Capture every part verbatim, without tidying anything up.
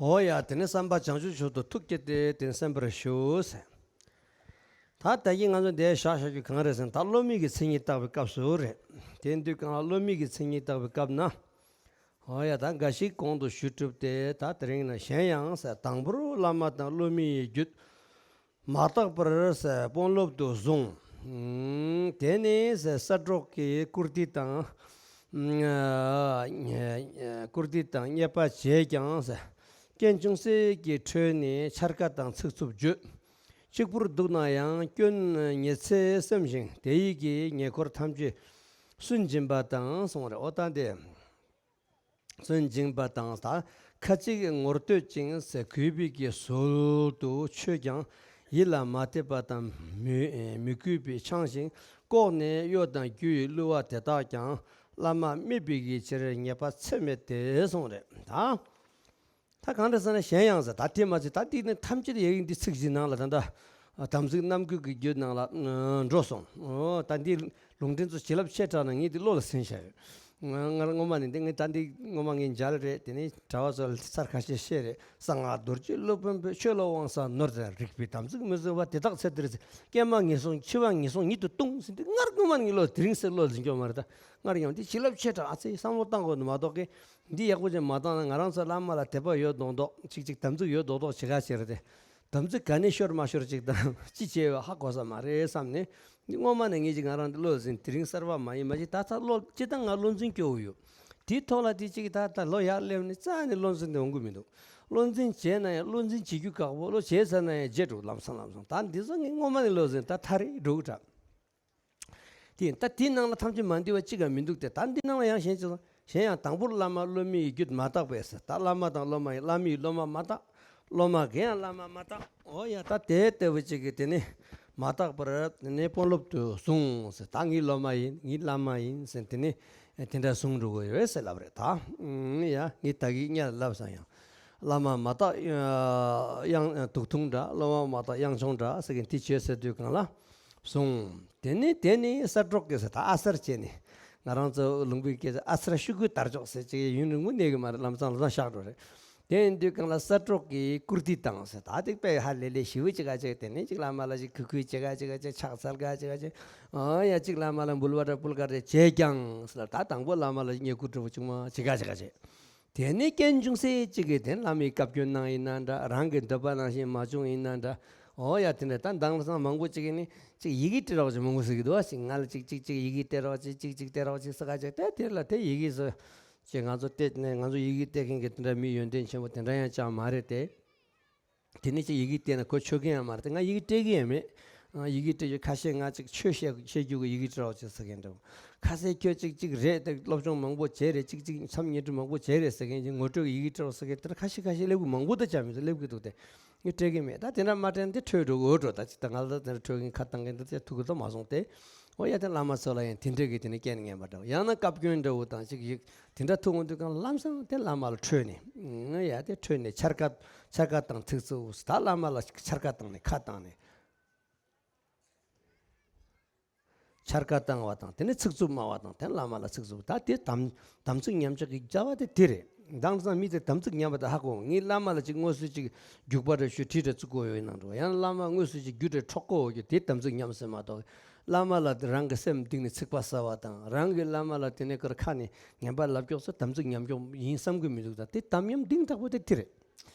འོ་ཡ། དེ་ནས་བསམ་པ་བྱང་ཆུབ་མཆོག་ཏུ་ཐུགས་བསྐྱེད་དེ་དེ་ནས་གསན་པར་ཞུ་ཟེར། ད་ད་གིན་ང་ཚོ་འདིར་བཞག་བཞག་རྒྱུ་གང་རེད་ཟེར་ན། ད་སློབ་མའི་གི་མཚན་ཉིད་བརྟག་པའི་སྐབས་སུ་རེད། དེ་དུས་གང་ལ་སློབ་མའི་གི་མཚན་ཉིད་བརྟག་པའི་སྐབས་ན། འོ་ཡ། ད་འགའ་ཞིག་གོང་དུ་ཞུས་གྲུབ་སྟེ། ད་དེ་རིང་ན་གཞན་ཡང་ཟེར། དང་པོར་བླ་མ་དང་སློབ་མའི་རྒྱུད་མ་བརྟགས་པར་ཟེར་དཔོན་སློབ་ཏུ་བཟུང་། དེ་ནས་ཟེར་ས་གྲོགས་ཀྱི་བཀུར་སྟི་དང་། བཀུར་སྟི་དང་བསྙད་པ་བྱས་ཀྱང་ཟེར། རྐྱེན་ཅུང་ཟད་ཀྱིས་ཁྲོས་ནས་འཕྱར་ཀ་དང་ཚིག་རྩུབ་བརྗོད། གཅིག་པུར་འདུག་ན་ཡང་སྐྱོན་ཉེ་ཚེ་སེམས་ཤིང་། དེ་ཡིས་ཀྱི་ཉེ་འཁོར་ཐམས་ཅད་སུན་འབྱིན་པ་དང་གསུངས་རེད། འོ་ད་འདི། སུན་འབྱིན་པ་དང་། ད་ཁ་ཅིག་ངོ་བསྟོད་ཅིང་ཟེར་གུས་པའི་གི་ཟུལ་དུ་མཆོད་ཀྱང་ཡིད་ལ་མ་དད་པ་དང་མི་མི་གུས་པས་འཆང་ཞིང་། ལྐོག་ནས་གཡོ་དང་རྒྱུ་ཡིས་བསླུ་བ་དེ་དག་ཀྱང་། བླ་མ་སྨད་པའི་གི་ཕྱིར་ཉེས་པ་ཚད་མེད་དེ་གསུངས་རེད། ད་ད་གང་འདྲ་ཟེར་ན། གཞན་ཡང་ཟེར། ད་དེ་མ་ཚད་ད་འདི་ནི་ཐམས་ཅད་ཡ་གི་འདི་ཚིག་བཞི་ནང་ལ། ད་ལྟ་དམ་ཚིག་རྣམ་ཀུན་གྱི་རྒྱུད་ནང་ལ་འགྲོ་སོང་། འོ་ད་འདི་ལུང་འདྲེན་ཚོ་བྱིན་རླབས་ཆེ་དྲགས་ན་ངས་འདི་བློ་ལ་ཟིན་བཞག་ཡོད། ང་ང་སྔོན་མ་ནས་འདི། ངས་ད་འདི་སྔོན་མ་ངས་མཇལ་རེད། དེ་ནས་གྲྭ་བ་ཚོ་ལ་ཚར་ཁ་ཤས་བཤད་རེད། གསང་སྔགས་རྡོ་རྗེ་སློབ་དཔོན་པོས། ཆོས་ལ་དབང་བསགས་ནོར་དང་རིག་པའི་དམ་ཚིག་མི་བཟུང་བ་དེ་དག་ཚེ་འདིར་ཟེར། སྐྱེ་མ་ངན་སོང་འཆི་བ་ངན་སོང་ཉིད་དུ་ལྟུང་ཟེར། འདི་སྔར་སྔོན་མ་ནས་ངས་བློ་དེ་རིང་སེ་བློ་ལ་འཛིན་ཀྱོག་མ་རེད། ད་སྔར་ཡང་འདི་བྱིན་རླབས་ཆེ་དྲགས། ཨ་ཙི་བསམ་བློ་བཏང་དགོས་འདུག་མ་གཏོགས་ཀི། འདི་ཡག་པོ་ཅིག་མ་བཏང་ན། ང་རང་ཚོ་བླ་མ་ལ་དད་པ་ཡོད་མདོག་མདོག་ཅིག་ཅིག་དམ་ཚིག་ཡོད་མདོག་མདོག་བྱེད་ག་བྱེད་རེད་དེ། དམ་ཚིག་ག་ནས་ཤོར་མ་ཤོར་ཅིག་དང་ཅི་བྱས་ཡོད་ཧ་གོ་ས་མ་རེད་བསམ་ནས། འདི་སྔོན་མ་ནས་ངས་ཅིག་ང་རང་འདི་བློ་ཟིན། དེ་རིང་གསར་པ་མ་ཡིན་མ་ཅིག། ད་ད་བློ་སྤྱིར་བཏང་ང་བློ་འཛིན་སྐྱོ་བོ་ཡོད། དེའི་ཐོག་ལ་དེ་ཅིག་ད་ད་ལོ་ཡར་སླེབས་ནས་རྩ་ནས་བློ་འཛིན་དེ་འོང་གི་མི་འདུག། བློ་འཛིན་བྱས་ན་ཡང་བློ་འཛིན་བྱེད་རྒྱུ་ཁག་པོ། བློ་བྱས་ཚར་ན་ཡང་བརྗེད་འགྲོ། ལམ་སང་ལམ་སང་། ད་འདི་ཚོ་ངས་སྔོན་མ་ནས་བློ་ཟིན། ད་ཐག་རིང་འགྲོ་གི་དྲགས། དེ་ད་དེའི་ནང་ལ་ཐམས་ཅད་མ་འདུས་པ་གཅིག་ཀྱང་མི་འདུག་སྟེ། ད་འདི་ནང་ལ་ཡང་གཞན་ཅི་སོང་། གཞན་ཡང་དང་པོར་བླ་མ་སློབ་མའི་རྒྱུད་མ་བརྟགས་པས་ཟེར། ད་བླ་མ་དང་སློབ་མ་ཡི། བླ་མའི་སློབ་མ་མ་བརྟགས། སློབ་མ་གི་ཡང་བླ་མ་མ་བརྟགས། འོ་ཡ། ད་དེ་ལྟ་བུ་གཅིག་གིས་དེ་ནི་མ་བརྟགས་པར་དེ་ནི་དཔོན་སློབ་ཏུ་བཟུང་ཟེར། ད་ངའི་སློབ་མ་ཡིན། ངའི་བླ་མ་ཡིན་ཟེར། དེ་ནི་དེ་འདྲ་བཟུང་འགྲོ་གི་ཡོད་ཟེར་ལབ་རེད། ད་ཡ་ངས་ད་གིན་སྔོན་ལ་ལབ་ས་ཡང་། བླ་མ་མ་བརྟགས་གཡང་དུག་འཐུང་འདྲ། སློབ་མ་མ་བརྟགས་གཡང་མཆོང་འདྲ་ཟེར་གིན་དེ་བྱས་ཟེར་དུས་གང་ལ། བཟུང་། དེ་ནས་དེ་ནས་ས་གྲོགས་ཀྱིས་ཟེར། ད་ཨ་གསར་བྱས་ནས། ང་རང་ཚོ་ལུང་པའི་སྐད་ཆ་ཨ་གསར་ཤོག་གུའི་དར་ལྕོག་ཟེར་ཅིག་ཡུན་རིང་པོ་གནས་གི་མ་རེད། ལམ་སང་ལམ་སང་གཤགས་འགྲོ་རེད། དེ་ཡིན་དུས་གང་ལ་ས་གྲོགས་ཀྱིས་བཀུར་སྟི་བཏང་ཟེར། ད་དེ་དཔེ་ཧ་ལས་ལས་ཞེ་པོ་ཅིག་ག་ཅིག། དེ་ནས་ཅིག་བླ་མ་ལ་ཅིག་གུས་གུས་བྱེད་ག་ཅིག་ག་ཅིག། ཕྱག་འཚལ་ག་ཅིག་ག་ཅིག། ཨ་ཡ་ཅིག་བླ་མ་ལ་འབུལ་བ་འདྲ་ཕུལ་ག་རེ་བྱས་ཀྱང་ཟེར། ད་དང་པོ་བླ་མ་ལ་བསྙེན་བཀུར་འདྲ་པོ་ཅིག་མ་བྱེད་ག་ཅིག་ག་ཅིག། དེ་ནས་རྐྱེན་ཅུང་ཟད་ཅིག་གིས་དེ་བླ་མའི་བཀའ་བཀྱོན་གནང་ཡིན་ན་འདྲ། རང་གི་འདོད་པ་ནང་བཞིན་མ་བྱུང་ཡིན་ན་འདྲ། འོ་ཡ། དེ་འདྲ་ད་དེང་སང་མང་པོ་ཅིག་གིས་ནི་ཅིག་ཡི་གེ་སྤྲད་རོགས་ཅིག་མང་པོ་ཟེར་གི་འདུག་བ། ཅིག་ང་ལ་ཅིག་ཅིག་ཅིག་ཡི་གེ་སྤྲད་རོགས་ཅིག། ཅིག་ཅིག་སྤྲད་རོགས་ཅིག་ཟེར་ག་ཅིག། དེ་དེ་ལ་དེ་ཡི་གེ་ཟེར་ཅིག་ང་ཚོ་སྤྲད་ནས། ང་ཚོ་ཡི་གེ་སྤྲད་མཁན་གྱི་དེ་འདྲ་མི་ཡོན་ཏན་ཆེན་པོ་དེ་འདྲ་ཡང་ཅང་མ་རེད་དེ། དེ་ནས་ཅིག་ཡི་གེ་སྤྲད་ན་གོ་ཆོད་མཁན་ཡང་མ་རེད་དེ། ང་ཡི་གེ་སྤྲད་ཀྱི་ཡང་མེད། ཨ། ཡི་གེ་སྤྲད་རྒྱུ་ཁ་ཤས། ང་ཅིག་ཆོས་བཤད་བཤད་རྒྱུ་གི་ཡི་གེ་སྤྲད་རོགས་ཅིག་ཟེར་མཁན་འདྲ་བོ། ཁ་གསལ་ཁྱོད་ཅིག་ཅིག་རེད་དེ། སློབ་སྦྱོང་མང་པོ་བྱས་རེད། ཅིག་ཅིག་མཚམས་བསྙེན་སྒྲུབ་མང་པོ་བྱས་རེད་ཟེར་མཁན་གྱི་ངོ་སྤྲོད་ཀྱི་ཡི་གེ་སྤྲད་རོགས་ཟེར་མཁན་དེ་འདྲ་ཁ་ཤས་ཁ་ཤས་སླེབས་གི། མང་པོ་ད་ཅང་མི་འདུག། སླེབས་གི་འདུག་སྟེ། ངས་སྤྲད་གི་མེད། ད་དེ་འདྲ་མ་སྤྲད་ན་དེ་འཕྲོད་འགྲོ་གི། འོ་འགྲོ། ད་ཅིག་ད་ང་ལ་ད་དེ་འདྲ་འཕྲོད་མཁན་ཁ་བཏང་མཁན་དེ་ཚོ་ཐུག་གི་ད་མ་སོང་སྟེ། འོ་ཡ། དེ་བླ་མ་ཚོ་ལ་ཡང་དེ་འདྲ་གི་དེ་ནས་རྐྱེན་ངན་པ་འདྲ་བོ། ཡང་ན་བཀའ་བཀྱོན་འདྲ་བོ་དང་ཅིག་ཡིག་དེ་འདྲ་ཐུག་འོང་དུས་གང་ལ་ལམ་སང་དེ་བླ་མ་ལ་ཁྲོས་ནས། ཨ་ཡ། དེ་ཁྲོས་ནས་འཕྱར་ཀ་འཕྱར་ཀ་དང་ཚིག་རྩུབ། ད་བླ་མ་ལ་འཕྱར་ཀ་བཏང་ནས་ཁ་བཏང་ནས། འཕྱར་ཀ་བཏང་བ་དང་། དེ་ནས་ཚིག་རྩུབ་སྨྲ་བ་དང་། དེ་ནས་བླ་མ་ལ་ཚིག་རྩུབ། ད་དེ་དམ་དམ་ཚིག་ཉམས་ཆག་གི་རྩ་བ་དེ་དེ་རེད། དེང་སང་མི་དེ་དམ་ཚིག་ཉམས་པ་དེ་ཧ་གོ། ངས་བླ་མ་ལ་ཅིག་དངོས་སུ་ཅིག་རྒྱུག་པ་རེ་ཞུ། གྲི་རེ་བཙུགས་དགོས་ཡོད་ནང་འགྲོ། ཡང་བླ་མ་དངོས་སུ་ཅིག་རྒྱུ་རེ་འཕྲོག་དགོས་ཡོད་རྒྱུ་དེ་དམ་ཚིག་ཉམས་ཟེར་མ་གཏོགས། བླ་མ་ལ་རང་གི་སེམས་གཏིང་ནས་ཚིག་པ་ཟ་བ་དང་། རང་གི་བླ་མ་ལ་དེ་ནས་ཁར་ཁ་ནས་ངན་པ་ལབ་ཀྱོག་ཚོ་དམ་ཚིག་ཉམས་ཀྱོག་ཡིན་བསམ་གི་མི་འདུག། ད་དེ་དམ་ཉམས་གཏིང་དག་པོ་དེ་དེ་རེད།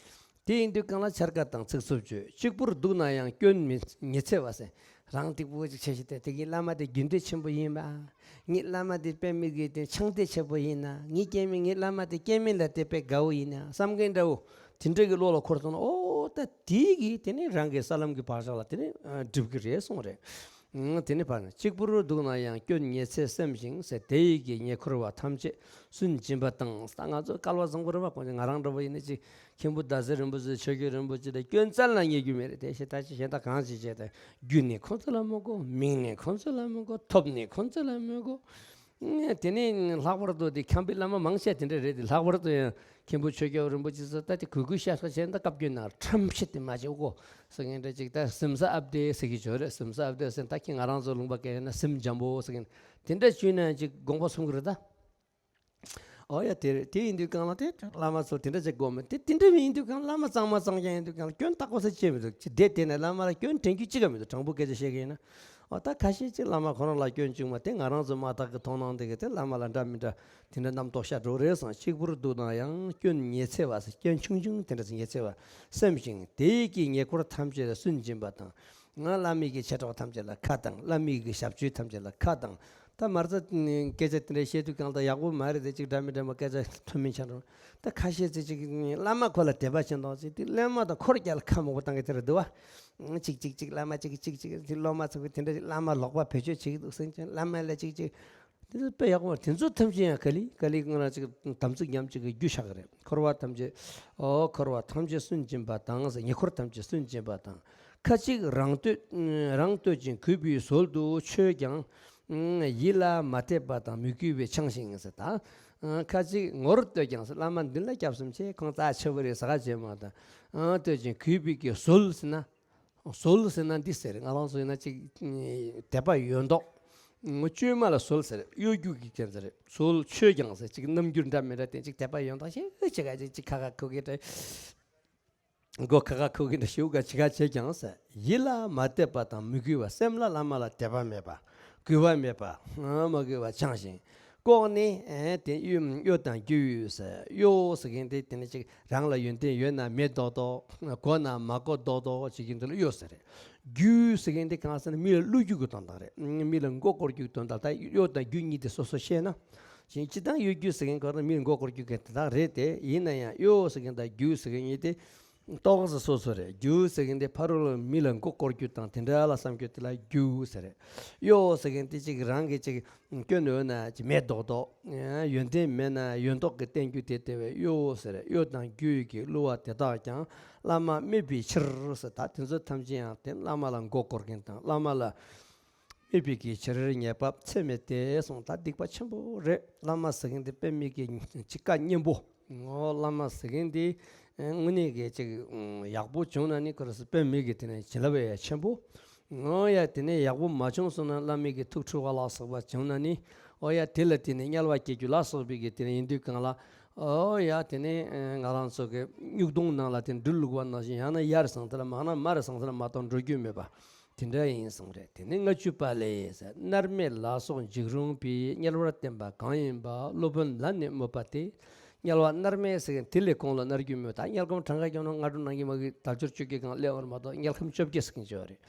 དེ་ཡིན་དུས་གང་ལ་འཕྱར་ཀ་དང་ཚིག་རྩུབ་བརྗོད། གཅིག་པུར་འདུག་ན་ཡང་སྐྱོན་མི་ཉེ་ཚེ་བ་ཟེར། རང་སྡུག་པོ་ཅིག་བྱས་ཤིག་སྟེ། དེ་གི་བླ་མ་དེ་རྒྱུ་འབྲས་ཆེན་པོ་ཡིན་པ། ངའི་བླ་མ་དེ་དཔེ་མི་སྲིད་དེ་ཆང་དེ་ཆེ་པོ་ཡིན་ན། ངའི་སྐྱེ་དམན། ངའི་བླ་མ་དེ་སྐྱེ་དམན་ལ་དེ་དཔེ་དགའ་བོ་ཡིན་ན་བསམ་མཁན་འདྲ་བོ་དེ་འདྲ་གི་བློ་ལ་འཁོར་སོང་ན། ཨོ་ད་དེ་གི་དེ་ནི་རང་གི་ས་ལམ་གྱི་བག་ཆགས་ལ་དེ་ནི་འགྲིབ་གི་རེད་གསུངས་རེད། དེ་ནི་བར་ན། གཅིག་པུར་འདུག་ན་ཡང་སྐྱོན་ཉེ་ཚེ་སེམས་ཤིང་ཟེར། དེ་ཡི་གི་ཉེ་འཁོར་བ་ཐམས་ཅད་སུན་འབྱིན་པ་དང་། ད་ང་ཚོ་སྐལ་བ་བཟང་པོ་རེད་པ། ཁོང་ཚོ་ང་རང་འདྲ་བོ་ཡིན་ན་ཅིག་མཁན་པོ་ཟླ་ཟེར་རིན་པོ་ཆེ། ཆོས་རྒྱལ་རིན་པོ་ཆེ་དང་སྐྱོན་རྩ་ལ་ཉེ་རྒྱུ་མེད་རེད། དེ་ཞེ་ད་ཅི་ཞེ་ད་གང་ཅི་བྱས་ཏེ། རྒྱུ་ནི་ཁོང་ཚོ་ལ་མི་དགོས། མིང་ནི་ཁོང་ཚོ་ལ་མི་དགོས། ཐོབ་ནི་ཁོང་ཚོ་ལ་མི་དགོས། དེ་ནས་ལྷག་པར་དུ་དེ་ཁམས་པའི་བླ་མ་མང་ཆེ་དེ་འདྲ་རེད། དེ་ལྷག་པར་དུ་ཡང་མཁན་པོ་ཆོས་རྒྱལ་རིན་པོ་ཆེ་ཚོ་ད་དེ་གུས་གུས་ཤ་ཤ་བྱས། ད་བཀའ་བཀྱོན་ན་ཁྲམ་ཤེད་དེ་མ་བྱེད་གོ་ཟེར་མཁན་འདྲ་ཅིག། ད་གཟིམ་ས་ཨབ་དེ་ཟེར་གི་ཅིག་ཡོད་རེད། གཟིམ་ས་ཨབ་དེ་ཟེར། ད་ཁྱེད་ང་རང་ཚོ་ལུང་པ་སྐད་ན་གཟིམ་འཇམ་པོ་ཟེར་མཁན་དེ་འདྲ་བྱུང་ན་ཅིག་དགོངས་པ་ཚོམ་གི་རེད་ད། ཨོ་ཡ་དེ་རེད། དེ་ཡིན་དུས་གང་ལ་དེ་བླ་མ་ཚོ་དེ་འདྲ་ཅིག་དགོས་མེད། དེ་དེ་འདྲ་མིན་ཡིན་དུས་གང་བླ་མ་གཙང་མ་གཙང་རྐྱང་ཡིན་དུས་གང་ལ་སྐྱོན་བཏགས་དགོས་ས་ཅི་མི་འདུག་ཅི་བསྡད་དེ་ནས་བླ་མ་ལ་སྐྱོན་དྲན་རྒྱུ་ཅི་ག་མི་འདུག་དྲང་པོ་སྐད་ཆ་བཤད་གི་ཡིན་ན། ཨོ་ད་ཁ་ཤས་ཅིག་བླ་མ་ཁོ་རང་ལ་སྐྱོན་བྱུང་བ་དེ་ང་རང་ཚོ་མ་དག་གི་མཐོང་སྣང་དེ་གི་དེ་བླ་མ་ལ་འདྲ་མི་འདྲ་དེ་འདྲ་རྣམ་རྟོག་ཤར་འགྲོ་རེད་བསམ། གཅིག་པུར་འདུག་ན་ཡང་སྐྱོན་ཉི་ཚེ་བ་ཟེར། སྐྱོན་ཆུང་ཆུང་དེ་འདྲ་ཚོ་ཉི་ཚེ་བ་སེམས་ཤིང་། དེ་ཡི་གི་ཉེ་འཁོར་ཐམས་ཅད་ལ་སུན་འབྱིན་པ་དང་། ང་བླ་མའི་གི་མཆེད་གྲོགས་ཐམས་ཅད་ལ་ཁ་བཏང་། བླ་མའི་གི་ཞབས་ཕྱི་ཐམས་ཅད་ལ་ཁ་བཏང་། ད་མ་རྩ་སྐད་ཆ་དེ་འདྲ་བཤད་དུས་གང་ལྟར་ཡག་པོ་མ་རེད་དེ། ཅིག་འདྲ་མི་འདྲ་མ་སྐད་ཆ་ཐོན་མིན་ཆགས་འགྲོ། ད་ཁ་ཤས་ཚེ་ཅིག་བླ་མ་ཁོ་ལ་དད་པ་བྱེད་མདོག་ཅིག་དེ་བླ་མ་དང་འཁོར་རྒྱག་ལ་ཁ་མང་པོ་བཏང་གི་དེ་རེད་འདུག་བ། ཅིག་ཅིག་ཅིག་བླ་མ་ཅིག་ཅིག་ཅིག་དེ་སློབ་མ་ཚོ་གི་དེ་འདྲ་ཅིག་བླ་མ་ལོག་པ་བེད་སྤྱོད་བྱེད་ཀྱི་འདུག་ཟེར་ཀྱང་བླ་མ་ལ་ཅིག་ཅིག་དེ་ཚོ་དཔེ་ཡག་པོ་མ་རེད། དེ་ཚོ་ཐམས་ཅད་ཡང་ག་ལེ་ག་ལེ་ང་རང་ཅིག་དམ་ཚིག་ཉམས་ཅིག་གི་རྒྱུ་ཆགས་ཀྱི་རེད། འཁོར་བ་ཐམས་ཅད། ཨོ་འཁོར་བ་ཐམས་ཅད་སུན་འབྱིན་པ་དང་ཟེར། ཉེ་འཁོར་ཐམས་ཅད་སུན་འབྱིན་པ་དང་། ཁ་ཅིག་རང་བསྟོད་རང་བསྟོད་ཅིང་གུས་པའི་ཟོལ་དུ་མཆོད་ཀྱང་། ཡིད་ལ་མ་དད་པ་དང་མི་གུས་པས་འཆང་ཞིང་ཟེར། ད་ཁ་ཅིག་ངོ་བསྟོད་ཀྱང་ཟེར། བླ་མ་མདུན་ལ་སྐྱབས་སུ་མཆི། ཁོང་རྩ་ཆེ་བོ་རེད། ཟ་ཁ་བྱེད་མ་དང་། བསྟོད་ཅིང་གུས་པའི་གི་ཟོལ་ཟེར་ན། ཟོལ་ཟེར་ན་འདི་ཟེར། ང་རང་ཚོ་ཡིན་ན་ཅིག་དད་པ་ཡོད་མདོག་བཅོས་མ་ལ་ཟོལ་ཟེར། གཡོ་སྒྱུ་གི་རྐྱེན་ཟེར། ཟོལ་མཆོད་ཀྱང་ཟེར། ཅིག་རྣམ་འགྱུར་འདྲ་མི་འདྲ་བསྟན། ཅིག་དད་པ་ཡོད་མདོག་ཞེ་ཅིག་ག་ཅིག་ཅིག་ཁ་ཁ་ཁུག་གི་འདྲ། མགོ་ཁ་ཁ་ཁུག་གི་འདྲ་ཞེ་ག་ཅིག་ག་བྱེད་ཀྱང་ཟེར། ཡིད་ལ་མ་དད་པ་དང་མི་གུས་པ། སེམས་ལ་བླ་མ་ལ་དད་པ་མེད་པ། གུས་པ་མེད་པ། མ་གུས་པ་འཆང་ཞིང་། ལྐོག་ནས་དེ་གཡོ་གཡོ་དང་རྒྱུ་ཟེར། གཡོ་ཟེར་མཁན་དེ་དེ་ནི་ཅིག་རང་ལ་ཡོན་ཏན་ཡོད་ན་མེད་མདོག་མདོག་གོ་ན་མ་གོ་མདོག་མདོག་བྱེད་ཀྱི་འདི་ལ་གཡོ་ཟེར། རྒྱུ་ཟེར་མཁན་དེ་གང་ཟེར་ན་མི་ལ་བསླུ་རྒྱུ་གི་དོན་དག་རེད། མི་ལ་མགོ་སྐོར་རྒྱུ་གི་དོན་དག་ད་གཡོ་དང་རྒྱུ་གཉིས་དེ་སོ་སོ་ཤེས་ན། ཅིང་སྤྱི་བཏང་གཡོ་སྒྱུ་ཟེར་མཁན་གང་ཟེར་ན་མི་ལ་མགོ་སྐོར་རྒྱུ་གི་དེ་དག་རེད་དེ། ཡིན་ན་ཡང་གཡོ་ཟེར་མཁན་དང་རྒྱུ་ཟེར་མཁན་གཉིས་དེ་ཏོག་ཙམ་སོ་སོ་རེད། རྒྱུ་ཟེར་མཁན་དེ་ཕ་རོལ་མི་ལ་མགོ་སྐོར་རྒྱུ་དང་དེ་འདྲ་ལ་བསམ་རྒྱུ་དེ་ལ་རྒྱུ་ཟེར་རེད། གཡོ་ཟེར་མཁན་དེ་ཅིག་རང་གི་ཅིག་སྐྱོན་ཡོད་ན་ཅིག་མེད་མདོག་མདོག་ཡོན་ཏན་མེད་ན་ཡོད་མདོག་གི་བསྟན་རྒྱུ་དེ་དེ་བས་གཡོ་ཟེར། གཡོ་དང་རྒྱུ་ཡི་གི་བསླུ་བ་དེ་དག་ཀྱང་བླ་མ་སྨད་པའི་ཕྱིར་ཟེར། ད་དེ་ཚོ་ཐམས་ཅད་ཡང་དེ་བླ་མ་ལ་མགོ་སྐོར་མཁན་དང་བླ་མ་ལ་སྨད་པའི་གི་ཕྱིར་ཉེས་པ་ཚད་མེད་དེ་གསུངས། ད་སྡིག་པ་ཆེན་པོ་རེད། བླ་མ་ཟེར་མཁན་དེ་དཔེ་མི་གི་ཅིག་བཀའ་གཉན་པོ། ངོ་བླ་མ་ཟེར་མཁན་དེ་དངོས་གནས་གི་ཅིག་ཡག་པོ་བྱུང་ན་ནི་ཁོ་རང་ཚོ་དཔེ་མི་གི་དེ་ནས་བྱིན་རླབས་ཡ་ཆེན་པོ། ཨོ་ཡ་དེ་ནས་ཡག་པོ་མ་བྱུང་སོང་ན་བླ་མའི་གི་ཐུགས་འཁྲུལ་བ་ལ་སོགས་པ་བྱུང་ན་ནི། ཨོ་ཡ་དེ་ལ་དེ་ནས་དམྱལ་བ་སྐྱེ་རྒྱུ་ལ་སོགས་པའི་གི་དེ་ནས་ཡིན་དུས་གང་ལ། ཨོ་ཡ་དེ་ནས་ང་རང་ཚོ་གི་སྨྱུག་དོང་ནང་ལ་དེ་འབྲུ་བླུགས་པ་ནང་བཞིན་ཡང་ན་ཡར་སོང་ཚེ་ལ་མང་ན་མར་སོང་ཚེ་ལ་མ་གཏོགས་འགྲོ་རྒྱུ་མེད་པ། དེ་འདྲ་ཡིན་གསུངས་རེད། དེ་ནས་ལྔ་བཅུ་པ་ལས་ཟེར། མནར་མེད་ལ་སོགས་འཇིགས་རུང་པའི། དམྱལ་བར་བསྟན་པ་གང་ཡིན་པ། སློབ་དཔོན་ལ་ནི་སྨོད་པ་སྟེ། དམྱལ་བ་མནར་མེད་ཟེར་མཁན་དེ་ལས་གོང་ལ་མནར་རྒྱུ་མེད། ད་དམྱལ་ཁམས་གྲངས་ཀ་རྒྱབ་ན་སྔ་དྲོ་ནང་གི་མ་གི་དལ་འབྱོར་བཅོ་བརྒྱད་གང་སླེབས་པར་མ་གཏོགས་དམྱལ་ཁམས་བཅོ་བརྒྱད་ཟེར་མཁན་ཅིག་ཡོད་རེད།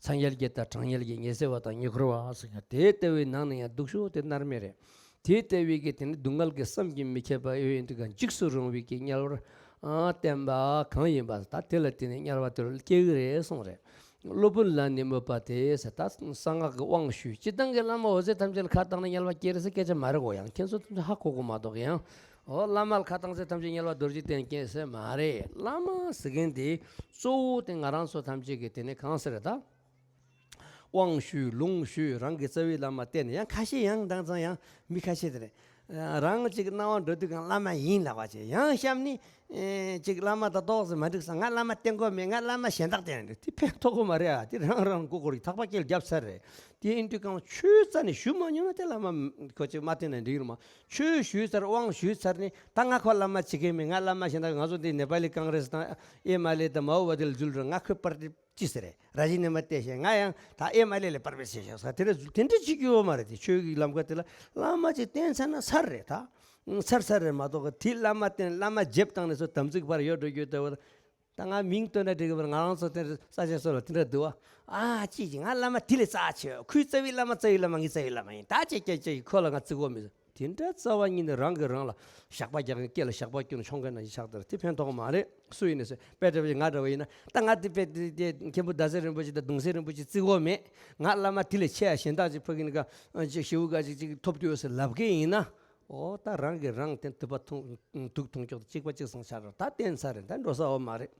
ཚ་དམྱལ་བརྒྱད་དང་གྲང་དམྱལ་བརྒྱད་ཉི་ཚེ་བ་དང་ཉེ་འཁོར་བ་ཟེར་མཁན་དེ་ལྟ་བུའི་ནང་ནས་ཡང་སྡུག་ཤོས་དེ་མནར་མེད་རེད། དེ་ལྟ་བུའི་གི་དེ་ནི་སྡུག་བསྔལ་གྱིས་བསམ་གྱིས་མི་ཁྱབ་པ་ཡོད་ཡིན་དུས་གང་འཇིགས་སུ་རུང་བའི་གི་དམྱལ་བར་བསྟན་པ་གང་ཡིན་པ། ད་དེ་ལ་དེ་ནི་དམྱལ་བ་དེ་ལ་སྐྱེ་གི་རེད་གསུངས་རེད། སློབ་དཔོན་ལ་ནི་སྨོད་པ་སྟེ་ཟེར། ད་གསང་སྔགས་ཀྱི་དབང་ཞུས། སྤྱིར་བཏང་གི་བླ་མ་འོད་ཟེར་ཐམས་ཅད་ལ་ཁ་བཏང་ནས་དམྱལ་བ་སྐྱེ་རེད་ཟེར་སྐད་ཆ་མ་རེད་གོ། ཡང་ཁྱེད་ཚོ་ཐམས་ཅད་ཧ་གོ་གོ་མ་གཏོགས་ཀྱི་ཡང་། འོ་བླ་མ་ལ་ཁ་བཏང་ཚེ་ཐམས་ཅད་དམྱལ་བ་རྡོ་རྗེ་གདན་སྐྱེ་ཟེར་མ་རེད། བླ་མ་ཟེར་མཁན་དེ་གཙོ་བོ་དེ་ང་རང་ཚོ་ཐམས་ཅད་ཀྱི་དེ་ནི་གང་ཟེར་ད། དབང་ཞུས་ལུང་ཞུས་རང་གི་རྩ་བའི་བླ་མ་བསྟེན་ནས། ཡང་ཁ་ཤས་ཡང་དེང་སང་ཡང་མི་ཁ་ཤས་དེ་རེད། རང་ཅིག་སྣང་བ་འགྲོ་དུས་གང་བླ་མ་ཡིན་ལབ་པ་བྱས། ཡང་གཤམ་ནི་ཨེ་ཅིག་བླ་མ་དང་ཏོག་ཙམ་མ་འགྲིག་ས། ང་བླ་མ་བསྟེན་དགོས་མེད། ང་བླ་མ་གཞན་དག་བསྟེན་རེད། དེ་ཕན་ཐོགས་ཀྱི་མ་རེད་ཨ། དེ་རང་རང་མགོ་སྐོར་གྱི་ཐག་པ་སྐེ་ལ་བརྒྱབ་ཚར་རེད། དེ་ཡིན་དུས་གང་ཆོས་རྩ་ནས་ཞུ་མ་མྱོང་ན་དེ་བླ་མ་ཁོ་ཅིག་མ་བསྟེན་ན་འགྲིག་རེད་མ། ཆོས་ཞུས་ཚར། དབང་ཞུས་ཚར་ནས་ད་ང་ཁོ་བླ་མ་བྱེད་ཀྱི་མེད། ང་བླ་མ་གཞན་དག། ང་ཚོ་འདི་ནེ་པ་ལི་ཀང་རེས་དང་ཨེ་མ་ལེ་དང་མའོ་ཝ་དེ་ལ་འཛུལ་རེད། ང་ཁོའི་པར་ཅི་ཟེར་རེད། ར་ཇི་ནི་མ་བལྟས་ཤེས། ང་ཡང་ད་ཨེ་མ་ལེ་ལ་པར་བེ་ཟེར་ཤག་ཟེར། དེ་འདྲ་དེ་འདྲ་བྱེད་རྒྱུ་ཡོད་མ་རེད། དེ་ཆོས་ཀྱི་ལམ་ཁ་དེ་ལ་བླ་མ་ཅིག་བསྟེན་ཚར་ན་ཚར་རེད་ད། ཚར་ཚར་རེད་མ་གཏོགས་དེ་བླ་མ་བསྟེན། བླ་མ་བརྗེད་བཏང་ནས་སོ་དམ་ཚིག་བར་ཡོད་འགྲོ་རྒྱུ་ལྟ་བུ། ད་ང་མིང་བཏོན་ན་འགྲིག་གི་མ་རེད། ང་རང་ཚོ་དེ་ས་ཆ་སོ་ལ་དེ་འདྲ་འདུག་བ། ཨ་ཅི་ཅི་ང་བླ་མ་དེ་ལས་རྩ་ཆེ་བ། ཁོའི་རྩ་བའི་བླ་མ་རྩ་བའི་བླ་མ་ངའི་རྩ་བའི་བླ་མ་ཡིན། ད་ཅི་ཅི་ཅི་ཁོ་ལ་ང་བརྩི་གི་མི་འདུག་དེ་འདྲ་རྩ་བ་ཉིད་ནས་རང་གིས་རང་ལ་ཞགས་པ་རྒྱག་མཁན། སྐེ་ལ་ཞགས་པ་བསྐྱོན་མཆོང་མཁན་ནང་བཞིན་ཆགས་བསྡད་རེད། དེ་ཕན་ཐོགས་མ་རེད། སུ་ཡིན་ནས་ཟེར། དཔེ་འདྲ་བོ་ཞིག་ང་འདྲ་བོ་ཡིན་ན་ད་ང་དེ་དཔེ་དེ་དེ་མཁན་པོ་ཟླ་ཟེར་རིན་པོ་ཆེ་དང་གདུང་སྲས་རིན་པོ་ཆེ་བརྩི་གི་མེད། ང་བླ་མ་དེ་ལས་ཆེ་ཡ་གཞན་དག་ཅིག་ཕ་གི་ནི་ག་ཅིག་ཞེ་པོ་ག་ཅིག་ཅིག་ཐོབ་ཀྱི་ཡོད་ཟེར་ལབ་མཁན་ཡིན་ན། ཨོ་ད་རང་གིས་རང་བསྟེན། དུད་པ་འཐུང་དུག་འཐུང་ཀྱོག་གཅིག་པ་གཅིག་སང་ཆགས་ར། ད་བསྟེན་ཚར་རེད། ད་འགྲོ་ས་ཡོད་མ་རེད།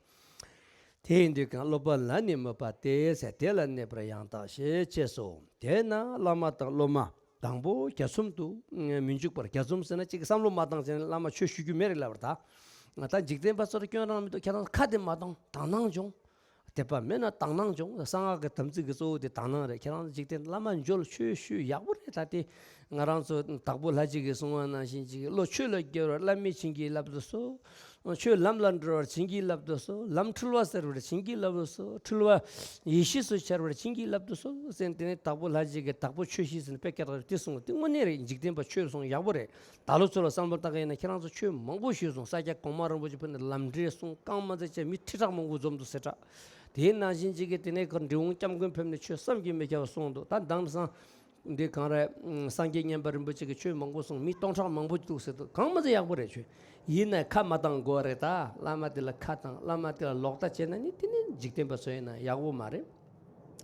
དེ་ཡིན་དུས་གང་སློབ་པ་ལ་ནི་སྨོད་པ་སྟེ་ཟེར། དེ་ལ་གནས་པར་ཡང་དག་ཞེས་བྱས་སོ། དེས་ན་བླ་མ་དང་སློབ་མ་དང་པོ་གྱ་ཚོམ་དུ་མི་འཇུག་པར། གྱ་ཚོམ་ཟེར་ན་ཅིག་བསམ་བློ་མ་བཏང་བྱས་ན་བླ་མ་ཆོས་ཞུ་རྒྱུ་མེད་རེད་ལབ་པ་རེད་ད། ད་འཇིག་རྟེན་པ་ཚོར་སྐྱོན་རང་མི་འདུག་ཁྱེད་རང་ཁ་དེ་མ་གཏོང་། དག་སྣང་སྦྱོང་། དད་པ་མེད་ན་དག་སྣང་བྱུང་། གསང་སྔགས་ཀྱི་དམ་ཚིག་གི་གཙོ་བོ་དེ་དག་སྣང་རེད། ཁྱེད་རང་ཚོ་འཇིག་རྟེན་བླ་མ་འབྱོར་ཆོས་ཞུས་ཡག་པོ་རེད། ད་དེ་ང་རང་ཚོ་དྭགས་པོ་ལྷ་གཅིག་གིས་གསུང་བ་ནང་བཞིན་ཅིག་བློ་ཆོས་ལ་བསྒྱུར་བར་བླ་མས་བྱིན་གྱིས་བརླབ་ཏུ་གསོལ། ཆོས་ལམ་ལ་འགྲོ་བར་བྱིན་གྱིས་བརླབ་ཏུ་གསོལ། ལམ་འཁྲུལ་བ་སེལ་བར་བྱིན་གྱིས་བརླབ་ཏུ་གསོལ། འཁྲུལ་བ་ཡེ་ཤེས་སུ་འཆར་བར་བྱིན་གྱིས་བརླབ་ཏུ་གསོལ་ཟེར། དེ་ནས་དྭགས་པོ་ལྷ་གཅིག་གིས་དྭགས་པོ་ཆོས་ཞུས་ཟེར་ནས་དཔེ་སྐད་གྲགས་དེ་གསུངས། དེ་དངོས་གནས་རེད། འཇིག་རྟེན་པ་ཆོས་གསུང་ཡག་པོ་རེད། ད་ལོ་ཚོ་ལ་བསམ་བློ་བཏང་གི་ཡིན་ན་ཁྱེད་རང་ཚོ་ཆོས་མང་པོ་ཞུས་སོང་། ས་སྐྱ་གོང་མ་རིན་པོ་ཆེ་ཕུལ་ནས་ལམ་འབྲས་གསུངས། རྐང་མ་ཚ་བྱས་མི་ཁྲི་ཕྲག་མང་པོ་འཛོམས་འདུག་ཟེར་གྲགས། དེའི་ནང་བཞིན་གཅིག་གིས་དེ་ནས་ཁོ་འབྲི་གུང་སྐྱབས་མགོན་ཕེབས་ནས་ཆོས་བསམ་གྱིས་མི་ཁྱབ་པ་གསུངས་འདུག། ད་དེང་སང་འདི་གང་རེད། སངས་རྒྱས་མཉན་པ་རིན་པོ་ཆེ་གིས་ཆོས་མང་པོ་གསུངས། མི་སྟོང་ཕྲག་མང་པོ་འདུག་ཟེར་འདུག། གང་མ་ཚད་ཡག་པོ་རེད། ཆོས་ཡིན་ན་ཁ་མ་བཏང་དགོས་རེད། ད་བླ་མ་དེ་ལ་ཁ་བཏང་། བླ་མ་དེ་ལ་ལོག་ལྟ་བྱས་ན་ནི་དེ་ནི་འཇིག་རྟེན་པ་ཚོ་ཡིན་ན་ཡག་པོ་མ་རེད།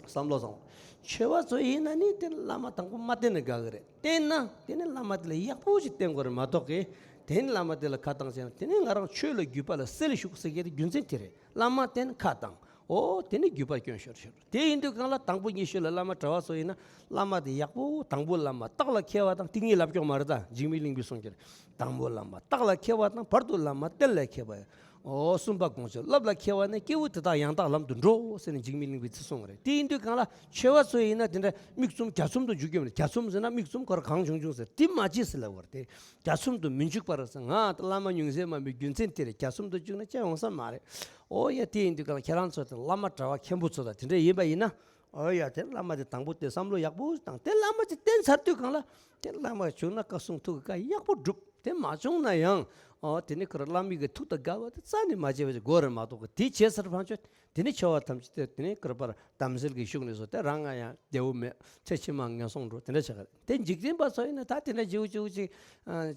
བསམ་བློ་བཟང་། ཆོས་པ་ཚོ་ཡིན་ན་ནི་དེ་བླ་མ་དང་པོ་མ་བསྟེན་ན་དགའ་གི་རེད། བསྟེན་ན་དེ་ནི་བླ་མ་དེ་ལ་ཡག་པོ་ཞིག་བསྟེན་དགོས་རེད་མ་གཏོགས་གི། དེ་ནི་བླ་མ་དེ་ལ་ཁ་བཏང་བྱས་ན་དེ་ནི་ང་རང་ཆོས་ལ་གུས་པ་ལ་སེལ་ཞུགས་ཟེར་གྱི་དེ་རྒྱུ་མཚན་དེ་རེད། བླ་མ་བསྟེན་ཁ་བཏང་། ཨོ་དེ་ནི་གུས་པ་སྐྱོན་ཤོར་ཤོར། དེ་ཡིན་དུས་གང་ལ་དང་པོ་ཉི་ཤུ་ལ་བླ་མ་གྲྭ་བ་ཚོ་ཡིན་ན་བླ་མ་དེ་ཡག་པོ། དང་པོ་བླ་མ་རྟགས་ལ་མཁས་པ་དང་། དེ་ངས་ལབ་སྐྱོང་མ་རེད། ད་འཇིགས་མེད་གླིང་པས་གསུངས་ཀྱི་རེད། དང་པོ་བླ་མ་རྟགས་ལ་མཁས་པ་དང་། བར་དུ་བླ་མ་རྟེན་ལ་མཁས་པ། ཨོ་གསུམ་པ་དགོངས་ཆོས་བསླབ་ལ་མཁས་པ་ནི། སྐྱེས་བུ་དེ་དག་ཡང་དག་ལམ་དུ་འགྲོ་ཟེར་ནས་འཇིགས་མེད་གླིང་པས་ཚིག་གསུངས་པ་རེད། དེ་ཡིན་དུས་གང་ལ་ཆོས་པ་ཚོ་ཡིན་ན་དེ་འདྲ་མིག་བཙུམ་གྱ་ཚོམ་དུ་འཇུག་རྒྱུ་མེད། གྱ་ཚོམ་ཟེར་ན་མིག་བཙུམ་ཁོ་ར་གང་བྱུང་བྱུང་ཟེར་དེ་མ་བྱེད་ཟེར་ལབ་པ་རེད། དེ་གྱ་ཚོམ་དུ་མི་འཇུག་པར་ཟེར། ང་བླ་མ་ཉུང་ཤས་མ་མི་རྒྱུ་མཚན་དེ་རེད། གྱ་ཚོམ་དུ་འཇུག་ན་ཅི་ཡོང་ས་མ་རེད། ཨོ་ཡ། དེ་ཡིན་དུས་གང་ལ་ཁྱེད་རང་ཚོ་དེ་བླ་མ་གྲྭ་བ་མཁན་པོ་ཚོ་དང་དེ་འདྲ་ཡིན་པ་ཡིན་ན། ཨོ་ཡ། དེ་བླ་མ་དེ་དང་པོ་དེ་བསམ་བློ་ཡག་པོ་བཏང་། དེ་བླ་མ་ཅིག་བསྟེན་ཚར་དུས་གང་ལ་དེ་བླ་མ་བྱུང་ན་བཀའ་གསུང་ཐུགས་ཀྱི་བཀའ་ཡག་པོ་སྒྲུབ། དེ་མ་བྱུང་ན་ཡང་ཨོ་དེ་ནི་ཁོ་ར་བླ་མའི་གི་ཐུགས་དང་འགལ་བ་དེ་རྩ་ནས་མ་བྱས་པ་ཅིག་དགོས་རེད་མ་གཏོགས་གི། དེ་བྱས་ཚར་ཕན་ཆོད་དེ་ནི་ཆོ་ག་ཐམས་ཅད་དེ་དེ་ནི་ཁོ་ར་པར་དམ་སེལ་གྱི་ཤུགས་ནས་སོ། དེ་རང་ང་ཡང་བདེ་བོ་མེད། ཚེ་ཕྱི་མ་ངན་སོང་འགྲོ་དེ་འདྲ་ཆགས་ཀྱི་རེད། དེ་འཇིག་རྟེན་པ་ཚོ་ཡིན་ན་ད་དེ་འདྲ་བྱེའུ་བྱེའུ་ཅིག་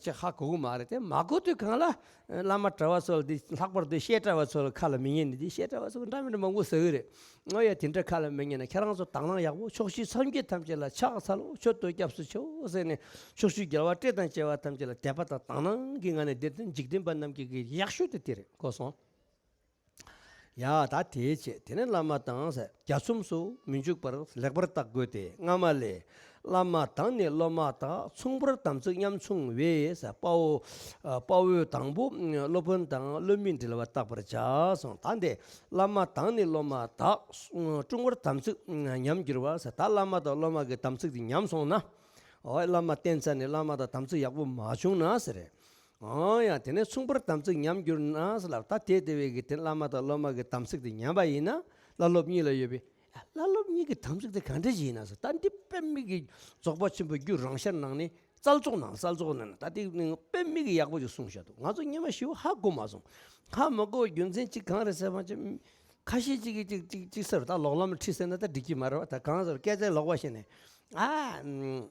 ཅིག་ཧ་གོ་གི་མ་རེད། དེ་མ་གོ་དུས་གང་ལ་བླ་མ་གྲྭ་བ་ཚོ་ལ་དེ་ལྷག་པར་དུ་བཤད་གྲྭ་བ་ཚོ་ལ་ཁ་ལ་མི་ཉན་ནི་དེ། བཤད་གྲྭ་བ་ཚོ་འདྲ་མི་འདྲ་མང་པོ་ཟེར་གི་རེད། ཨོ་ཡ། དེ་འདྲ་ཁ་ལ་མི་ཉན་ན་ཁྱེད་རང་ཚོ་དག་སྣང་ཡག་པོ། ཕྱོགས་བཞི་སངས་རྒྱས་ཐམས་ཅད་ལ་ཕྱག་འཚལ་ལོ། མཆོད་དོ་སྐྱབས་སུ་མཆིའོ་ཟེར་ནས་ཕྱོགས་བཅུའི་རྒྱལ་བ་སྲས་དང་བཅས་པ་ཐམས་ཅད་ལ་དད་པ་དང་དག་སྣང་གི་ངང་ནས་བསྡད་དུས་འཇིག་རྟེན་པ་རྣམས་ཀྱི་གི་ཡག་ཤོས་དེ་དེ་རེད། གོ་སོང་། ཡ། ད་དེའི་ཆེད་དེ་ནས་བླ་མ་དང་ཟེར་གྱ་ཚོམ་སུ་མི་འཇུག་པར་ལེགས་པར་བརྟག་དགོས་ཏེ། སྔ་མ་ལས། བླ་མ་དང་ནི་སློབ་མ་དག་མཚུངས་པར་དམ་ཚིག་ཉམ་ཆུང་བས་ཟེར། དཔའ་བོ། ཨ། དཔའ་བོས་དང་པོ་སློབ་དཔོན་དང་སློབ་མའི་འབྲེལ་བ་བརྟག་པར་བྱ་གསུངས། ད་འདི་བླ་མ་དང་ནི་སློབ་མ་དག་མཚུངས་པར་དམ་ཚིག་ཉམས་འགྱུར་བ་ཟེར། ད་བླ་མ་དང་སློབ་མ་གི་དམ་ཚིག་དེ་ཉམས་སོང་ན། ཨོ། བླ་མ་བསྟེན་ཚར་ནས་བླ་མ་དང་དམ་ཚིག་ཡག་པོ་མ་བྱུང་ན་ཟེར། ཨོ་ཡ། དེ་ནས་མཚུངས་པར་དམ་ཚིག་ཉམས་འགྱུར་ན་ཟེར་ལབ། ད་དེ་དེ་བས་ཀྱི་དེ་བླ་མ་དང་སློབ་མ་གི་དམ་ཚིག་དེ་ཉམས་པ་ཡིན་ན། བླ་སློབ་གཉིས་ལ་ཡོད་པའི་བླ་སློབ་གཉིས་ཀྱི་དམ་ཚིག་དེ་ག་འདྲ་ཞིག་ཡིན་ན་ཟེར། ད་འདི་དཔེ་མི་གི་རྫོགས་པ་ཆེན་པོ་རྒྱུད་རང་ཤར་ནང་ནས་རྩལ་རྫོགས་ནང་། རྩལ་རྫོགས་ནང་ད་དེ་དཔེ་མི་གི་ཡག་པོ་ཞིག་གསུངས་བཞག་འདུག། ང་ཚོ་སྔོན་མ་ཞེ་པོ་ཧ་གོ་མ་སོང་། ཧ་མ་གོ་བའི་རྒྱུ་མཚན་གཅིག་གང་རེད་ཟེར་བ་ཅིག་ཁ་ཤས་ཅིག་གིས་ཅིག་ཅིག་ཅིག་ཟེར། ད་ལོག་ལམ་ལ་ཁྲིད་ཟེར་ན་ད་འགྲིག་གི་མ་རེད་བ། ད་གང་ཟེར་སྐད་ཆ་ལོག་པ་བཤད་ནས། ཨ།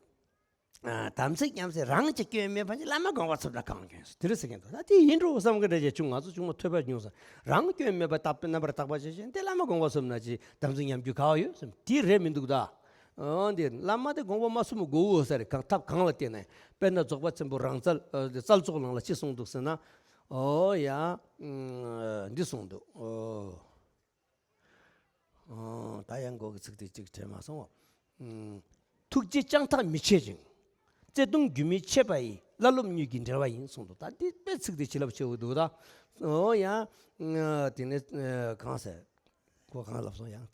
ཨ། དམ་ཚིག་ཉམས་ཟེར། རང་གཅིག་སྐྱོན་མེད་པ་ཅིག་བླ་མ་དགོངས་པ་ཚུམ་ལ་གང་སྐྱོན་ཟེར་དེ་རེད་ཟེར་མཁན་འདུག། ད་དེ་ཡིན་འགྲོ་བསམ་གི་འདྲ་བྱས་བྱུང་། ང་ཚོ་ཆུང་མ་ཐོས་པ་ཉུང་ས། རང་སྐྱོན་མེད་པ་རྟག་པའི་རྣམ་པར་དག་པ་ཅིག་བྱས་དེ་བླ་མ་དགོངས་པ་ཚུམ་ན་ཅིག་དམ་ཚིག་ཉམས་རྒྱུ་ག་བ་ཡོད་བསམ། དེ་རེད་མི་འདུག་ད། ཨོ། འདི་བླ་མ་དེ་དགོངས་པ་མ་ཚུམ་དགོས་འོ་ཟེར། གང་ཐབས་གང་ལ་བརྟེན་ནས། དཔེར་ན་རྫོགས་པ་ཆེན་པོ་རང་རྩལ། ཨ། རྩལ་རྫོགས་ནང་ལ་ཅི་གསུངས་འདུག་ཟེར་ན། ཨོ་ཡ། ཨ། འདི་གསུངས་འདུག། ཨོ། ཨོ། ད་ཡང་མགོ་གི་ཚིག་དེ་གཅིག་དྲན་མ་སོང་། ཨོ། ཐུགས་རྗེ་ཅང་ཐག་མི་ཆད་ཅིང་། བརྩེ་གདུང་རྒྱུན་མི་འཆད་པ་ཡིས། བླ་སློབ་གཉིས་ཀྱི་འབྲེལ་བ་ཡིན་གསུངས་འདུག། ད་འདི་དཔེ་ཚིག་དེ་བྱིན་རླབས་ཆེ་བོ་འདུག་ད། ཨོ་ཡ། ཨ། དེ་ནས། ཨ། གང་ཟེར། ཁོ་གང་ལབ་སོང་ཡང་།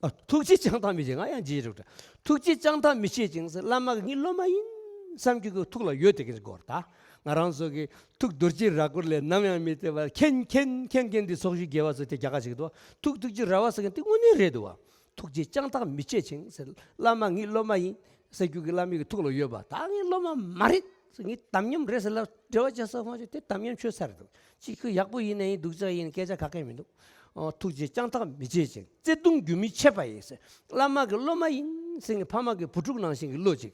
ཨ། ཐུགས་རྗེ་ཅང་ཐག་མི་ཆད། ང་ཡང་བརྗེད་རུག་ད། ཐུགས་རྗེ་ཅང་ཐག་མི་ཆད་ཅིང་ཟེར། བླ་མ་གི་ངའི་སློབ་མ་ཡིན་བསམ་རྒྱུ་གི་ཐུགས་ལ་ཡོད་དེ་གི་སྐོར་ད། ང་རང་ཚོ་གི་ཐུགས་རྡོ་རྗེའི་རྭ་ཀུར་ལས་ནམ་ཡང་མི་བཏེག་པར་མཁྱེན་མཁྱེན་མཁྱེན་མཁྱེན་དེ་ཚོགས་ཞུགས་དགེ་བ་ཚོ་དེ་རྒྱ་གར་ཞིག་ཏུ། ཐུགས་ཐུགས་རྗེ་རྭ་བ་ཟེར་མཁན་དེ་དངོས་གནས་རེད་འདུག་བ། ཐུགས་རྗེ་ཅང་ཐག་མི་ཆད་ཅིང་ཟེར། བླ་མ་ངའི་སློབ་མ་ཡིན་ཟེར་རྒྱུ་གི་བླ་མའི་གི་ཐུགས་ལ་ཡོད་པ། ད་ངའི་སློབ་མ་མ་རེད་ཟེར། ངའི་དམ་ཉམས་རེད་ཟེར་ལབ་འབྲེལ་བ་བྱས་སོང་བ་ཅིག་དེ་དམ་ཉམས་ཆོད་ས་རེད་འདུག། ཅིག་ཁོ་ཡག་པོ་ཡིན་ན་ཡིན། སྡུག་ཅག་ཡིན་ན་སྐད་ཆ་ག་གེ་མི་འདུག། ཨོ། ཐུགས་རྗེ་ཅང་ཐག་མི་ཆད་ཅིང་། བརྩེ་གདུང་རྒྱུན་མི་འཆད་པ་ཡིས། བླ་མ་གི་སློབ་མ་ཡིན་ཟེར་ནས་ཕ་མ་གི་བུ་ཕྲུག་ནང་བཞིན་གྱི་བློ་གཅིག།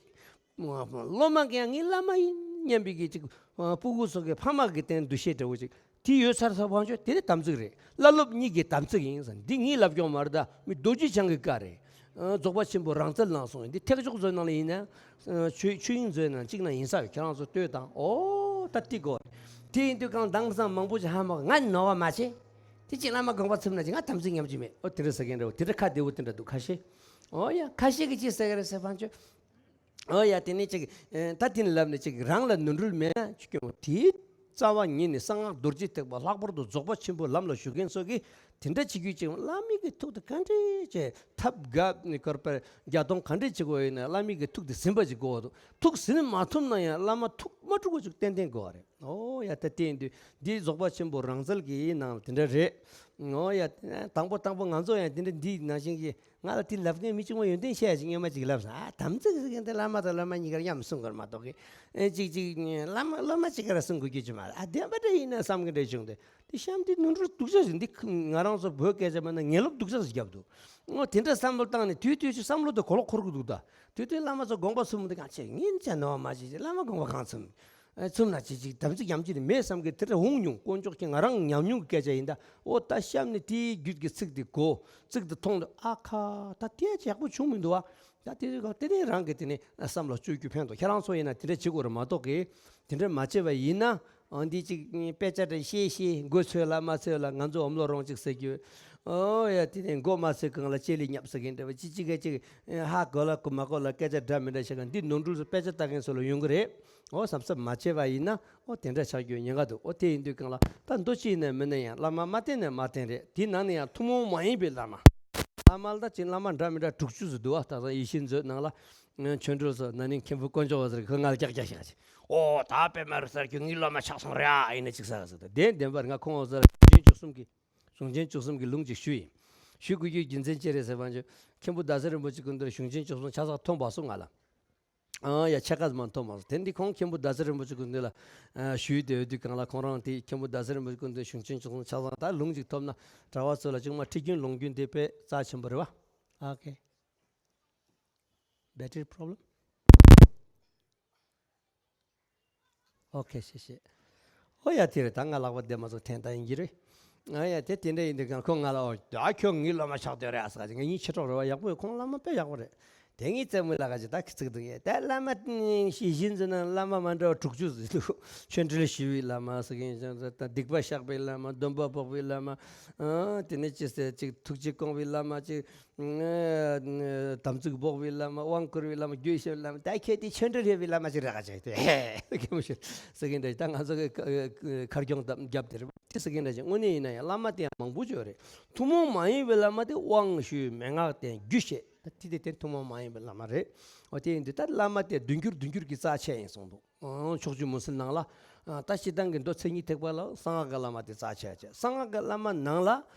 སློབ་མ་གི་ཡང་ངའི་བླ་མ་ཡིན་སྙམ་པའི་གི་ཅིག། ཨ། སྤུ་གུ་ཚོ་གི་ཕ་མ་གི་སྟེང་འདུ་ཤེས་འདྲ་བོ་ཅིག་དེ་ཡོད་ཚར་ཚར་བ་ཅོ་དེ་ནི་དམ་ཚིག་རེད། བླ་སློབ་གཉིས་ཀྱི་དམ་ཚིག་ཡིན་ཟེར། འདི་ངའི་ལབ་སྐྱོང་མ་རེད། ད་མི་རྡོ་རྗེ་འཆང་གི་བཀའ་རེད། ཨ། རྫོགས་པ་ཆེན་པོ་རང་རྩལ་ནང་གསུངས་ཡིན། འདི་ཐེག་མཆོག་མཛོད་ནང་ལ་ཡིན་ན། ཨ། ཆོས་ཆོས་དབྱིངས་མཛོད་ནང་གཅིག་ན་ཡིན་ས་རེད། ཁྱེད་རང་ཚོ་ལྟོས་དང་། ཨོ། ད་ཏི་གོ་རེད། དེ་ཡིན་དུས་གང་དེང་སང་མང་པོ་ཅིག་ཧ་མ་གོ། ང་ནོར་བ་མ་བྱེད། དེ་ཅིག་བླ་མ་དགོངས་པ་ཚུམ་ན་ཅིག་ང་དམ་ཚིག་ཉམས་ཀྱི་མེད། ཨོ། དེ་འདྲ་ཟེར་མཁན་འདྲ་བོ་དེ་འདྲ་ཁ་བདེ་བོ་དེ་འདྲ་འདུག་ཁ་ཤས། ཨོ་ཡ། ཁ་ཤས་ཀྱིས་ཅི་ཟེར་གི་རེད་ཟེར་བ་ཅོ། ཨོ་ཡ། དེ་ནས་ཅིག། ཨེ། ད་དེ་ནས་ལབ་ནས་ཅིག་རང་ལ་ནོར་འཁྲུལ་མེད་ན་ཅིག་སྐྱོན། དེའི་རྩ་བ་ཉིད་ནས་གསང་སྔགས་རྡོ་རྗེ་ཐེག་པ་ལྷག་པར་དུ་རྫོགས་པ་ཆེན་པོའི་ལམ་ལ་ཞུགས་མཁན་ཚོ་གིས་ དེ་འདྲ་བྱེད་རྒྱུ་ཅིག་བླ་མའི་གི་ཐུགས་དེ་ག་འདྲས་བྱས་ཐབས་དགའ་ནི་སྐོར་པར་བརྒྱ་སྟོང་ག་འདྲས་བྱེད་དགོས་ཡིན་ན། བླ་མའི་གི་ཐུགས་དེ་ཟིན་པ་ཅིག་དགོས་འདུག་ཐུགས་ཟིན་མ་ཐུབ་ན་ཡང་བླ་མ་ཐུགས་མ་དཀྲུགས་པ་ཅིག་ཏན་ཏན་དགོས་པ་རེད། ཨོ་ཡ། ད་དེ་ཡིན་དུས་འདི་རྫོགས་པ་ཆེན་པོ་རང་རྩལ་གྱི་ནང་ལ་དེ་འདྲ་རེད། ཨོ་ཡ། དང་པོ་དང་པོ་ང་ཚོ་ཡང་དེ་འདྲ་འདི་ནང་བཞིན་གྱི་ང་ལ་དེ་ལབ་མཁན་མི་གཅིག་མ་ཡོན་ཏན་ཤེས་ཡ་ཅིག་སྔོན་མ་ཅིག་ལབ་སོང་། ཨ། དམ་ཚིག་ཟེར་མཁན་དེ་བླ་མ་དང་བླ་མ་གཉིས་ཀར་མཉམ་གསུང་དགོས་མ་གཏོགས་གི། ཨེ། ཅིག་ཅིག་བླ་མ་སློབ་མ་གཅིག་ག་ར་གསུང་དགོས་རྒྱུ་ཅིག་མ་རེད། ཨ། བདེན་པ་འདྲ་ཡིན་ན་བསམ་གི་འདྲ་བྱུང་སྟེ། དེ་གཤམ་དེ་ནོར་འཁྲུལ་སྡུག་ཅག་ཞིག་འདི་ང་རང་ཚོ་བོད་སྐད་ཆ་མ་ན་ངན་སློབ་སྡུག་ཅག་ཞིག་བརྒྱབ་འདུག་ཨོ། དེ་འདྲ་བསམ་བློ་བཏང་ནས་དུས་དུས་ཅིག་བསམ་བློ་དེ་གོ་ལོག་འཁོར་གི་འདུག་ད་དུས་དུས་བླ་མ་ཚོ་དགོངས་པ་ཚུམ་དེ་གང་བྱེད། ངན་ཅག་ནོར་མ་བྱེད་ཅེས་བླ་མ་དགོངས་པ་གང་ཚུམ། ཨེ། ཚུམ་ན་ཅིག་ཅིག་དམ་ཚིག་ཉམས་ཀྱི་རེད་མེད་བསམ་གི་དེ་འདྲ་འོང་མྱོང་། དཀོན་མཆོག་གིས་ང་རང་ཉམས་མྱོང་གི་སྐད་ཆ་ཡིན་ད། ཨོ། ད་གཤམ་ནས་དེའི་རྒྱུད་ཀྱི་ཚིག་དེ་གོ། ཚིག་དེ་མཐོང་དུས། ཨ་ཁ། ད་དེ་ཅིག་ཡག་པོ་བྱུང་མི་འདུག་བ། ད་དེ་དེ་དེ་རང་གི་དེ་ནས་བསམ་བློ་བཅོས་རྒྱུ་ཕན་ཐོགས། ཁྱེད་རང་ཚོ་ཡིན་ན་དེ་འདྲ་བྱེད་དགོས་རེད་མ་གཏོགས་གི། དེ་འདྲ་མ་བྱས་པ་ཡིན་ན། ཨ། འདི་ཅིག་དཔེ་ཆ་འདྲ་ཤེས་ཤེས། མགོ་ཚོས་ལ་མ་ཚོས་ལ། ང་ཚོ་འོམ་ལོ་རོང་ཅིག་ཟེར་རྒྱུ། ཨོ་ཡ། དེ་ནས་མགོ་མ་ཚོས་གང་ལ་ལྕེ་ལ་བརྙབ་ཟེར་མཁན་འདྲ་བ། ཅི་ཅི་ག་ཅིག་ཧ་གོ་ལ་གོ་མ་གོ་ལ་སྐད་ཆ་འདྲ་མི་འདྲ་བཤད་ག། འདི་ནོར་འཁྲུལ་ཚོ་དཔེ་ཆ་ལྟ་མཁན་ཚོ་ལ་ཡོང་གི་རེད། ཨོ། བསམ་བསམ་མ་བྱས་པ་ཡིན་ན། ཨོ། དེ་འདྲ་ཆགས་རྒྱུའི་ཉེན་ཁ་འདུག་ཨོ། དེ་ཡིན་དུས་གང་ལ་ད་མདོ་སྤྱི་ཡིན་ན་མིན་ན་ཡང་བླ་མ་མ་བསྟེན་ན་མ་བསྟེན་རེད། དེ་ནང་ནས་ཡང་ཐུན་མོང་མ་ཡིན་པའི་བླ་མ། བླ་མ་ལ་ད་ཅིག་བླ་མ་འདྲ་མི་འདྲ་དྲུག་ཅུ་ཙམ་འདུག་བ། ད་ལྟ་ཡིད་བཞིན་མཛོད་ནང་ལ། ཆོས་འབྲེལ་སོགས་ན་ནིང་མཁན་པོ་དཀོན་མཆོག་འོད་ཟེར་གྱིས་ང་ལ་ཀྱག་ཀྱག་བཤད་ཀྱི། ཨོ། ད་དཔེ་མ་རུ་ཟེར་རྒྱུ་ངའི་སློབ་མ་ཆགས་སོང་རེད་ཨ། ཡིན་ན་ཅིག་ཟེར་ཟེར། ད་བདེན་བདེན་པར་ང་ཁོང་འོད་ཟེར་གཞུང་ཆེན་བཅུ་གསུམ་གྱི། གཞུང་ཆེན་བཅུ་གསུམ་གྱི་ལུང་ཅིག་ཞུས་ཡིན། ཞུ་དགོས་རྒྱུའི་རྒྱུ་མཚན་ཅི་རེད་ཟེར་བ་ཅིན། མཁན་པོ་ཟླ་ཟེར་རིན་པོ་ཆེ་སྐུ་མདུན་ལ་གཞུང་ཆེན་བཅུ་གསུམ་ཆ་ཚང་ཐོན་པ་སོང་ང་ལ། ཨང་། ཡ། ཆ་ཚང་མ་ཐོན་མ་སོང་། དེ་འདི་ཁོང་མཁན་པོ་ཟླ་ཟེར་རིན་པོ་ཆེ་སྐུ་མདུན་ལ་ཞུས་ཏེ་ཡོད་དུས་གང་ལ། ཁོང་རང་དེ་མཁན་པོ་ཟླ་ཟེར་རིན་པོ་ཆེ་སྐུ་མདུན་གཞུང་ཆེན་བཅུ་གསུམ་ཆ་ཚང་ད་ལུང་ཅིག་ཐོབ་ན། གྲྭ་བ་ཚོ་ལ་ཅུང་མ་ཁྲིད་རྒྱུན་ལུང་རྒྱུན་དེ་དཔེ་རྩ་ཆེན་པོ་རེད་བ། Okay. Battery problem? Okay. ཤེས་ཤེས། ཨོ་ཡ། དེ་རེད། ད་ང་ལག་པ་བདེ་མ་སོང་། འཐེན་ད་ཡིན་གྱི་རེད། ཨ་ཡ། དེ་དེ་འདྲ་ཡིན་དུས་གང་ཁོང་ང་ལ། ཨོ། ད་ཁྱོད་ངའི་སློབ་མ་ཆགས་བསྡད་རེད་ཨ་ཟེར་ག་ཅིག་ང་གཉིས་མཆེད་གྲོགས་རེད་བ། ཡག་པོ་ཡོད། ཁོང་བླ་མ་དཔེ་ཡག་པོ་རེད། དེ་ངའི་རྩེད་མོ་ལ་ག་ཅིག་ད་ཁི་ཚིག་འདུག་ཡ། ད་བླ་མ་ཤེས་བཞིན་འཛིན་ན་བླ་མ་མ་འདྲ་བ་དྲུག་ཅུ་ཟིག་འདུག་ཆོས་འབྲེལ་ཞུ་བའི་བླ་མ་ཟེར་གྱིན་བཞིན། ད་སྡིག་པ་བཤགས་པའི་བླ་མ། སྡོམ་པ་འབོག་པའི་བླ་མ། ཨ། དེ་ནས་ཅི་ཟེར་ཅིག་ཐུགས་རྗེ་སྐོང་བའི་བླ་མ། ཅིག་དམ་ཚིག་འབོག་པའི་བླ་མ། དབང་བསྐུར་བའི་བླ་མ། རྒྱུད་བཤད་པའི་བླ་མ། ད་ཁྱེད་དེ་ཆོས་འབྲེལ་ཡོད་པའི་བླ་མ་ཅིག་རེད་ག་ཅིག་དེ་ཧེ་ཀེ་མོ་ཤི་ཟེར་གྱིན་འདྲ། ད་ང་ཚོ་གི་ཁ་སྐྱོང་བརྒྱབ་དེ་རེད་པ། དེ་ཟེར་གྱིན་འདྲ་ཅིག་དངོས་གནས་ཡིན་ན་ཡང་བླ་མ་དེ་ཡང་མང་པོ་ཅིག་ཡོད་རེད། ཐུན་མོང་མ་ཡིན་པའི་བླ་མ་དེ་དབང་ཞུས། མན་ངག་བསྟན། རྒྱུད་བཤད། ད་དེ་དེ་དེ་ཐུན་མོང་མ་ཡིན་པའི་བླ་མ་རེད། འོ། དེ་ཡིན་དུས་ད་བླ་མ་དེ་བདུན་འགྱུར་བདུན་འགྱུར་གྱི་རྩ་ཆེ་ཡིན་གསུངས་འདུག་ཨང་། ཕྱོགས་བཅུའི་མུན་སེལ་ནང་ལ། ཨ། ད་སྤྱིར་བཏང་གི་མདོ་མཚན་ཉིད་ཐེག་པ་ལ་གསང་སྔགས་ཀྱི་བླ་མ་དེ་རྩ་ཆེ་ཆེ། གསང་སྔགས་ཀྱི་བླ་མ་ནང་ལ་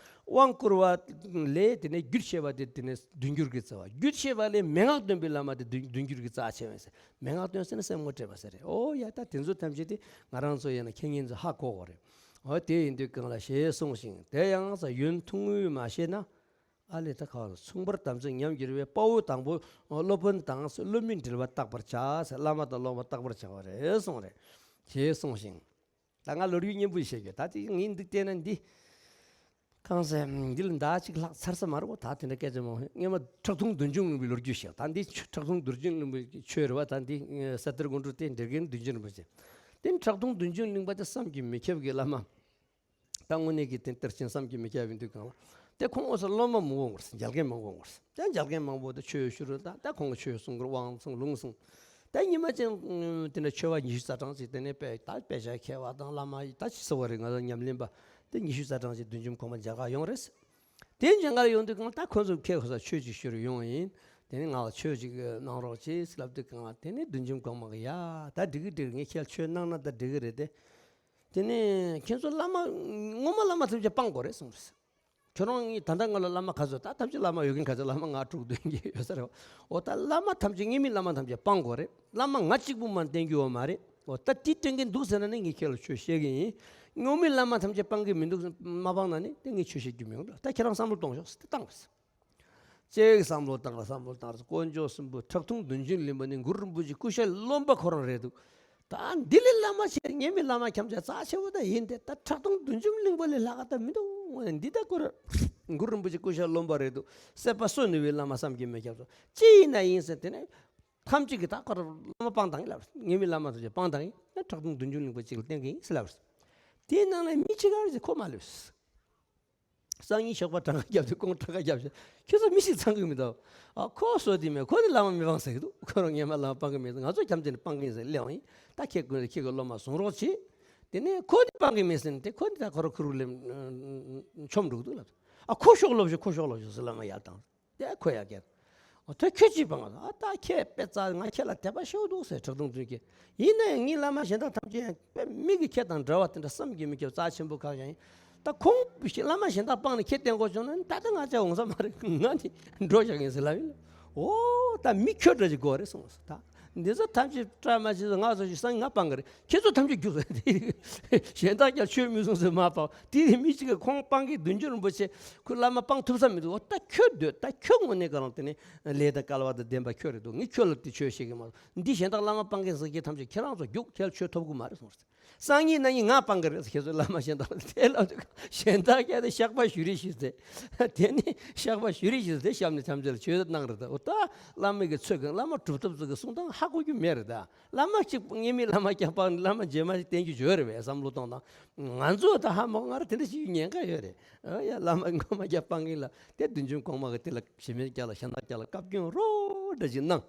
དབང་བསྐུར་བ་ལས་དེ་ནས་རྒྱུད་བཤད་པ་དེ་དེ་ནས་བདུན་འགྱུར་གྱི་རྩ་བ། རྒྱུད་བཤད་པ་ལས་མན་ངག་འདོན་པའི་བླ་མ་དེ་བདུན་བདུན་འགྱུར་གྱི་རྩ་ཆེ་བས་ཟེར། མན་ངག་འདོན་ཟེར་ན་སེམས་ངོ་སྤྲད་པ་ཟེར་རེད། ཨོ་ཡ། ད་དེ་ཚོ་ཐམས་ཅད་དེ་ང་རང་ཚོ་ཡིན་ན་མཁྱེན་མཁན་ཚོ་ཧ་གོ་གོ་རེད། ཨོ། དེ་ཡིན་དུས་གང་ལ་ཞེས་གསུངས་ཤིང་། དེ་ཡང་ས་ཡོན་ཐུང་ངུས་མ་ཤེས་ན། ཨ་ལས། ད་ག་བ་ལ་མཚུངས་པར་དམ་ཚིག་ཉམས་བསྒྱུར་བའི་དཔའ་བོ་དང་པོ་སློབ་དཔོན་དང་སློབ་མའི་འབྲེལ་བ་རྟག་པར་བྱ་ཟེར། བླ་མ་དང་སློབ་མ་རྟག་པར་བྱ་བ་རེད་གསུངས་རེད། ཞེས་གསུངས་ཤིང་། ད་ང་ལོ་རྒྱུས་སྙན་པོ་ཞིག་བཤད་རྒྱུ། ད་དེ་ངས་འདུག་བལྟས་ན་འདི་གང་ཟེར། འདི་ལ་ཟླ་གཅིག་ལྷག་ཚར་ས་མ་རེད་གོ། ད་དེ་འདྲ་སྐད་ཆ་མང་པོ། སྔོན་མ་ཁྲག་འཐུང་བདུད་འཇོམས་གླིང་པའི་ལོ་རྒྱུས་བཤད། ད་འདི་ཁྲག་འཐུང་བདུད་འཇོམས་གླིང་པའི་ཆོས་རེད་བ། ད་འདི་ས་གཏེར་དགོང་དྲོ་དེ་འགྲེལ་མཁན་བདུད་འཇོམས་རིན་པོ་ཆེ། དེ་ཁྲག་འཐུང་བདུད་འཇོམས་གླིང་པ་དེ་བསམ་གྱིས་མི་ཁྱབ་ཀྱི་བླ་མ། ད་དངོས་གནས་ཀྱི་དེ་གཏེར་ཆེན་བསམ་གྱིས་མི་ཁྱབ་ཡིན་དུས་གང་ལ། དེ་ཁོང་འོ་ས་སློབ་མ་མང་པོ་ངོ་ཟིན། མཇལ་མཁན་མང་པོ་ངོ་ཟིན། དེ་མཇལ་མཁན་མང་པོ་དེ་ཆོས་ཞུ་རུ། ད་ད་ཁོང་གི་ཆོས་གསུང་གི་རེད། དབང་གསུང་ལུང་གསུང་། དེ་ཉི་མ་ཅན་དེ་འདྲ་ཆོས་པ་ཉི་ཤུ་རྩ་གྲངས་ཅིག་དེ་ནས་དཔེ་ད་དཔེ་ཆ་མཁས་པ་དང་བླ་མ་ད་ཅི་ཟེར་བ་རེད། ང་ཚོ་ཉམས་ལེན་པ་དེ་ཉི་ཤུ་རྩ་གྲངས་ཅིག་བདུད་འཇོམས་གོང་མ་མཇལ་ཁ་ཡོང་རེད། དེ་མཇལ་ཁ་ཡོང་དུས་གང་ལ་ད་ཁོ་ཚོ་ཁྱེད་ཁོ་ཚོ་ཆོས་ཅིག་ཞུ་རུ་ཡོང་ཡིན། དེ་ནས་ང་ལ་ཆོས་ཅིག་གནང་རོགས་བྱེད་ཟེར་ལབ་དུས་གང་ལ། དེ་ནས་བདུད་འཇོམས་གོང་མ་གིས་ཡ་ད་འགྲིག་གི་འགྲིག་གི། ངས་ཁྱེད་ལ་ཆོས་གནང་ན་ད་འགྲིག་གི་རེད་དེ། དེ་ནས་ཁྱེད་ཚོ་བླ་མ་ངོ་མ་བླ་མ་ཐམས་ཅད་སྤང་དགོས་རེད་གསུངས་རེད། ཁྱོད་རང་གཉིས་ད་ལྟ་ང་ལ་བླ་མ་ག་ཚོད། ད་ཐམས་ཅད་བླ་མ་ཡོད་མཁན་ག་ཚོད། བླ་མ་ང་དྲུག་བདུན་གྱི་ཡོད་ས་རེད་བ། འོ། ད་བླ་མ་ཐམས་ཅད་ངེད་མི་བླ་མ་ཐམས་ཅད་སྤང་དགོས་རེད། བླ་མ་ང་གཅིག་པུ་མ་བསྟེན་རྒྱུ་བ་མ་རེད། འོ། ད་དེ་བསྟེན་མཁན་འདུག་ཟེར་ན་ནི་ངས་ཁྱེད་ལ་ཆོས་བཤད་གི་ཡིན། ངེད་མི་བླ་མ་ཐམས་ཅད་སྤང་གི་མི་འདུག་མ་སྤང་ན་ནི་དེ་ངས་ཆོས་བཤད་རྒྱུ་མི་ཡོང་། ད་ཁྱེད་རང་བསམ་བློ་གཏོང་ཤོག་ཟེར་ཏེ་བཏང་བ་རེད། ཅིག་བསམ་བློ་བཏང་ལ་བསམ་བློ་བཏང་ལ། དཀོན་མཆོག་གསུམ་པོ་ཁྲག་འཐུང་བདུད་འཇོམས་གླིང་པ་ནི་གུ་རུ་རིན་པོ་ཆེ་སྐུ་ཤ་རློན་པ་ཁོ་རང་རེད་འདུག་ད་འདི་ལས་བླ་མ་ཆེ་ངེད་མི་བླ་མ་ཁྱམས་ཆ་རྩ་ཆེ་བོ་ད་ཡིན་ཏེ། ད་ཁྲག་འཐུང་བདུད་འཇོམས་གླིང་པ་ལས་ལྷག་ག་ད་མི་འདུག་འདི་ད་ཁོ་རང་གུ་རུ་རིན་པོ་ཆེ་སྐུ་ཤ་རློན་པ་རེད་འདུག་སྲིད་པ་གསོ་ནུས་པའི་བླ་མ་བསམ་གྱིས་མི་ཁྱབ་སོ་ཅི་ཡིན་ན་ཡིན་ཟེར། དེ་ནས་ཐམས་ཅད་ཀྱིས་ད་ཁོ་རང་བླ་མ་སྤང་བཏང་ཡིན་ལབ། ངེད་མི་བླ་མ་ཚོ་ཆ་སྤང་བཏང་ཡིན། ད་ཁྲག་འཐུང་བདུད་འཇོམས་གླིང་པ་གཅིག་ལ་བསྟེན་གྱི་ཡིན་ཟེར་ལབ། དེའི་ནང་ནས་མི་གཅིག་ག་རེ་ཟེར་ཁོ་མ་ལུས། སང་ཉིན་ཞོགས་པ་གྲངས་ཀ་བརྒྱབ་དུས་ཁོང་གྲངས་ཀ་བརྒྱབ་ཤག་ཁྱོད་ཚོ་མི་ཞིག་ཚང་གི་མི་འདུག་ཨ། ཁོ་བཟོ་དེ་མེད། ཁོ་ནི་བླ་མ་མི་སྤང་ཟེར་གི་འདུག་ཁོ་རང་ངེད་མ་བླ་མ་སྤང་གི་མེད། ང་ཚོ་ཁྱམས་ཚན་ནས་སྤང་གི་ཡིན་ཟེར་སླེབས་ཡིན། ད་ཁྱེད་ཀུན་ཁྱེད་ཀྱི་སློབ་མ་བཟུང་རོགས་བྱེད། དེ་ནས་ཁོ་ནི་སྤང་གི་མེད་ཟེར་ནས་དེ་ཁོ་ནི་ད་ཁོ་རང་ཁུ་རུ་ལེམ་མཆོམ་འགྲོ་གི་འདུག་ལབ། ཨ་ཁོ་ཤོག་ལོབས་ཤིག་ཁོ་ཤོག་ལོབས་ཤིག་ཟེར་བླ་མ་ཡར་བཏང་། དེ་ཁོ་ཡར་བསྐྱལ། ཨོ་དེ་ཁྱོད་ཅིག་སྤང་ཨ། ད་ཁྱེད་དཔེ་རྩ་ང་ཁྱེད་ལ་དད་པ་ཤོར་འདུག་ཟེར་གྲགས་སྟོང་བདུན་གྱིས། ཡིན་ན་ཡང་ངའི་བླ་མ་གཞན་དག་ཐམས་ཅད་ཡང་དཔེ་མིག་གིས་ཁྱེད་དང་འདྲ་བ་དེ་འདྲ་བསམ་གྱིས་མི་ཁྱབ་རྩ་ཆེན་པོ་ཁག་ཀྱང་ཡིན། ད་ཁོང་བླ་མ་གཞན་དག་སྤངས་ནས་ཁྱེད་བསྟེན་དགོས་བྱུང་ན་ད་ལྟ་ང་ཅག་འོང་ས་མ་རེད། ང་ནི་འགྲོ་བཞག་ཡིན་ཟེར་ལབ་ཡིན། ཨོ་ད་མི་ཁྱོད་འདྲ་ཅིག་དགོས་རེད་གསུངས་སོ། ད་འདི་ཚོ་ཐམས་ཅད་བཀྲ་མ་བྱེད་ང་ཚོ་ཞིག་སང་ང་སྤང་གི་རེད། ཁྱེད་ཚོ་ཐམས་ཅད་རྒྱུགས་ཟེར། གཞན་དག་ཀྱང་ཆོས་མི་གསུང་ཟེར་མ་པ་དེ་རིང་མི་གཅིག་གིས་ཁོང་སྤང་གི་བདུད་འཇོམས་རིན་པོ་ཆེ་ཁོའི་བླ་མ་སྤང་ཐུབ་ས་མི་འདུག་ཨོ་ད་ཁྱོད་སྡོད། ད་ཁྱོད་དངོས་གནས་ག་རང་དེ་ནི་ལས་དང་སྐལ་བ་དང་ལྡན་པ་ཁྱོད་རེད་འདུག་ངས་ཁྱོད་ལ་དེ་ཆོས་བཤད་གི་མ་རེད། འདི་གཞན་དག་བླ་མ་སྤང་གི་ཟེར་གྱི་ཐམས་ཅད་ཁྱེད་རང་ཚོ་རྒྱུགས། ཁྱེད་ལ་ཆོས་ཐོབ་གི་མ་རེད་གསུངས། སང་ཉིན་གནངས་ཉིན་ང་སྤང་གི་རེད། ཁྱེད་ཚོ་བླ་མ་གཞན་དག་ལ་དེ་ལབ་དུས་གཞན་དག་ཀྱང་དེ་བཤགས་པ་ཞུ་རེ་ཞུས་ཏེ། དེ་ནི་བཤགས་པ་ཞུ་རེ་ཞུས་ཏེ་བཤམས་ནས་ཐམས་ཅད་ལ་ཆོས་གནང་རེད། ད་ཨོ་ད་བླ་མ་གི་ཚོད་ཀྱང་བླ་མ་གྲུབ་ཐོབ་ཚོ་གི་གསུང་སྟངས་ཧ་གོ་རྒྱུ་མེད་རེད། ད་བླ་མ་གཅིག་སྔོན་མའི་བླ་མ་ཀྱང་སྤང་ནས་བླ་མ་རྗེས་མ་ཞིག་བསྟེན་རྒྱུ་བྱོས་རེད་པས་བསམ་བློ་གཏོང་དང་། ང་ཚོ་ད་ཧ་མ་གོ། ང་རང་དེ་འདྲ་ཞིག་ཉེན་ཁ་ཡོད་རེད། ཨོ་ཡ་བླ་མ་སྔོན་མ་ཀྱང་སྤང་གི་ལ་དེ་བདུད་འཇོམས་གོང་མ་གི་དེ་ལ་གཞན་མའི་རྒྱ་ལ་གཞན་དག་རྒྱ་ལ་བཀའ་བཀྱོན་རོ་འདྲ་ཞིག་གནང་།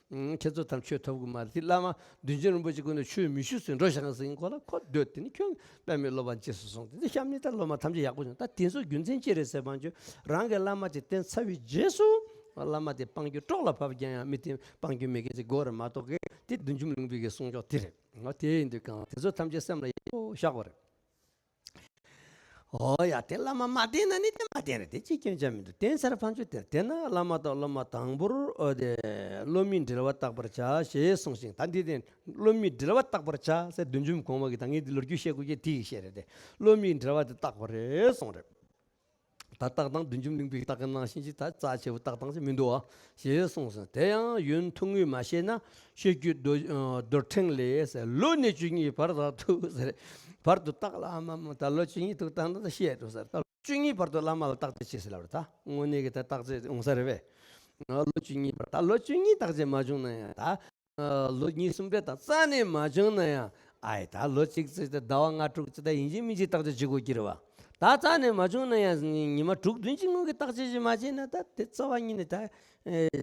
ཁྱེད་ཚོ་ཐམས་ཆོས་ཐོབ་གི་མ་རེད། དེ་བླ་མ་བདུད་འཇོམས་རིན་པོ་ཆེ་ཀུན་ནས་ཆོས་མི་ཞུ་ཟེར་འགྲོ་བཞག་ཟེར་ཡིན། ཁོ་ལ་ཁོ་སྡོད། དེ་ནི་ཁྱོད་པདྨའི་སློབ་པ་རྗེས་སུ་སོང་། དེ་ཚོ་བཤམས་ནས་ད་སློབ་མ་ཐམས་ཅད་ཡག་པོ་བྱུང་། ད་དེ་ཚོ་རྒྱུ་མཚན་ཅི་རེད་ཟེར་བ་ཅོ་རང་གི་བླ་མ་ཅིག་བསྟེན་ཚར་བའི་རྗེས་སུ་བླ་མ་དེ་སྤང་རྒྱུ་སྲོག་ལ་བབ་ཀྱང་ཡང་མི་དེ་སྤང་རྒྱུ་མེད་མཁན་ཅིག་དགོས་རེད་མ་གཏོགས་གི་དེ་བདུད་འཇོམས་ལུང་པའི་གི་གསུང་ཆོག་དེ་རེད། ང་དེ་ཡིན་དུས་གང་དེ་ཚོ་ཐམས་ཅད་སེམས་ལ་ཡག་པོ་བཞག་དགོས་རེད། ཨོ་ཡ་དེ་བླ་མ་མ་བསྟེན་ན་ནི་དེ་མ་བསྟེན་རེད། དེ་ཅི་སྐྱོན་ཆ་མི་འདུག་བསྟེན་ཚར་ཕན་ཆོད་དེར། དེས་ན་བླ་མ་དང་སློབ་མ་དང་པོར་ཨོ་དེ་སློབ་མའི་འབྲེལ་བ་བརྟག་པར་བྱ་ཞེས་གསུངས་ཤིང་། ད་འདི་དེ་སློབ་མའི་འབྲེལ་བ་བརྟག་པར་བྱ་ཟེར་བདུད་འཇོམས་གོང་མ་གི་ད་ངས་འདི་ལོ་རྒྱུས་བཤད་དགོས་ཀྱི་དེ་ཡིག་བཤད་རེད་དེ། སློབ་མའི་འབྲེལ་བ་དེ་བརྟག་པ་རེད་གསུངས་རེད། ད་བརྟག་སྟངས་བདུད་འཇོམས་གླིང་པས་བརྟག་གི་ནང་བཞིན་ཅིག་ད་རྩ་ཆེ་བོ་བརྟག་སྟངས་ཅིག་མི་འདུག་ཨ། ཞེས་གསུངས་སོ། དེ་ཡང་ཡོན་ཐུང་ངུས་མ་ཤེས་ན་ཤེས་རྒྱུད་རྡོ་རྡོར་ཕྲེང་ལས་ཟེར། ལོ་ནི་བཅུ་གཉིས་བར་དུ་ཐུག་ཟེར། བར་དུ་བརྟག་ལ་ཨ་མ་མ་ད་ལོ་བཅུ་གཉིས་ཐུག་བཏང་ན་ད་ཤེས་འགྲོ་ཟེར། ད་ལོ་བཅུ་གཉིས་བར་དུ་བླ་མ་ལ་བརྟག་དཔྱད་བྱེད་ཟེར་ལབ་རེད། ད་དངོས་གནས་ཀྱི་ད་བརྟག་དཔྱད་འོང་ས་རེད་པས། ལོ་བཅུ་གཉིས་བར་ད་ལོ་བཅུ་གཉིས་བརྟག་དཔྱད་མ་བྱུང་ན་ཡང་ད། ལོ་གཉིས་གསུམ་རེ་དང་རྩ་ནས་མ་བྱུང་ན་ཡང་། ཨའི་ད་ལོ་གཅིག་ཙམ་དང་ཟླ་བ་ལྔ་དྲུག་ཙམ་དང་ཡིན་གཅིག་མིན་གཅིག་བརྟག་དཔྱད་བྱེད་དགོས་ཀྱི་རེད་བ། ད་རྩ་ནས་མ་བྱུང་ན་ཡང་ཉི་མ་དྲུག་བདུན་གྱི་སྔོན་གྱི་བརྟག་དཔྱད་ཅིག་མ་བྱས་ན་ད་དེ་རྩ་བ་ཉིད་ནས་ད་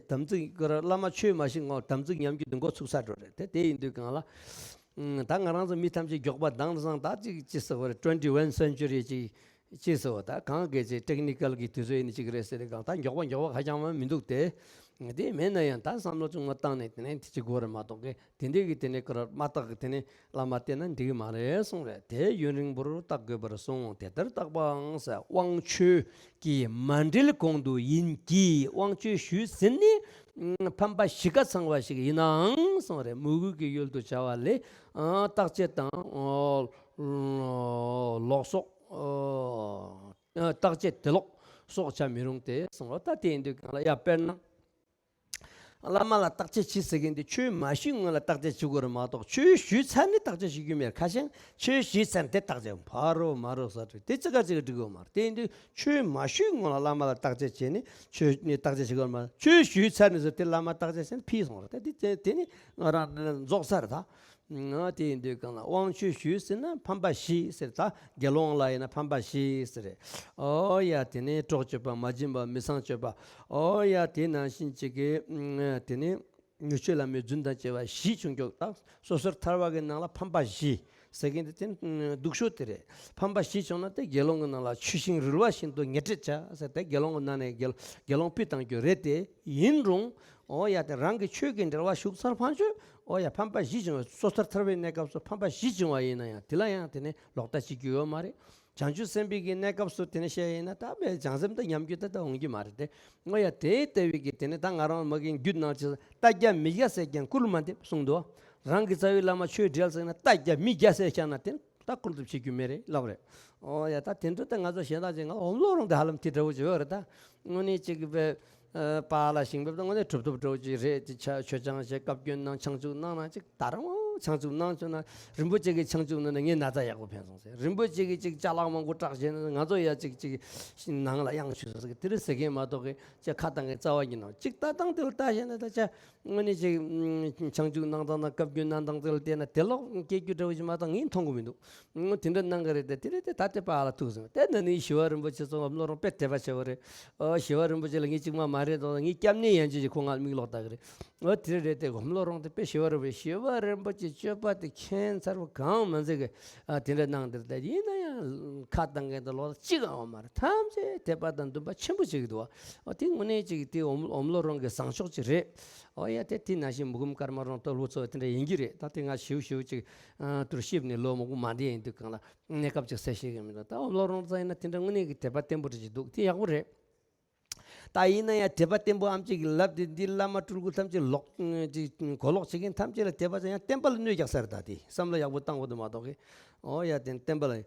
དམ་ཚིག་གི་བླ་མ་ཆོས་མ་ཤེས་ངོ་དམ་ཚིག་ཉམས་རྒྱུ་དེ་འགོ་ཚུགས་ས་འགྲོ་རེད་དེ། དེ་ཡིན་དུས་གང་ལ། ད་ང་རང་ཚོ་མི་ཐམས་ཅད་མགྱོགས་པ་དྭངས་སང་ད་ཅིག་ཅི་ཟེར་བ་རེད། ཊུ་ཝེན་ཊི་ཝན་སེན་ཅུ་རི་ཅིག་ཅེས་སོ། ད་གང་གལ་ཆེ་ཊེག་ནི་ཀལ་གྱི་དུས་ཚོད་ཡིན་ནི་གཅིག་རེད་ཟེར་རེ་གང་ད་མགྱོགས་པ་མགྱོགས་པ་ཧ་ཅང་མ་མི་འདུག་སྟེ། དེ་མེད་ན་ཡང་ད་བསམ་བློ་ཆུང་མ་བཏང་ནས་དེ་ནས་དེ་ཅི་དགོས་རེད་མ་གཏོགས་གི་དེ་འདྲའི་གི་དེ་ནས་ཀ་ར་མ་བརྟག་གི་དེ་ནས་བླ་མ་བསྟེན་ན་འགྲིག་གི་མ་རེད་གསུངས་རེད། དེ་ཡུན་རིང་པོར་བརྟག་དགོས་པར་གསུངས། དེ་ལྟར་བརྟག་པའང་ཟེར་དབང་ཆོས་ཀྱིས་མ་འབྲེལ་གོང་དུ་ཡིན་གྱི་དབང་ཆོས་ཞུས་ཟིན་ནས་ཕན་པ་བཞི་ཀ་ཚང་བ་ཞིག་ཡིན་ནའང་གསུངས་རེད། མོས་གུས་ཀྱི་ཡུལ་དུ་བྱ་བ་ལས་བརྟག་དཔྱད་དང་ལོག་སོགས། བརྟག་དཔྱད་དེ་ལོག་སོགས་བྱ་མི་རུང་སྟེ་གསུངས་པ། ད་དེ་ཡིན་དུས་གང་ལ་ཡ་དཔེར་ན། བླ་མ་ལ་བརྟག་དཔྱད་བྱེད་ཟེར་མཁན་དེ་ཆོས་མ་ཞུས་སྔོན་ལ་བརྟག་དཔྱད་བྱེད་དགོས་རེད་མ་གཏོགས་ཆོས་ཞུས་ཚར་ནས་བརྟག་དཔྱད་བྱེད་རྒྱུ་མེད། ཁ་ཤས་ཆོས་ཞུས་ཚར་ནས་དེ་བརྟག་དཔྱད་ཕ་རོ་མ་རོ་ཟེར་དུས་དེ་ཅི་ག་ཅི་ག་འགྲིག་གི་ཡོད་མ་རེད། དེ་ཡིན་དུས་ཆོས་མ་ཞུས་སྔོན་ལ་བླ་མ་ལ་བརྟག་དཔྱད་བྱས་ནས་ཆོས་ནས་བརྟག་དཔྱད་བྱེད་དགོས་རེད་མ་གཏོགས་ཆོས་ཞུས་ཚར་ནས་ཟེར་དེ་བླ་མ་བརྟག་དཔྱད་བྱས་ནས་ཕུད་སོང་རེད། ད་དེ་དེ་ནི་ང་རང་རྫོགས་ཚར་རེད་ད། ང་དེ་ཡིན་དུས་གང་ལ་དབང་ཆོས་ཞུས་ཟེར་ན་ཕན་པ་བཞི་ཟེར། ད་དགེ་སློང་ལ་ཡིན་ན་ཕན་པ་བཞི་ཟེར་རེད། ཨོ་ཡ་དེ་ནས་གྲོགས་སྤྱོད་པ། མ་བྱིན་པ། མི་ཚངས་སྤྱོད་པ། ཨོ་ཡ་དེ་ནང་བཞིན་གཅིག་གི་དེ་ནས་ཉེས་སྤྱོད་ལ་མི་རྫུན་དང་བཅས་པ་བཞི་བྱུང་ཀྱོག་ད་སོ་སོར་ཐར་བ་གི་ནང་ལ་ཕན་པ་བཞི་ཟེར་མཁན་དེ་དེ་སྡུག་ཤོས་དེ་རེད། ཕན་པ་བཞི་བྱུང་ན་དེ་དགེ་སློང་གི་ནང་ལ་ཆུ་ཤིང་རིལ་བ་བཞིན་དུ་ཉེར་སྤྱད་བྱ་ཟེར། དེ་དགེ་སློང་གི་ནང་ནས་དགེ་དགེ་སློང་སྤུས་དང་རྒྱུ་རེད་དེ། ཡིན་རུང་། ཨོ་ཡ་དེ་རང་གི་ཆོས་ཀྱི་འབྲེལ་བ་ཞུགས་ཚར་ཕན་ཆོད། ཨོ་ཡ་ཕན་པ་བཞི་བྱུང་བ། སོ་ཐར་ཐར་བའི་གནས་སྐབས་སུ་ཕན་པ་བཞི་བྱུང་བ་ཡིན་ན་ཡང་དེ་ལ་ཡང་དེ་ནི་ལོག་ལྟ་བྱེད་རྒྱུ་ཡོད་མ་རེད། བྱང་ཆུབ་སེམས་དཔའི་གི་གནས་སྐབས་སུ་དེ་ནི་བཤད་ཡིན་ན་ད་བས་བྱང་སེམས་དང་ཉམས་རྒྱུ་ད་ད་འོང་རྒྱུ་མ་རེད་དེ། ཨོ་ཡ་དེ་ལྟ་བུའི་གི་དེ་ནི་ད་ང་རང་མ་གི་རྒྱུད་ནང་ཆེ་རྟ་བརྒྱ་མི་བརྒྱ་བསད་ཀྱང་སྐུར་མ་འདེབས་གསུངས་འདུག་རང་གི་རྩ་བའི་བླ་མ་ཆོས་འབྲེལ་ཟེར་ན་རྟ་བརྒྱ་མི་བརྒྱ་བསད་བཞག་ན་དེ་ནི། ད་སྐུར་འདེབས་བྱེད་རྒྱུ་མེད་རེད་ལབ་རེད། ཨོ་ཡ་ད་དེ་འདྲ་ད་ང་ཚོ་གཞན་དག་ཅིག་ང་ཨོམ་ལོ་རོང་དེ་ཧ་ལམ་དེ་འདྲ་བོ་ཅིག་ཡོད་རེད་ད། དངོས་གནས་ཅིག་གི་པའི་པཱ་ལགས་ཤིང་པའི་ད་དངོས་གནས་གྲུབ་ཐོབ་འདྲ་བོ་ཅིག་རེད། དེ་ཆ་མཆོད་ཆང་བྱས་བཀའ་བཀྱོན་གནང་། ཆང་བཅུག་གནང་ན་ཅིག་ད་རང་ཆང་བཅུག་གནང་བཅུག་ན་རིན་པོ་ཆེ་གི་ཆང་བཅུག་གནང་ན་ངས་ན་ཚ་ཡག་པོ་ཕན་སོང་ཟེར། རིན་པོ་ཆེ་གི་ཅིག་ཅ་ལག་མང་པོ་བསྲེགས་བྱས་ན་ང་ཚོ་ཡ་ཅིག་ཅིག་ནང་ལ་གཡང་ཆུ་ཟེར་གི་དེ་རེད་ཟེར་མཁན་མ་གཏོགས་གི་ཅིག་ཁ་བཏང་གི་རྩ་བ་ཉིད་ནང་ཅིག་ལྟ་སྟངས་དེ་ལ་ལྟ་བྱས་ན་ད་ཅིག་དངོས་གནས་ཅིག་ཆང་བཅུག་གནང་སྟངས་དང་བཀའ་བཀྱོན་གནང་སྟངས་དེ་ལ་བལྟས་ན་དེ་ལོག་སྐྱེ་རྒྱུ་འདྲ་བོ་ཞིག་མ་གཏོགས་ངས་མཐོང་གི་མི་འདུག་དེ་འདྲ་གནང་གི་རེད་དེ། དེ་རེད་དེ་ད་དེ་པཱ་ལགས་ཐུག་སོང་། དེ་ན་ནི་ཞི་བ་རིན་པོ་ཆེ་ཚོ་ཨོམ་ལོ་རོང་དཔེ་དད་པ་ཆེ་བ་རེད། ཨོ་ཞི་བ་རིན་པོ་ཆེ་ལ་ངས་གཅིག་མ་མ་རེད་དང་ངས་སྐྱབས་གནས་ཡན་ཆད་ཀྱི་ཁོང་ང་མིག་ལོག་ལྟ་གི་རེད། ཨོ་དེ་རེད་དེ་ཨོམ་ལོ་རོང་དེ་དཔེ་ཞི་བ་རིན་པོ་ཆེ་ཞི་བ་རིན་པོ་ཆེ། སྤྱོད་པ་དེ་ཁྱད་མཚར་པོ་གང་མ་མཛད་གི། ཨ། དེ་འདྲ་གནང་དེར་ད་ཡིན་ན་ཡང་ཁ་བཏང་མཁན་དང་ལོག་གཅིག་ཡང་ཡོད་མ་རེད། ཐམས་ཅད་དད་པ་དང་འདུན་པ་ཆེན་པོ་བྱེད་ཀྱི་འདུག་བ། ཨ། དེ་དངོས་གནས་ཅིག་དེ་འོམ་འོམ་ལོ་རོང་གི་བཟང་ཕྱོགས་ཅིག་རེད། ཨོ་ཡ། དེ་དེ་ནང་བཞིན་མུ་གུམ་ཀརྨ་རོང་སྟོད་ལུགས་ཚོ་དེ་འདྲ་ཡིན་གྱི་རེད། ད་དེ་ང་ཞིའུ་ཞིའུ་ཅིག་ཨ། དུར་ཞིབ་ནས་ལོ་མང་པོ་མ་བསྡད་ཡིན་དུས་གང་ལ་གནས་སྐབས་ཅིག་གསལ་བཤད་ཀྱི་མི་འདུག་ད་འོམ་ལོ་རོང་ཚོ་ཡིན་ན་དེ་འདྲ་དངོས་གནས་ཀྱི་དད་པ་བརྟན་པོ་རེ་ཅིག་འདུག་དེ་ཡག་པོ་རེད། ད་ཡིན་ན་ཡང་དད་པ་བརྟན་པོ་ཨམ་ཅིག་གིས་ལབ་དེ་འདི་བླ་མ་སྤྲུལ་སྐུ་ཐམས་ཅད་ལོག་ཅིག་གོ་ལོག་བྱེད་མཁན་ཐམས་ཅད་ལ་དད་པ་ཅན་ཡང་བསྟན་པ་ལ་གནོད་རྒྱག་ས་རེད། ད་དེ་བསམ་བློ་ཡག་པོ་བཏང་དགོས་འདུག་མ་གཏོགས་གི། ཨོ་ཡ། དེ་བསྟན་པ་ལ་ན་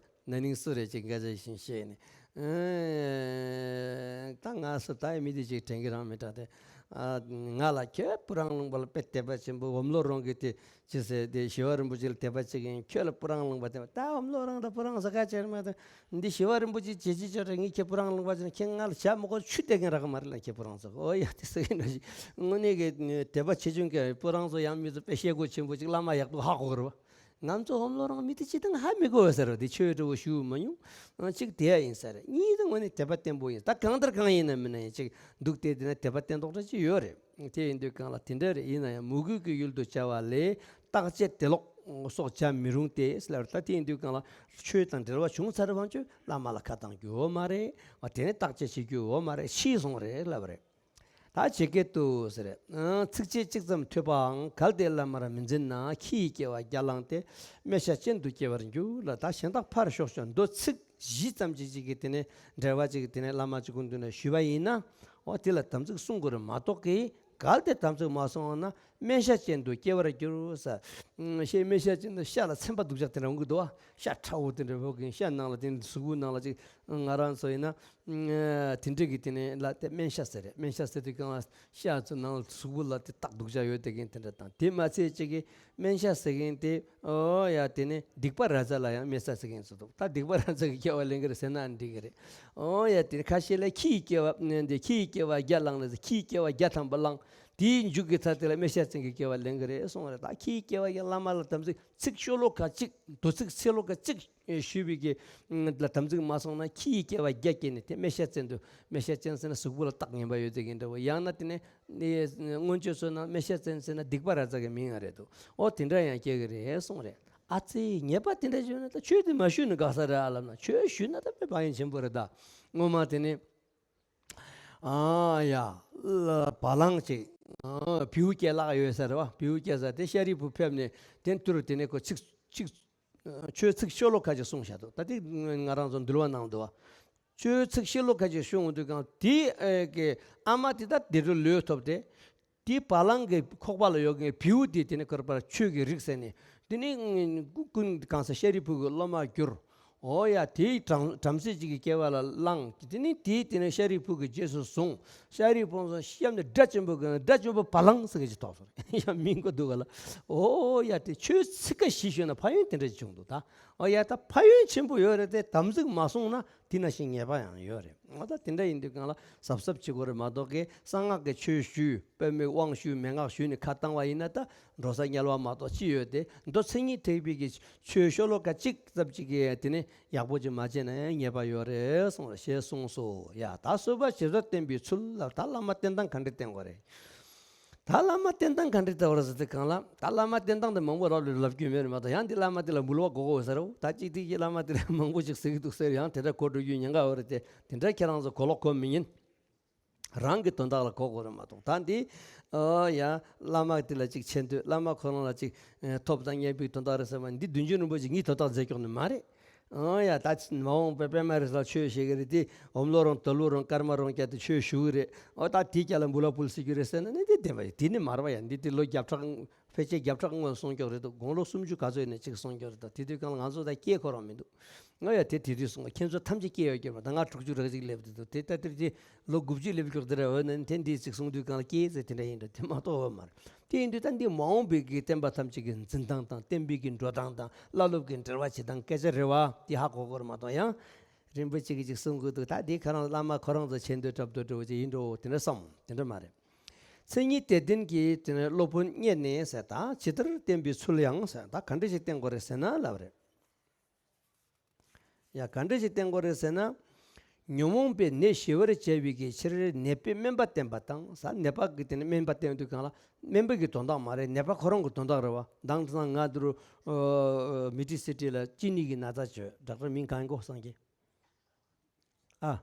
ནིང་སུ་རེད་ཅིག་འགའ་ཅིག་བཤད་ནས། ཨེ། ད་ང་སུ་ད་ཡི་མི་དེ་ཅིག་དྲན་གི་རང་མི་དྲན་དེ། ཨ། ང་ལ་ཁྱོད་སྤུ་རང་ལུང་པ་ལ་དཔེ་དད་པ་ཆེན་པོ། འོམ་ལོ་རོང་གི་དེ་ཅི་ཟེར་དེ་ཞི་བ་རིན་པོ་ཆེ་ལ་དད་པ་བྱེད་མཁན་ཁྱོད་ལ་སྤུ་རང་ལུང་པ་དེ། ད་འོམ་ལོ་རོང་དང་སྤུ་རང་ཟེར་ཁ་ཆེར་མ་དང་། འདི་ཞི་བ་རིན་པོ་ཆེ་བྱེད་ཅི་ཆོག་རེད། ངས་ཁྱེད་སྤུ་རང་ལུང་པ་བྱས་ན་ཁྱེད་ང་ལ་ཞྭ་མོ་གོ་ཆུ་སྟེར་མཁན་རག་གི་མ་རེད་ལ། ཁྱེད་སྤུ་རང་ཚོ། ཨོ་ཡ། དེ་ཟེར་གི་ན་ཞིག་དངོས་གནས་ཀྱི་དད་པ་ཆེ་ཆུང་གི་སྤུ་རང་ཚོ་ཡང་མི་ཚོ་དཔེ་ཤེལ་སྒོ་ཆེན་པོ་ཅིག་བླ་མ་ཡག་པོ་ཧ་གོ་གི་རེད་བ། ང་ཚོ་འོམ་ལོ་རང་མི་དེ་ཅི་དང་ཧ་མི་གོ་བ་ཟེར་བ་དེ། ཆོས་འདྲ་བོ་ཞུ་མ་མྱོང་། ཨ། གཅིག་དེ་ཡ་ཡིན་ས་རེད། གཉིས་དེ་དངོས་གནས་དད་པ་བརྟན་པོ་ཡིན། ད་གང་ལྟར་གང་ཡིན་ན་མིན་ན་ཡང་གཅིག་འདུག་སྟེ་དེ་ན་དད་པ་བརྟན་ཏོག་ཏོ་ཅིག་ཡོད་རེད། དེ་ཡིན་དུས་གང་ལ་དེ་འདྲ་རེད། ཡིན་ན་ཡང་མོས་གུས་ཀྱི་ཡུལ་དུ་བྱ་བ་ལས་བརྟག་དཔྱད་དེ་ལོག་སོགས་བྱ་མི་རུང་སྟེ་ཟེར་ལབ་རེད། ད་དེ་ཡིན་དུས་གང་ལ་ཆོས་དང་འབྲེལ་བ་བྱུང་ཚར་བ་ཅོ་བླ་མ་ལ་ཁ་བཏང་རྒྱུ་ཡོད་མ་རེད། ཨ། དེ་ནས་བརྟག་དཔྱད་བྱེད་རྒྱུ་ཡོད་མ་རེད། ཤི་སོང་རེད་ལབ་རེད། ད་ཇི་སྐད་དུ་ཟེར། ཨ། ཚིགས་བཅད་གཅིག་ཙམ་ཐོས་པའང་གལ་ཏེ་བླ་མར་མི་འཛིན་ན་ཁྱི་ཡི་སྐྱེ་བ་བརྒྱ་བླངས་ཏེ་སྨེ་ཤ་ཅན་དུ་སྐྱེ་བར་འགྱུར་ལ། ད་གཞན་དག་ཕར་ཞོག་ཤོག་མདོ་ཚིག་བཞི་ཙམ་ཅིག་ཅིག་གི་དེ་ནས་འགྲེལ་བ་ཅིག་དེ་ནས་བླ་མ་གཅིག་པུ་མདུན་ནས་ཞུས་པ་ཡིན་ན། འོ་དེ་ལ་དམ་ཚིག་བསྲུང་དགོས་རེད་མ་གཏོགས་ཀི། གལ་ཏེ་དམ་ཚིག་མ་བསྲུངས་ན་སྨེ་ཤ་ཅན་དུ་སྐྱེ་བར་འགྱུར་ས། ཤ་སྨེ་ཤ་ཅན་དུ་ཤ་ལ་ཚན་པ་སྡུག་ཅག་དེ་འདྲ་འོང་གི་འདུག་བ། ཤ་ཁྲ་བོ་དེ་འདྲ་བོ་གི་ཤ་ནང་ལ་དེ་གཟུགས་པོ་ནང་ལ་ཅིག་ང་རང་ཚོ་ཡིན་ན། དེ་འདྲ་གི་དེ་ནས་ལ་དེ་སྨན་ཤ་ཟེར་རེད། སྨན་ཤ་ཟེར་དུས་གང་ལ་ཤ་ཚོ་ནང་ལ་གཟུགས་པོ་ལ་དེ་རྟགས་སྡུག་ཅག་ཡོད་དེ་གིན་དེ་འདྲ་དང་། དེ་མ་ཚད་ཅིག་གི་སྨན་ཤ་ཟེར་གིན་དེ། ཨོ་ཡ། དེ་ནས་སྡིག་པ་ར་ཛ་ལ་ཡང་སྨེ་ཤ་ཟེར་གིན་ཚོ་འདུག་ད་སྡིག་པ་ར་ཛ་གི་སྐྱེ་བ་ལེན་གི་རེད་ཟེར་ན་འགྲིག་གི་རེད། ཨོ་ཡ། དེ་ནས་ཁ་ཤས་ལ་ཁྱི་ཡི་སྐྱེ་བ་འདི་ཁྱི་ཡི་སྐྱེ་བ་བརྒྱ་བླངས་ལ་ཟེར། ཁྱི་ཡི་སྐྱེ་བ་བརྒྱ་ཐམ་པ་བླངས། དེའི་མཇུག་གི་ཚར་དེ་ལ་སྨེ་ཤ་ཅན་གྱི་སྐྱེ་བ་ལེན་གི་རེད་གསུངས་རེད། ད་ཁྱི་ཡི་སྐྱེ་བ་ཡང་བླ་མ་ལ་དམ་ཚིག་ཚིག་ཤོ་ལོ་ཀ་གཅིག་མདོ་ཚིག་ཤོ་ལོ་ཀ་གཅིག་ཞུས་པའི་གི་ལ་དམ་ཚིག་མ་སྲུང་ན་ཁྱི་ཡི་སྐྱེ་བ་བརྒྱ་སྐྱེས་ནས་དེ་སྨེ་ཤ་ཅན་དུ། སྨེ་ཤ་ཅན་ཟེར་ན་གཟུགས་པོ་ལ་རྟགས་ངན་པ་ཡོད་ཚད་ཀྱི་འདྲ་བོ། ཡང་ན་དེ་ནས་སྔོན་ཆད་སོང་ན་སྨེ་ཤ་ཅན་ཟེར་ན་སྡིག་པ་ར་ཛ་གི་མིང་ང་རེད་འདུག་འོ་དེ་འདྲ་ཡང་སྐྱེ་གི་རེད་གསུངས་རེད། ཨ་ཙི། ཉེས་པ་དེ་འདྲ་བྱུང་ན་ད་ཆོས་དེ་མ་ཞུས་ན་དགའ་ས་རེད་ཨ་ལབ་ན། ཆོས་ཞུས་ན་ད་དཔེ་ཕན་ཡོན་ཆེན་པོ་རེད་ད། སྔོན་མ་དེ་ནས། ཨ་ཡ། བ་ལང་ཅིག་ཨ། བེའུ་སྐྱེ་ལག་ཡོད་ས་རེད་བ། བེའུ་སྐྱེ་ས་དེ་ཤཱ་རིའི་བུ་ཕེབས་ནས་དེ་དུས་དེ་ནས་ཁོ་ཚིག་ཚིག་ཆོས་ཚིག་ཤོ་ལོ་ཀ་ཅིག་གསུངས་བཞག་འདུག་ད་དེ་ང་རང་ཚོ་འདུལ་བ་ནང་འདུག་བ། ཆོས་ཚིག་ཤོ་ལོ་ཀ་ཅིག་གསུངས་འོང་དུས་གང་དེ་ཨེ་གི་ཨ་མ་དེ་ད་དེ་འདྲ་ལོས་ཐོབ་སྟེ། དེ་བ་ལང་གི་ཁོག་པ་ལ་ཡོད་མཁན་བེའུ་དེ་དེ་ནས་ཁོར་པར་ཆོས་ཀྱི་རིགས་ཟེར་ནས། དེ་ནས་ཀུན་གང་ས་ཤཱ་རིའི་བུ་གི་སློབ་མར་གྱུར། འོ་ཡ། དེའི་བྲམ་བྲམ་ཟེ་ཅིག་གི་སྐྱེ་བ་ལ་བླངས། དེ་ནས་དེ་དེ་ནས་ཤཱ་རིའི་བུ་གི་རྗེས་སུ་བཟུང་། ཤཱ་རིའི་བུ་ཚོ་གཤམ་ནས་སྒྲ་ཆེན་པོ་གི་སྒྲ་ཆེན་པོ་བ་ལང་ཟེར་མཁན་ཅིག་ཐོགས་སོང་། ཡ། མིང་གོ་འདུག་ག་ལ། འོ་ཡ། དེ་ཆོས་ཚིག་ཀ་བཞི་ཤོད་ན་ཕན་ཡོན་དེ་འདྲ་ཅིག་བྱུང་འདུག་ད། འོ་ཡ། ད་ཕན་ཡོན་ཆེན་པོ་ཡོད་རེད་དེ། དམ་ཚིག་མ་བསྲུངས་ན་དེ་ནང་བཞིན་ཉེས་པ་ཡང་ཡོད་རེད། འོ་ད་དེ་འདྲ་ཡིན་དུས་གང་ལ་གཟབ་གཟབ་བྱེད་དགོས་རེད་མ་གཏོགས་ཀི། གསང་སྔགས་ཀྱི་ཆོས་ཞུས། དཔེ་མེད་དབང་ཞུས། མན་ངག་ཞུས་ནས་ཁ་བཏང་བ་ཡིན་ན་ད་འགྲོ་ས་དམྱལ་བ་མ་གཏོགས་ཅི་ཡོད་དེ། མདོ་མཚན་ཉིད་ཐེག་པའི་གི་ཆོས་ཤོ་ལོ་ཀ་གཅིག་ཙམ་ཅིག་གི་དེ་ནི་ཡག་པོ་ཅིག་མ་བྱས་ན་ཡང་ཉེས་པ་ཡོད་རེད་གསུངས་རེད། ཞེས་གསུངས་སོ། ཡ། ད་གསོལ་བ་ཇི་ལྟར་བསྟེན་པའི་ཚུལ་ལ། ད་བླ་མ་བསྟེན་སྟངས་ག་འདྲས་བསྟེན་དགོས་རེད། ད་བླ་མ་བསྟེན་སྟངས་ག་འདྲས་བསྟེན་དགོས་རེད་ཟེར་དུས་གང་ལ། ད་བླ་མ་བསྟེན་སྟངས་དེ་མང་པོ་རབ་ལ་ལབ་རྒྱུ་མེད་རེད་མ་གཏོགས། ཡང་འདི་བླ་མ་དེ་ལ་འབུལ་བ་དགོས་དགོས་ཟེར་རོ། ད་གཅིག་དེ་གི་བླ་མ་དེ་ལ་མང་པོ་ཅིག་ཟེར་གི་འདུག་ཟེར། ཡང་དེ་འདྲ་གོ་འགྲོ་རྒྱུ་ཉེན་ཁ་ཡོད་རེད་དེ། དེ་འདྲ་ཁྱེད་རང་ཚོ་གོ་ལོག་གོ་མི་ཉན། རང་གི་དོན་དག་ལ་གོ་དགོས་རེད་མ་གཏོགས། ད་འདི། ཨོ་ཡ། བླ་མ་དེ་ལ་ཅིག་མཆན་འདོད། བླ་མ་ཁོ་རང་ལ་ཅིག་ཨེ། ཐོབ་དང་མཉམ་པའི་དོན་དག་རེད་ཟེར་བ་འདི་བདུད་འཇོམས་རིན་པོ་ཆེ་ངའི་དོན་དག་མཛད་ཀྱོག་ནི་མ་རེད། ཨོ་ཡ། ད་མ་འོངས་པའི་པདྨ་རི་ས་ཆོས་བཤད་གི་རེད་དེ། འོམ་ལོ་རང་དོལ་ལུ་རང་ཀརྨ་རང་རྒྱ་དེ་ཆོས་ཞུ་གི་རེད། ཨོ་ད་དེའི་རྒྱ་ལ་འབུལ་བ་ཕུལ་སྲིད་རྒྱུ་རེད་ཟེར་ན་ནི་འདི་བདེན་པ་ཡིན། དེ་ནི་མ་རེད་པ་ཡ། འདི་དེ་ལོ་བརྒྱ་ཕྲག་ཕལ་ཆེར་བརྒྱ་ཕྲག་སྔོན་གསུངས་ཀྱོག་རེད་འདུག་དགུང་ལོ་སུམ་ཅུ་ག་ཚོད་ཡིན་ན་ཅིག་གསུངས་ཀྱོག་རེད་འདུག་དེ་དུས་གང་ལ་ང་ཚོ་ད་སྐྱེས་ཁོ་རང་མི་འདུག་ང་ཡ་དེ་དེ་དུས་སོང་། ཁྱེད་ཚོ་ཐམས་ཅད་སྐྱེས་ཡོད་ཀྱི་རེད་པ། ད་ང་དྲུག་ཅུ་རེ་ཅིག་སླེབས་བསྡད་འདུག་དེ་ལྟ་དེར་དེ་ལོ་དགུ་བཅུ་སླེབས་ཀྱོག་དེ་རེད། འོ་ན་དེ་འདི་ཅིག་གསུངས་དུས་གང་ལ་སྐྱེས་ཟེར་དེ་འདྲ་ཡིན་འདྲ་དེ་མ་གཏོགས་འོ་མ་རེད། དེ་ཡིན་དུས་ད་འདི་མ་འོངས་པའི་གི་བསྟན་པ་ཐམས་ཅད་ཀྱི་འཛིན་སྟངས་དང་། བསྟན་པའི་གི་འགྲོ་སྟངས་དང་། བླ་སློབ་ཀྱི་འབྲེལ་བ་བྱེད་སྟངས་སྐད་ཆ་རེད་པ། དེ་ཧ་གོ་དགོས་རེད་མ་གཏོགས། ཡང་རིན་པོ་ཆེ་གིས་ཅིག་གསུང་གི་འདུག་ད་དེ་ཁ་རང་བླ་མ་ཁོ་རང་ཚོ་མཆན་འདོད་གྲབས་འདོད་འདྲ་བོ་ཅིག་ཡིན་འགྲོ་དེ་འདྲ་བསམ། དེ་འདྲ་མ་རེད། མཚན་ཉིད་དད་ལྡན་གྱི་དེ་ནས་སློབ་དཔོན་རྙེད་ནས་ཟེར། ད་ཇི་ལྟར་བསྟེན་པའི་ཚུལ་ཡང་ཟེར། ད་ག་འདྲ་ཞིག་བསྟེན་དགོས་རེད་ཟེར་ན་ལབ་རེད། ཡ། ག་འདྲ་ཞིག་བསྟེན་དགོས་རེད་ཟེར་ན། ཉོན་མོངས་པའི་ནད་ཞི་བར་བྱ་བའི་གི་ཕྱིར་ནད་པས་སྨན་པ་བསྟེན་པ་དང་། ས་ནད་པ་གི་དེ་ནི་སྨན་པ་བསྟེན་དུས་གང་ལ་སྨན་པ་གི་དོན་དག་མ་རེད། ནད་པ་ཁོ་རང་གི་དོན་དག་རེད་བ། མདང་དེང་སང་ང་འདི་རུ་ཨ་མི་ཏི་སི་ཏི་ལ་ཅི་ནི་གི་ན་ཚ་བྱོས། ཌོག་ཊར་མིང་གང་གོ་སངས་རྒྱས། ཨ།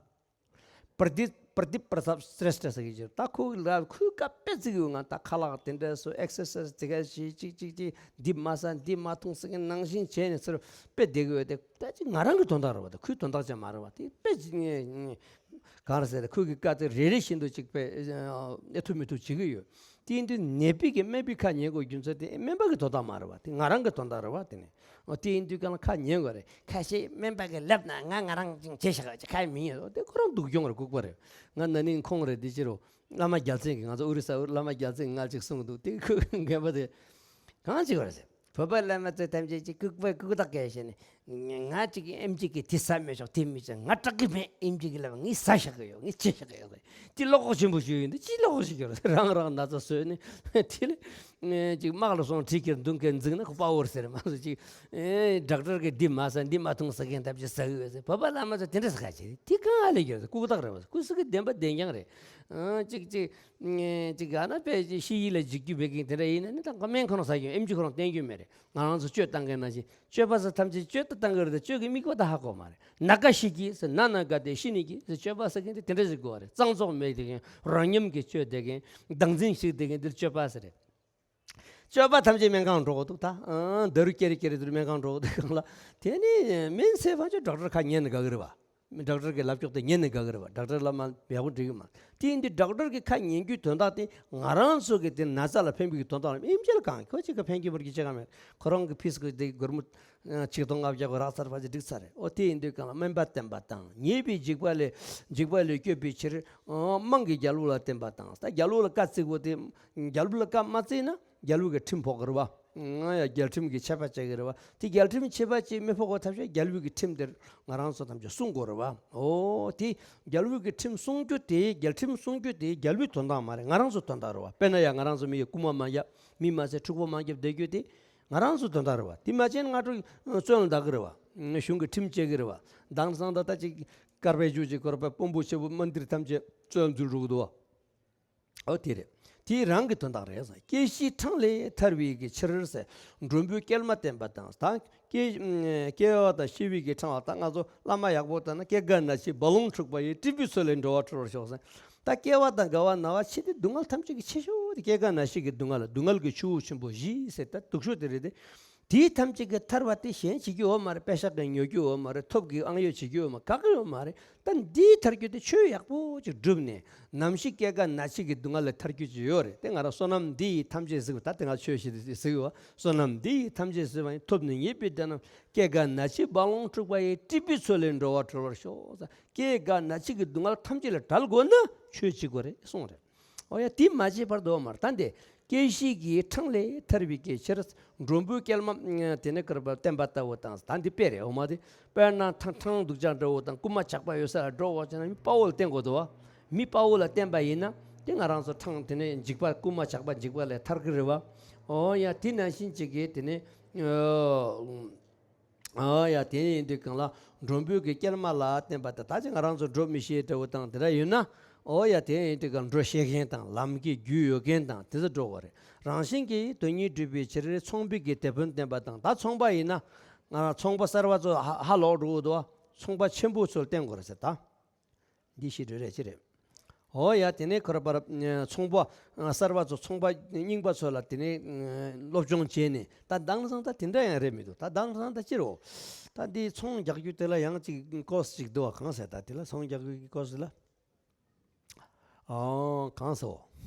པྲ་དིབ་པྲ་དིབ་པྲ་ཐབ་སྲེ་ཤྟ་ཟེར་གྱི་ཡོད། ད་ཁོ་ལ་ཁོའི་བཀའ་དཔེ་བརྩི་གི་ཡོད། ང་ད་ཁ་ལག་དེ་འདྲ་སོ་ཨེག་སར་སའིཛ་དེ་ག་ཞིག་ཅིག་ཅིག་ཅིག་འདི་མ་ཟ་འདི་མ་འཐུང་ཟེར་གི་ནང་བཞིན་བྱས་ནས་ཚུར་དཔེ་བསྡད་གི་ཡོད་དེ། ད་ཅིག་ང་རང་གི་དོན་དག་རེད་བ། ད་ཁོའི་དོན་དག་ཅིག་མ་རེད་བ། དེ་དཔེ་ཅིག་ངས་གང་རེད་ཟེར། ཁོའི་གི་བཀའ་དེ་རེ་རེ་བཞིན་དུ་ཅིག་དཔེ་ཨེ་ཐུབ་མི་ཐུབ་བྱེད་གི་ཡོད། དེ་ཡིན་དུས་ནད་པའི་གི་སྨན་པའི་ཁ་ཉན་དགོས་རྒྱུ་མཚན་དེ་སྨན་པ་གི་དོན་དག་མ་རེད་བ། དེ་ང་རང་གི་དོན་དག་རེད་བ། དེ་ནི། འོ་དེ་ཡིན་དུས་གང་ལ་ཁ་ཉན་དགོས་རེད། ཁ་ཤས་སྨན་པ་གི་ལབ་ན་ང་ང་རང་ཅིག་བྱས་བཞག་ཅིག་ཁ་མི་ཉན། འོ་དེ་ཁོ་རང་སྡུག་གྱོང་རེད། ལྐུགས་པ་རེད། ང་ན་ནིང་ཁོང་རེད། དེ་ཕྱིར་རོ་བླ་མ་རྒྱལ་མཚན་གྱིས། ང་ཚོ་ཨོ་རི་ས་བླ་མ་རྒྱལ་མཚན་གྱིས་ང་ཅིག་གསུངས་འདུག་དེ་ཁོས་རྒན་པ་དེ་གང་ཅིག་བར་ཟེར། བོད་པ་བླ་མ་ཚོ་ཐམས་ཅད་ཅིག་ལྐུགས་པ་ལྐུགས་རྟགས་གས་བྱས་ནས། ང་ཅིག་ཨེམ་ཆི་གི་དེ་ཟ་མི་ཆོག་དེ་མི་ཆོག་ང་སྐྲག་གི་མེད། ཨེམ་ཆི་གི་ལབ་ངས་ཟ་བཞག་གི་ཡོད། ངས་བྱས་བཞག་གི་ཡོད། དེ་བློ་ཁོག་ཆེན་པོ་ཞིག་ཡོད་འདུག་ཅི་བློ་ཁོག་ཞིག་ཡོད་རེད། རང་རང་ན་ཚ་བཟོས་ནས་དེ་ལས་ཅིག་དམག་ལ་སོང་། གྲི་ཁྱེར་མདུང་ཁྱེར་འཛིང་ན་ཁོ་དཔའ་བོ་རེད་ཟེར། མ་གཏོགས་ཅིག་ཨེ་ཌོག་ཊར་གིས་འདི་མ་ཟ་འདི་མ་འཐུང་ཟེར་མཁན་ཐམས་ཅད་ཟ་གི་ཡོད་ཟེར། བོད་པ་བླ་མ་ཚོ་དེ་འདྲ་ཟེར་ག་བྱེད་དེ་གང་ཨ་ལས་ཡོད་ཟེར། ལྐུགས་རྟགས་རེད་བ། ལྐུགས་ས་གི་བདེན་པ་བདེན་རྐྱང་རེད། ཨ་ཅིག་ཅིག་ཅིག་ཨ་ན་དཔེ་ཅིག་ཤི་ཡི་ལ་འཇིགས་རྒྱུ་བས་ཀྱིན་དེ་འདྲ་ཡིན་ན་ནི་ད་སྨན་ཁོ་རང་ཟ་གི་ཡོད། ཨེམ་ཆི་ཁོ་རང་བསྟེན་རྒྱུ་མེད་རེད། ང་རང་ཚོ་གཅོད་བཏང་མཁན་ནང་བཞིན་གཅོད་པ་ཚོ་ཐམས་ཅད་གཅོད་ད་བཏང་གི་རེད་དེ། གཅོད་ཀྱི་དམིགས་པ་ད་ཧ་གོ་མ་རེད། ན་ག་ཤི་གི་ཟེར། ན་ན་ག་དེ་ཤི་ནི་གི་ཟེར། གཅོད་པ་ཟེར་མཁན་དེ་དེ་འདྲ་ཞིག་དགོས་པ་རེད། གཙང་བཙོག་མེད་དེ་མཁན། རོ་སྙོམས་ཀྱིས་གཅོད་བསྡད་མཁན། བདག་འཛིན་ཞིག་བསྡད་མཁན་དེར་གཅོད་པ་ཟེར་རེད། གཅོད་པ་ཐམས་ཅད་སྨན་ཁང་འགྲོ་དགོས་འདུག་ད་ཨང་ད་རུ་ཀེ་རེ་ཀེ་རེ་དུ་སྨན་ཁང་འགྲོ་དགོས་འདུག་གང་ལ། དེ་ནི་མིན་ཚེ་ཕན་ཆད་ཌོག་ཊར་ཁ་ཉན་ནས་དགའ་གི་རེད་བ། ཌོག་ཊར་གྱི་ལབ་ཕྱོགས་དེ་ཉན་ནས་དགའ་གི་རེད་བ། ཌོག་ཊར་ལ་མ་ཡག་པོ་འགྲིག་གི་མ། དེ་ཡིན་དུས་ཌོག་ཊར་གྱི་ཁ་ཉན་རྒྱུའི་དོན་དག་དེ་ང་རང་ཚོ་གི་དེ་ན་ཚ་ལ་ཕན་པའི་དོན་དག་ལ། ཨེམ་ཆི་ལ་གང་ཁོ་ཅིག་གི་ཕན་གྱི་མ་རེད། ཅི་ཆ་ག་མེད། ཁོ་རང་གི་ཕིས་ཀྱི་དེ་སྒོར་མོ་ཆིག་སྟོང་ལྔ་བརྒྱ་གོ་རག་ཚར་བ་ཅིག་འགྲིག་ཚར་རེད། ཨོ་དེ་ཡིན་དུས་གང་ལ་སྨན་པ་བསྟེན་པ་དང་། ཉེས་པའི་འཇིགས་པ་ལས་འཇིགས་པ་ལས་སྐྱོབ་པའི་ཕྱིར་དམངས་ཀྱི་རྒྱལ་པོ་ལ་བསྟེན་པ་དང་། ད་རྒྱལ་པོ་ལ་བཀའ་བརྩི་དགོས་ཏེ། རྒྱལ་པོ་ལ་བཀའ་མ་བརྩིས་ན་རྒྱལ་པོ་གི་ཁྲིམས་ཕོག་གི་རེད་བ། ང་ཡ་རྒྱལ་ཁྲིམས་ཀྱི་ཆད་པ་བཅད་ཀྱི་རེད་བ། དེ་རྒྱལ་ཁྲིམས་ཆད་པ་བཅད་མི་ཕོག་པ་ཐབས་ཤེས་རྒྱལ་པོ་གི་ཁྲིམས་དེར་ང་རང་ཚོ་ཐམས་ཅད་སྲུང་དགོས་རེད་བ། ཨོ་དེ་རྒྱལ་པོ་གི་ཁྲིམས་སྲུང་རྒྱུ་དེ། རྒྱལ་ཁྲིམས་སྲུང་རྒྱུ་དེ་རྒྱལ་པོའི་དོན་དག་མ་རེད། ང་རང་ཚོ་དོན་དག་རེད་བ། དཔེར་ན་ཡ་ང་རང་ཚོ་མི་ཡི་རྐུ་མ་མ་བརྒྱབ། མི་མ་བསད། འཁྲུག་པ་མ་བརྒྱབ་བསྡད་རྒྱུ་དེ་ང་རང་ཚོ་དོན་དག་རེད་བ། དེ་མ་བྱས་ན་སྔ་དྲོ་བཙོན་ལ་བདག་གི་རེད་བ། གཞུང་གི་ཁྲིམས་བཅད་གི་རེད་བ། དེང་སང་ད་ལྟ་ཅིག་དཀར་པོའི་རྒྱུ་ཅིག་དཀར་པོ་དཔོན་པོ་ཆེན་པོ་མནྡེར་ཐམས་ཅད་བཙོན་འཛུལ་འགྲོ་གི་འདུག་བ། ཨོ་དེ་རེད། དེ་རང་གི་དོན་དག་རེད་ཟེར། སྐྱེ་ཤིའི་འཕྲང་ལས་ཐར་བའི་གི་ཕྱིར་ཟེར། མགྲོན་པོའི་སྐྱེལ་མ་བསྟེན་པ་དང་། ད་སྐྱེ་སྐྱེ་བ་དང་ཤི་བའི་གི་འཕྲང་བ། ད་ང་ཚོ་བླ་མ་ཡག་པོ་ལྟ་ན། སྐྱེ་རྒ་ན་འཆི་རྦ་ཀློང་འཁྲུགས་པ་ཡི། སྲིད་པའི་མཚོ་ལས་འགྲོ་བ་སྒྲོལ་བར་ཤོག་ཟེར། ད་སྐྱེ་བ་དང་རྒ་བ་ན་བ་འཆི་དེ་སྡུག་བསྔལ་ཐམས་ཅད་ཀྱི་ཆེ་ཤོས་དེ་སྐྱེ་རྒ་ན་འཆི་གི་སྡུག་བསྔལ། སྡུག་བསྔལ་གྱི་ཆུ་བོ་ཆེན་པོ་བཞི་ཟེར། ད་སྡུག་ཤོས་དེ་རེད་དེ། དེའི་ཐམས་ཅད་ཀྱི་ཐར་བ་དེ་གཞན་བྱེད་རྒྱུ་ཡོད་མ་རེད། པེ་ཤག་གིས་ཉོ་རྒྱུ་ཡོད་མ་རེད། ཐོབ་ཀྱིས་ཨང་གཡོ་བྱེད་རྒྱུ་ཡོད་མ། ག་གི་ཡོད་མ་རེད། ད་འདིའི་ཐར་རྒྱུ་དེ་ཆོས་ཡག་པོ་ཅིག་བསྒྲུབས་ནས་ནམ་ཞིག་སྐྱེ་རྒ་ན་འཆི་གི་སྡུག་བསྔལ་ལས་ཐར་རྒྱུ་ཅིག་ཡོད་རེད། དེ་ང་རང་བསོད་ནམས་འདི་ཡིས་ཐམས་ཅད་གཟིགས་པ། ད་དེ་ང་ཆོས་བྱེད་དུ་གཟིགས་ཡོད། བསོད་ནམས་འདི་ཡིས་ཐམས་ཅད་གཟིགས་པ་ཡི། ཐོབ་ནས་ཉེས་པའི་དགྲ་རྣམས། སྐྱེ་རྒ་ན་འཆི་རྦ་ཀློང་འཁྲུགས་པ་ཡི། སྲིད་པའི་མཚོ་ལས་འགྲོ་བ་སྒྲོལ་བར་ཤོག་ཟེར། སྐྱེ་རྒ་ན་འཆི་གི་སྡུག་བསྔལ་ཐམས་ཅད་ལས་བྲལ་དགོས་ན་ཆོས་བྱེད་དགོས་རེད་གསུངས་རེད། ཨོ་ཡ་དེ་མ་བྱས་བར་དུ་ཡོད་མ་རེད། ད་འདི་སྐྱེ་ཤི་གི་འཕྲང་ལས་ཐར་བའི་གི་ཕྱིར། མགྲོན་པོའི་སྐྱེལ་མ་དེ་ནས་བསྐུར་བ་བསྟེན་པ་ལྟ་བུ་དང་། ད་འདི་དཔེ་རེད། འོ་མ་དེ་དཔེར་ན་ཐང་ཐང་སྡུག་ཅག་འདྲ་བོ་དང་། རྐུན་མ་ཇག་པ་ཡོད་ས་ལ་འགྲོ་བ་བྱས་ན་མི་དཔའ་བོ་ལ་བསྟེན་དགོས་འདུག་བ། མི་དཔའ་བོ་ལ་བསྟེན་པ་ཡིན་ན་དེ་ང་རང་ཚོ་འཕྲང་དེ་ནས་འཇིགས་པ། རྐུན་མ་ཇག་པ་འཇིགས་པ་ལས་ཐར་གི་རེད་བ། ཨོ་ཡ་དེ་ནང་བཞིན་ཅིག་གི་དེ་ནས། ཨོ་ཡ་དེ་ཡིན་དུས་གང་ལ་མགྲོན་པོའི་གི་སྐྱེལ་མ་ལ་བསྟེན་པ་དང་། ད་ཅི་ང་རང་ཚོ་འགྲོ་མི་ཤེས་འདྲ་བོ་དང་དེ་འདྲ་ཡོད་ན། ཨོ་ཡ་དེ་ཡིན་དུས་གང་འགྲོ་ཤེས་མཁན་དང་། ལམ་གྱི་རྒྱུས་ཡོད་མཁན་དང་དེ་ཚོ་འགྲོ་དགོས་རེད། རང་གཞན་གྱི་དོན་གཉིས་སྒྲུབ་པའི་ཕྱིར། ཚོང་པའི་གི་དེད་དཔོན་བསྟེན་པ་དང་། ད་ཚོང་པ་ཡིན་ན་ང་ཚོང་པ་གསར་པ་ཚོ་ཧ་ཧ་ལོག་འགྲོ་གི་འདུག་བ། ཚོང་པ་ཆེན་པོ་ཚོ་ལ་བསྟེན་དགོས་རེད་ཟེར་ད། འདི་ཤེས་འགྲོ་རེད་ཅི་རེད། ཨོ་ཡ་དེ་ནས་ཁོ་ར་པར་ཚོང་པ་གསར་པ་ཚོ། ཚོང་པ་རྙིང་པ་ཚོ་ལ་དེ་ནས་སློབ་སྦྱོང་བྱས་ནས། ད་དེང་སང་ད་དེ་འདྲ་ཡང་རེད་མི་འདུག་ད་དེང་སང་ད་ཅི་རེད། ད་འདི་ཚོང་རྒྱག་རྒྱུ་དེ་ལ་ཡང་ཅིག་ཀོར་སི་ཅིག་འདུག་བ། གང་ཟེར་ད་དེ་ལ་ཚོང་རྒྱག་རྒྱུ་གི་ཀོར་སི་ལ། ཨོ་གང་ཟེར།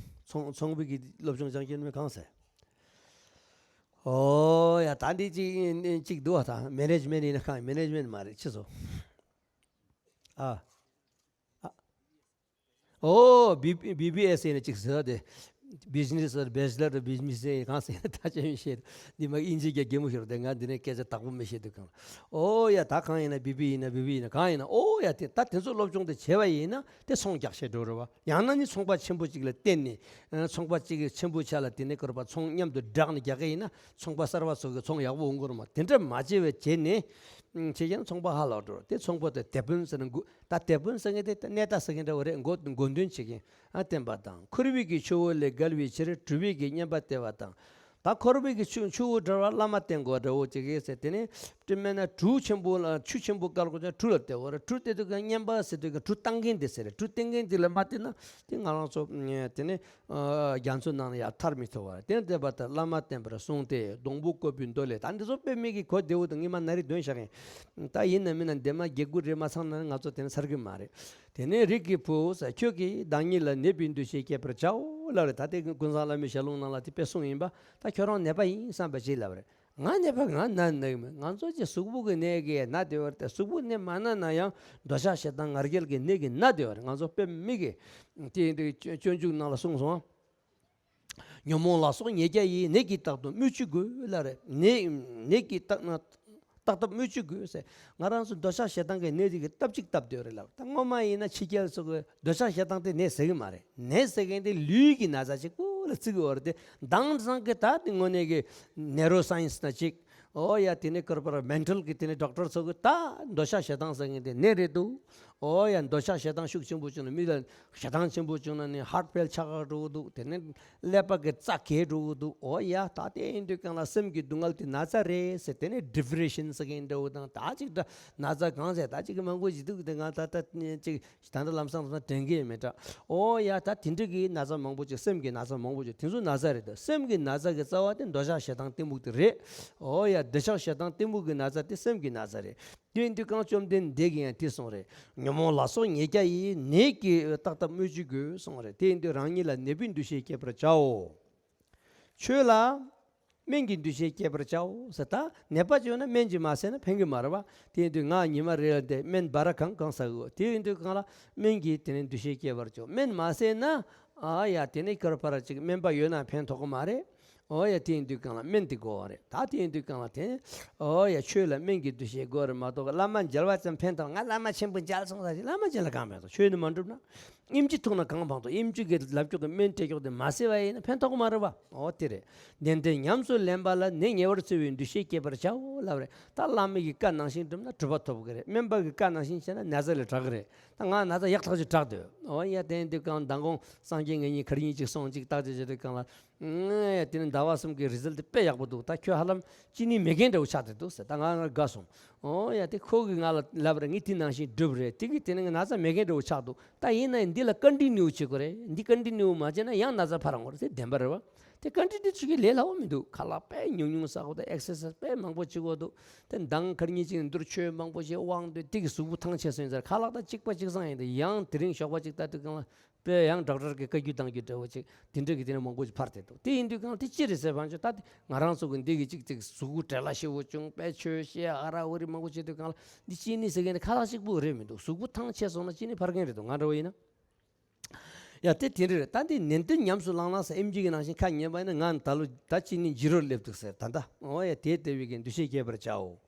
ཚོང་ཚོང་པའི་གི་སློབ་སྦྱོང་སྦྱང་རྒྱུ་ནི་གང་ཟེར། ཨོ་ཡ་ད་འདི་ཅིག་ཅིག་འདུག་བ། ད་མེ་ནེ་ཇི་མེན་ཊི་ཡིན་ན་གང་། མེ་ནེ་ཇི་མེན་ཊི་མ་རེད། ཅི་ཟེར། ཨ། ཨ། ཨོ། བི་བི་བི་ཨེ་སི་ཡིན་ན་གཅིག་ཟེར་བ་དེ། བི་ཇི་ནེ་སི་བྷེ་ཆ་ལར་བི་ཇི་ནེ་སི་ཡིན་གང་ཟེར་ན་ད་ཅི་མི་ཤེས། འདི་མ་ཨིན་ཇི་རྒྱ་གད་མོ་ཤོར་དེ། ང་འདི་ནས་སྐད་ཆ་དག་པོ་མི་ཤེས་དུས་གང་། ཨོ་ཡ་ད་གང་ཡིན་ན་བི་བི་ཡིན་ན་བི་བི་ཡིན་ན་གང་ཡིན་ན། ཨོ་ཡ་དེ་ད་དེ་ཚོ་སློབ་སྦྱོང་དེ་བྱས་པ་ཡིན་ན་དེ་ཚོང་རྒྱག་ཤེས་འགྲོ་རེད་བ། ཡང་ན་ནི་ཚོང་པ་ཆེན་པོ་གཅིག་ལ་བརྟེན་ནས། ཚོང་པ་གཅིག་གི་ཆེན་པོ་ཆ་ལ་དེ་ནས་ཁོ་ར་པར་ཚོང་མཉམ་དུ་སྦྲགས་ནས་རྒྱག་གི་ཡིན་ན་ཚོང་པ་གསར་པ་ཚོ་གི་ཚོང་ཡག་པོ་འོང་གི་རེད་མ། དེ་འདྲ་མ་བྱས་པའི་བྱས་ནས། བྱེད་མཁན་ཚོང་པ་ཧ་ལས་འགྲོ། དེ་ཚོང་པ་དེ་དེད་དཔོན་ཟེར་ན་མགོ་ད་དེད་དཔོན་ཟེར་མཁན་དེ་གནས་རྟ་ཟེར་མཁན་འདྲ་བོ་རེད། མགོ་མགོ་འདོན་བྱེད་མཁན་ཨ་བསྟན་པ་དང་། འཁོར་བའི་གི་ཆུ་བོ་ལས་བརྒལ་བའི་ཕྱིར། གྲུབ་པའི་གི་བསྙེན་པ་སྟེར་བ་དང་། ད་འཁོར་བའི་གི་ཆུ་ཆུ་བོ་བྲལ་བར་བླ་མ་བསྟེན་དགོས་འདྲ་བོ་ཅིག་ཡིན་ཟེར། དེ་ནས་དེ་མིན་ན་གྲུ་ཆེན་པོ་ལ་ཆུ་ཆེན་པོ་བཀལ་དགོས་ཀྱང་གྲུ་ལ་བསྟེན་དགོས་རེད། གྲུ་བསྟེན་དུས་ཀྱང་བསྙེན་པ་ཟེར་དུས་ཀྱང་གྲུ་བཏང་མཁན་དེ་ཟེར་རེད། གྲུ་བསྟེན་མཁན་དེ་ལ་མ་བསྟེན་ན་དེ་ང་རང་ཚོ་དེ་ནས། ཨ་རྒྱ་མཚོ་ནང་ལ་ཡར་ཐར་མི་ཐུབ་པ་རེད། དེ་འདྲ་བ་དང་བླ་མ་བསྟེན་པར་གསུངས་ཏེ། སྡོང་པོ་བཀོད་པའི་མདོ་ལས། ད་འདི་ཚོ་དཔེ་མི་སྲིད་གོ་བདེ་བོ་དང་ངས་མ་ན་རེ་འདོན་བཞག་གིན། ད་ཡིན་ན་མིན་ན་འདས་མ་རྒྱལ་ཀུན་རེད་མ་ཚང་ན་ང་ཚོ་དེ་ནས་ཚར་གི་མ་རེད། དེ་ནས་རིགས་ཀྱི་བུ་ཟེར། ཁྱོད་ཀྱིས་བདག་ཉིད་ལ་ནད་པའི་འདུ་ཤེས་བསྐྱེད་པར་བྱའོ་ལབ་རེད། ད་དེ་ཀུན་བཟང་བླ་མའི་ཞལ་ལུང་ནང་ལ་དེ་དཔེ་གསུངས་ཡིན་པ། ད་ཁྱོད་རང་ནད་པ་ཡིན་བསམ་པ་ཅིག་ལབ་རེད། ང་ནད་པ་ང་ན་ན་གི་མེད། ང་ཚོ་ཅིག་གཟུགས་པོ་གི་ནད་ཀྱིས་ན་བསྡད་པ་རེད་དེ། གཟུགས་པོ་ནད་མ་ན་ན་ཡང་འདོད་ཆགས་ཞེ་སྡང་ང་རྒྱལ་གྱི་ནད་ཀྱིས་ན་བསྡད་པ་རེད། ང་ཚོ་དཔེ་མི་སྲིད་གི། དེ་ཡིན་དུས་སྤྱོད་འཇུག་ནང་ལ་གསུངས་སོང་། ཉོན་མོངས་ལ་སོགས་ཉེས་བརྒྱ་ཡིས། ནད་ཀྱིས་བརྟག་ཏུ་སྨོས་ཅི་དགོས་ལབ་རེད། ནད་ནད་ཀྱིས་བརྟག་ན་བརྟག་ཐབས་སྨོས་ཅི་དགོས་ཟེར། ང་རང་ཚོ་འདོད་ཆགས་ཞེ་སྡང་གི་ནད་དེ་གི་སྟབས་གཅིག་བཏབ་སྡོད་རེད་ལབ། ད་སྔོན་མ་ཡིན་ན་ཕྱི་རྒྱལ་ཚོ་གི་འདོད་ཆགས་ཞེ་སྡང་དེ་ནད་ཟེར་གི་མ་རེད། ནད་ཟེར་མཁན་དེ་ལུས་ཀྱི་ན་ཚ་གཅིག་པུ་ལ་བརྩི་གི་ཡོད་རེད་དེ། དེང་སང་གི་ད་དེ་དངོས་གནས་ཀྱི་ནེ་རོ་སའེན་སི་ན་གཅིག་ཨོ་ཡ། དེ་ནས་ཀར་པར་མེན་ཊལ་གི་དེ་ནས་ཌོག་ཊར་ཚོ་གི་ད་འདོད་ཆགས་ཞེ་སྡང་ཟེར་མཁན་དེ་ནད་རེད་འདུག་ཨོ་ཡ། འདོད་ཆགས་ཞེ་སྡང་ཤུགས་ཆེན་པོ་བྱུང་ན་མི་ལ་ཞེ་སྡང་ཆེན་པོ་བྱུང་ན་ནི་ཧར་ཊི་ཕེལ་ཆགས་འགྲོ་གི་འདུག་དེ་ནས་ཀླད་པ་གི་རྩ་གས་འགྲོ་གི་འདུག་ཨོ་ཡ། ད་དེ་ཡིན་དུས་གང་ལ་སེམས་ཀྱི་སྡུག་བསྔལ་དེ་ན་ཚ་རེད་ཟེར། དེ་ནས་ཌི་པི་རེ་ཤན་ཟེར་མཁན་འདྲ་བོ་དང་། ད་ཅིག་འདྲ་ན་ཚ་གང་ཟེར། ད་ཅིག་གི་མང་པོ་ཞིག་འདུག་དེ་ང་ད་ལྟ་ཅིག་ད་ལྟ་ལམ་སང་ལམ་སང་དྲན་གི་ཡོད་མེད་འདྲ། ཨོ་ཡ། ད་དེ་འདྲ་གི་ན་ཚ་མང་པོ་ཅིག་སེམས་ཀྱི་ན་ཚ་མང་པོ་ཅིག་དེ་ཚོ་ན་ཚ་རེད་དོ། སེམས་ཀྱི་ན་ཚ་གི་རྩ་བ་དེ་འདོད་ཆགས་ཞེ་སྡང་གཏི་མུག་དེ་རེད། ཨོ་ཡ། འདོད་ཆགས་ཞེ་སྡང་གཏི་མུག་གི་ན་ཚ་དེ་སེམས་ཀྱི་ན་ཚ་རེད། དེ་ཡིན་དུས་གང་བཅོམ་ལྡན་འདས་ཀྱིས་ཡང་དེ་གསུངས་རེད། ཉོན་མོངས་ལ་སོགས་ཉེས་བརྒྱ་ཡིས། ནད་ཀྱིས་བརྟག་ཐབས་སྨོས་ཅི་དགོས་གསུངས་རེད། དེ་ཡིན་དུས་རང་ཉིད་ལ་ནད་པའི་འདུ་ཤེས་བསྐྱེད་པར་བྱའོ། ཆོས་ལ་སྨན་གྱི་འདུ་ཤེས་བསྐྱེད་པར་བྱའོ་ཟེར། ད་ནད་པ་བྱུང་ན་སྨན་གྱིས་མ་བསལ་ན་ཕན་གྱི་མ་རེད་པ། དེ་ཡིན་དུས་ང་ཉི་མ་རེ་ལ་དེ་སྨན་སྦ་ར་གང་གང་ཟ་གི་ཡོད། དེ་ཡིན་དུས་གང་ལ་སྨན་གྱི་དེ་ནས་འདུ་ཤེས་བསྐྱེད་པར་བྱའོ། སྨན་མ་བསལ་ན་ཨ་ཡ་དེ་ནས་ཁར་ཕར་ཅིག་སྨན་པ་ཡོད་ན་ཕན་ཐོགས་ཀྱི་མ་རེད། ཨོ་ཡ། དེ་ཡིན་དུས་གང་ལ་སྨན་དེ་དགོས་པ་རེད། ད་དེ་ཡིན་དུས་གང་ལ་དེ་ཨོ་ཡ་ཆོས་ལ་སྨན་གྱི་འདུ་ཤེས་དགོས་རེད་མ་གཏོགས། བླ་མ་མཇལ་བ་ཙམ་ཕན་ཐོགས། ང་བླ་མ་ཆེན་པོ་མཇལ་སོང་ཟེར་ཅིག་བླ་མ་མཇལ་ལ་གང་ཕན་ཐོགས། ཆོས་ནི་མ་འགྲུབ་ན། ཨེམ་ཆི་འཐུང་ན་གང་ཕན་ཐོགས། ཨེམ་ཆི་གི་ལབ་ཀྱོག་གི་སྨན་སྤྲད་ཀྱོག་དེ་མ་བསལ་བ་ཡིན་ན་ཕན་ཐོགས་ཀྱི་མ་རེད་པ། ཨོ་དེ་རེད། ནན་ཏན་ཉམས་སུ་ལེན་པ་ལ་ནད་ཉེ་བར་འཚོ་བའི་འདུ་ཤེས་བསྐྱེད་པར་བྱའོ་ལབ་རེད། ད་བླ་མ་གི་བཀའ་ནང་བཞིན་སྒྲུབ་ན་གྲུབ་པ་ཐོབ་ཀྱི་རེད། སྨན་པ་གི་བཀའ་ནང་བཞིན་བྱས་ན་ན་ཚ་ལས་དྲག་གི་རེད། ད་ང་ན་ཚ་ཡག་ཐག་ཆོད་དྲག་འདུག་ཨོ་ཡ། དེ་ཡིན་དུས་གང་མདང་དགོང་སངས་རྒྱས་ངེད་གཉིས་ཁར་གཉིས་ཅིག་སོང་ཅིག་བརྟག་དཔྱད་བྱེད་དུས་གང་ལ། ཨེ་དེ་ནི་ཟླ་བ་གསུམ་གྱི་རི་ཛལ་ཊི་དཔེ་ཡག་པོ་འདུག་ད་ཁྱོད་ཧ་ལམ་གཅིན་སྙི་མེད་མཁན་འདྲ་བོ་ཆགས་བསྡད་འདུག་ཟེར། ད་ང་ང་དགའ་སོང་། ཨོ་ཡ། དེ་ཁོ་གིས་ང་ལ་ལབ་རེད། ངས་དེ་ནང་བཞིན་བསྒྲུབས་རེད། དེ་གིས་དེ་ནི་ང་ན་ཚ་མེད་མཁན་འདྲ་བོ་ཆགས་འདུག་ད་ཡིན་ན་འདི་ལ་ཀོན་ཊི་ནིའུ་བྱེད་དགོས་རེད། འདི་ཀོན་ཊི་ནིའུ་མ་བྱས་ན་ཡང་ན་ཚ་འཕར་འོང་རེད་ཟེར། བདེན་པ་རེད་བ། དེ་ཀོན་ཊི་ནིའུ་བྱེད་ཀྱི་ལས་སླ་བོ་མི་འདུག་ཁ་ལག་དཔེ་ཉུང་ཉུང་ཟ་དགོས། ད་ཨེག་སར་སའིཛ་དཔེ་མང་པོ་བྱེད་དགོས་འདུག་དེ་མདང་ཁར་གཉིས་ཅིག་འདུར་ཆོས་མང་པོ་ཞིག་དབང་འདུས། དེ་གིས་གཟུགས་པོ་ཐང་ཆད་སོང་ཡིན་ཟེར། ཁ་ལག་ད་གཅིག་པ་གཅིག་སང་ཡིན། དེ་ཡང་དེ་རིང་ཞོགས་པ་གཅིག་ལྟ་དུས་གང་ལ། དཔེ་ཡང་ཌོག་ཊར་གྱི་བཀའ་བཀྱོན་གཏང་རྒྱུ་འདྲ་བོ་ཅིག་དེ་འདྲ་གི་དེ་ནས་མང་པོ་ཅིག་འཕར་བསྡད་འདུག་དེ་ཡིན་དུས་གང་དེ་ཅི་རེད་ཟེར་བ་ཅིག་ད་དེ་ང་རང་ཚོ་གི་འདི་གི་ཅིག་ཅིག་གཟུགས་པོ་བྲེལ་བ་ཞེ་པོ་བྱུང་བས་ཆོས་བཤད་ཨ་ར་འུ་རི་མང་པོ་བྱེད་དུས་གང་ལ་འདི་གཅིན་སྙི་ཟེར་མཁན་དེ་ཁ་ལག་གཅིག་པུ་རེད་མི་འདུག་གཟུགས་པོ་ཐང་ཆད་སོང་ན་གཅིན་སྙི་འཕར་མཁན་རེད་འདུག་ང་འདྲ་བོ་ཡིན་ན། ཡ་དེ་དེ་འདྲ་རེད། ད་འདི་ནན་ཏན་ཉམས་སུ་བླངས་ན་ཟེར། ཨེམ་ཆི་གི་ནང་བཞིན་ཁ་ཉན་པ་ཡིན་ན་ང་ད་ལོ་ད་གཅིན་སྙི་ཇི་རོར་སླེབས་འདུག་ཟེར། ད་ལྟ་ཨོ་ཡ་དེ་ལྟ་བུའི་གི་འདུ་ཤེས་བསྐྱེད་པར་བྱའོ།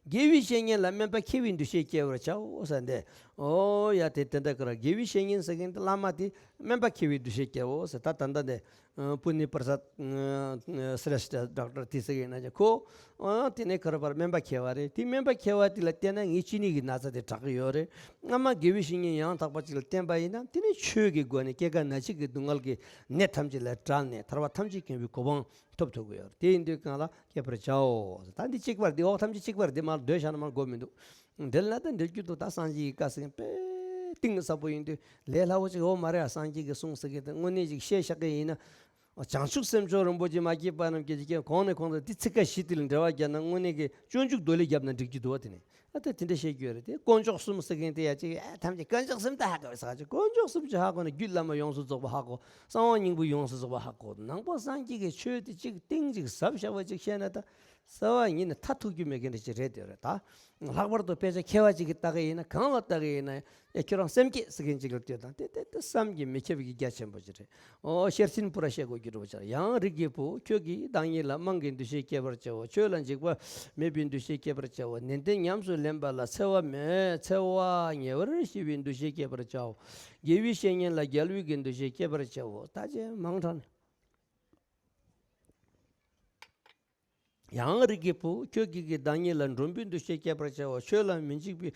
དགེ་བའི་བཤེས་གཉེན་ལ་སྨན་པ་མཁས་པའི་འདུ་ཤེས་བསྐྱེད་པར་བྱའོ་ཟེར་འདི། ཨོ་ཡ་དེ་དེ་འདྲ་ཀ་ར་དགེ་བའི་བཤེས་གཉེན་ཟེར་མཁན་དེ་བླ་མ་དེ་སྨན་པ་མཁས་པའི་འདུ་ཤེས་བསྐྱེད་འོ་ཟེར། ད་ད་ལྟ་འདི་པུ་ནེ་པར་སད་སྲེ་ཤྟ་ཌོག་ཊར་དེ་ཟེར་གི་ཡིན་ན་ཁོ་ཨོ་དེ་ནས་ཁ་ར་བར་སྨན་པ་མཁས་པ་རེད། དེ་སྨན་པ་མཁས་པ་དེ་ལ་བལྟས་ན་ངའི་གཅིན་སྙི་གི་ན་ཚ་དེ་དྲག་གི་ཡོད་རེད། སྔ་མ་དགེ་བའི་བཤེས་གཉེན་ཡང་དག་པ་ཅིག་ལ་བསྟེན་པ་ཡིན་ན་དེ་ནས་ཆོས་ཀྱི་སྒོ་ནས་སྐྱེ་རྒ་ན་འཆི་གི་སྡུག་བསྔལ་གྱི་ནད་ཐམས་ཅད་ལས་བྲལ་ནས་ཐར་པ་ཐམས་ཅད་མཁྱེན་པའི་གོ་འཕང་ཐོབ་ཐུབ་ཀྱི་ཡོད་རེད། དེ་ཡིན་དུས་གང་ལ་བསྐྱེད་པར་བྱའོ། ད་འདི་གཅིག་པར་འདི་འོག་ཐམས་ཅད་གཅིག་པར་འདི་མར་སྡོད་བཞག་ན་མར་དགོས་མི་འདུག་འདི་ལ་ད་འགྲེལ་རྒྱུ་འདུག་ད་སངས་རྒྱས་ཀྱི་བཀའ་ཟེར་མཁན་དཔེ་གཏིང་ཟབ་པོ་ཡིན་དུས་ལས་སླ་བོ་ཅིག་འོ་མ་རེད། ཨ་སངས་རྒྱས་ཀྱི་གསུང་ཟེར་མཁན་དེ་དངོས་གནས་ཅིག་བཤད་བཞག་གི་ཡིན་ན། བྱང་ཆུབ་སེམས་མཆོག་རིན་པོ་ཆེ་མ་སྐྱེས་པ་རྣམས་ཀྱི་རྗེ་ཁྱེད་གོང་ནས་གོང་དུ་འདི་ཚིག་ཁ་བཞི་དེ་ལ་འགྲེལ་བ་བརྒྱབ་ན་དངོས་གནས་ཀྱི་སྤྱོད་འཇུག་མདོ་ལས་བརྒྱབ་ན་འགྲིག་རྒྱུ་འདུག་བ། དེ་ནས་ཨ་ད་དེ་འདྲ་བཤད་རྒྱུ་ཡོད་རེད་དེ། དཀོན་མཆོག་གསུམ་ཟེར་མཁན་དེ་ཡ་ཅིག་ཨ་ཐམས་ཅད་དཀོན་མཆོག་གསུམ་དུ་ཧ་གོ་བའི་ས་ཅིག་དཀོན་མཆོག་གསུམ་ཅིག་ཧ་གོ་ན་རྒྱུད་བླ་མ་ཡོངས་སུ་རྫོགས་པ་ཧ་གོ། གསང་བ་སྙིང་པོ་ཡོངས་སུ་རྫོགས་པ་ཧ་གོ། ནང་པ་སངས་རྒྱས་ཀྱི་ཆོས་དེ་ཅིག་གཏིང་ཅིག་ཟབ་ཤ་བ་ཅིག་བཤད་ན་ད་རྩ་བ་ཉིད་ནས་མཐར་ཐུག་རྒྱུ་མེད་མཁན་འདྲ་ཅིག་རེད་དེ་རེད་ད། ལྷག་པར་དུ་དཔེ་ཆ་མཁས་པ་ཅིག་གིས་ལྟ་གི་ཡིན་ན་གང་ལ་ལྟ་གི་ཡིན་ན། ཡ་ཁྱོད་རང་སེམས་བསྐྱེད་ཟེར་མཁན་ཅིག་ལ་ལྟོས་དང་། དེ་དེ་དེ་བསམ་གྱིས་མི་ཁྱབ་ཀྱི་རྒྱ་ཆེན་པོ་ཅིག་རེད། ཨོ་ཤེར་ཕྱིན་པུ་ར་བཤད་དགོས་རྒྱུ་འདྲ་བོ་ཅིག་རེད། ཡང་རིགས་ཀྱི་བུ་ཁྱོད་ཀྱིས་བདག་ཉིད་ལ་དམངས་ཀྱི་འདུ་ཤེས་བསྐྱེད་པར་བྱའོ། ཆོས་ལ་འཇིགས་པ་མེད་པའི་འདུ་ཤེས་བསྐྱེད་པར་བྱའོ། ནན་ཏན་ཉམས་སུ་ལེན་པ་ལ་འཚེ་བ་མེད། འཚེ་བ་ཉེ་བར་ཞི་བའི་འདུ་ཤེས་བསྐྱེད་པར་བྱའོ། དགེ་བའི་བཤེས་གཉེན་ལ་རྒྱལ་བའི་གི་འདུ་ཤེས་བསྐྱེད་པར་བྱའོ། ད་ཅེ་མང་དྲགས་ནས། ཡང་རིགས་ཀྱི་བུ། ཁྱོད་ཀྱིས་ཀྱི་བདག་ཉིད་ལ་འགྲོན་པོའི་འདུ་ཤེས་བསྐྱེད་པར་བྱའོ། ཆོས་ལ་མི་འཇིགས་པའི་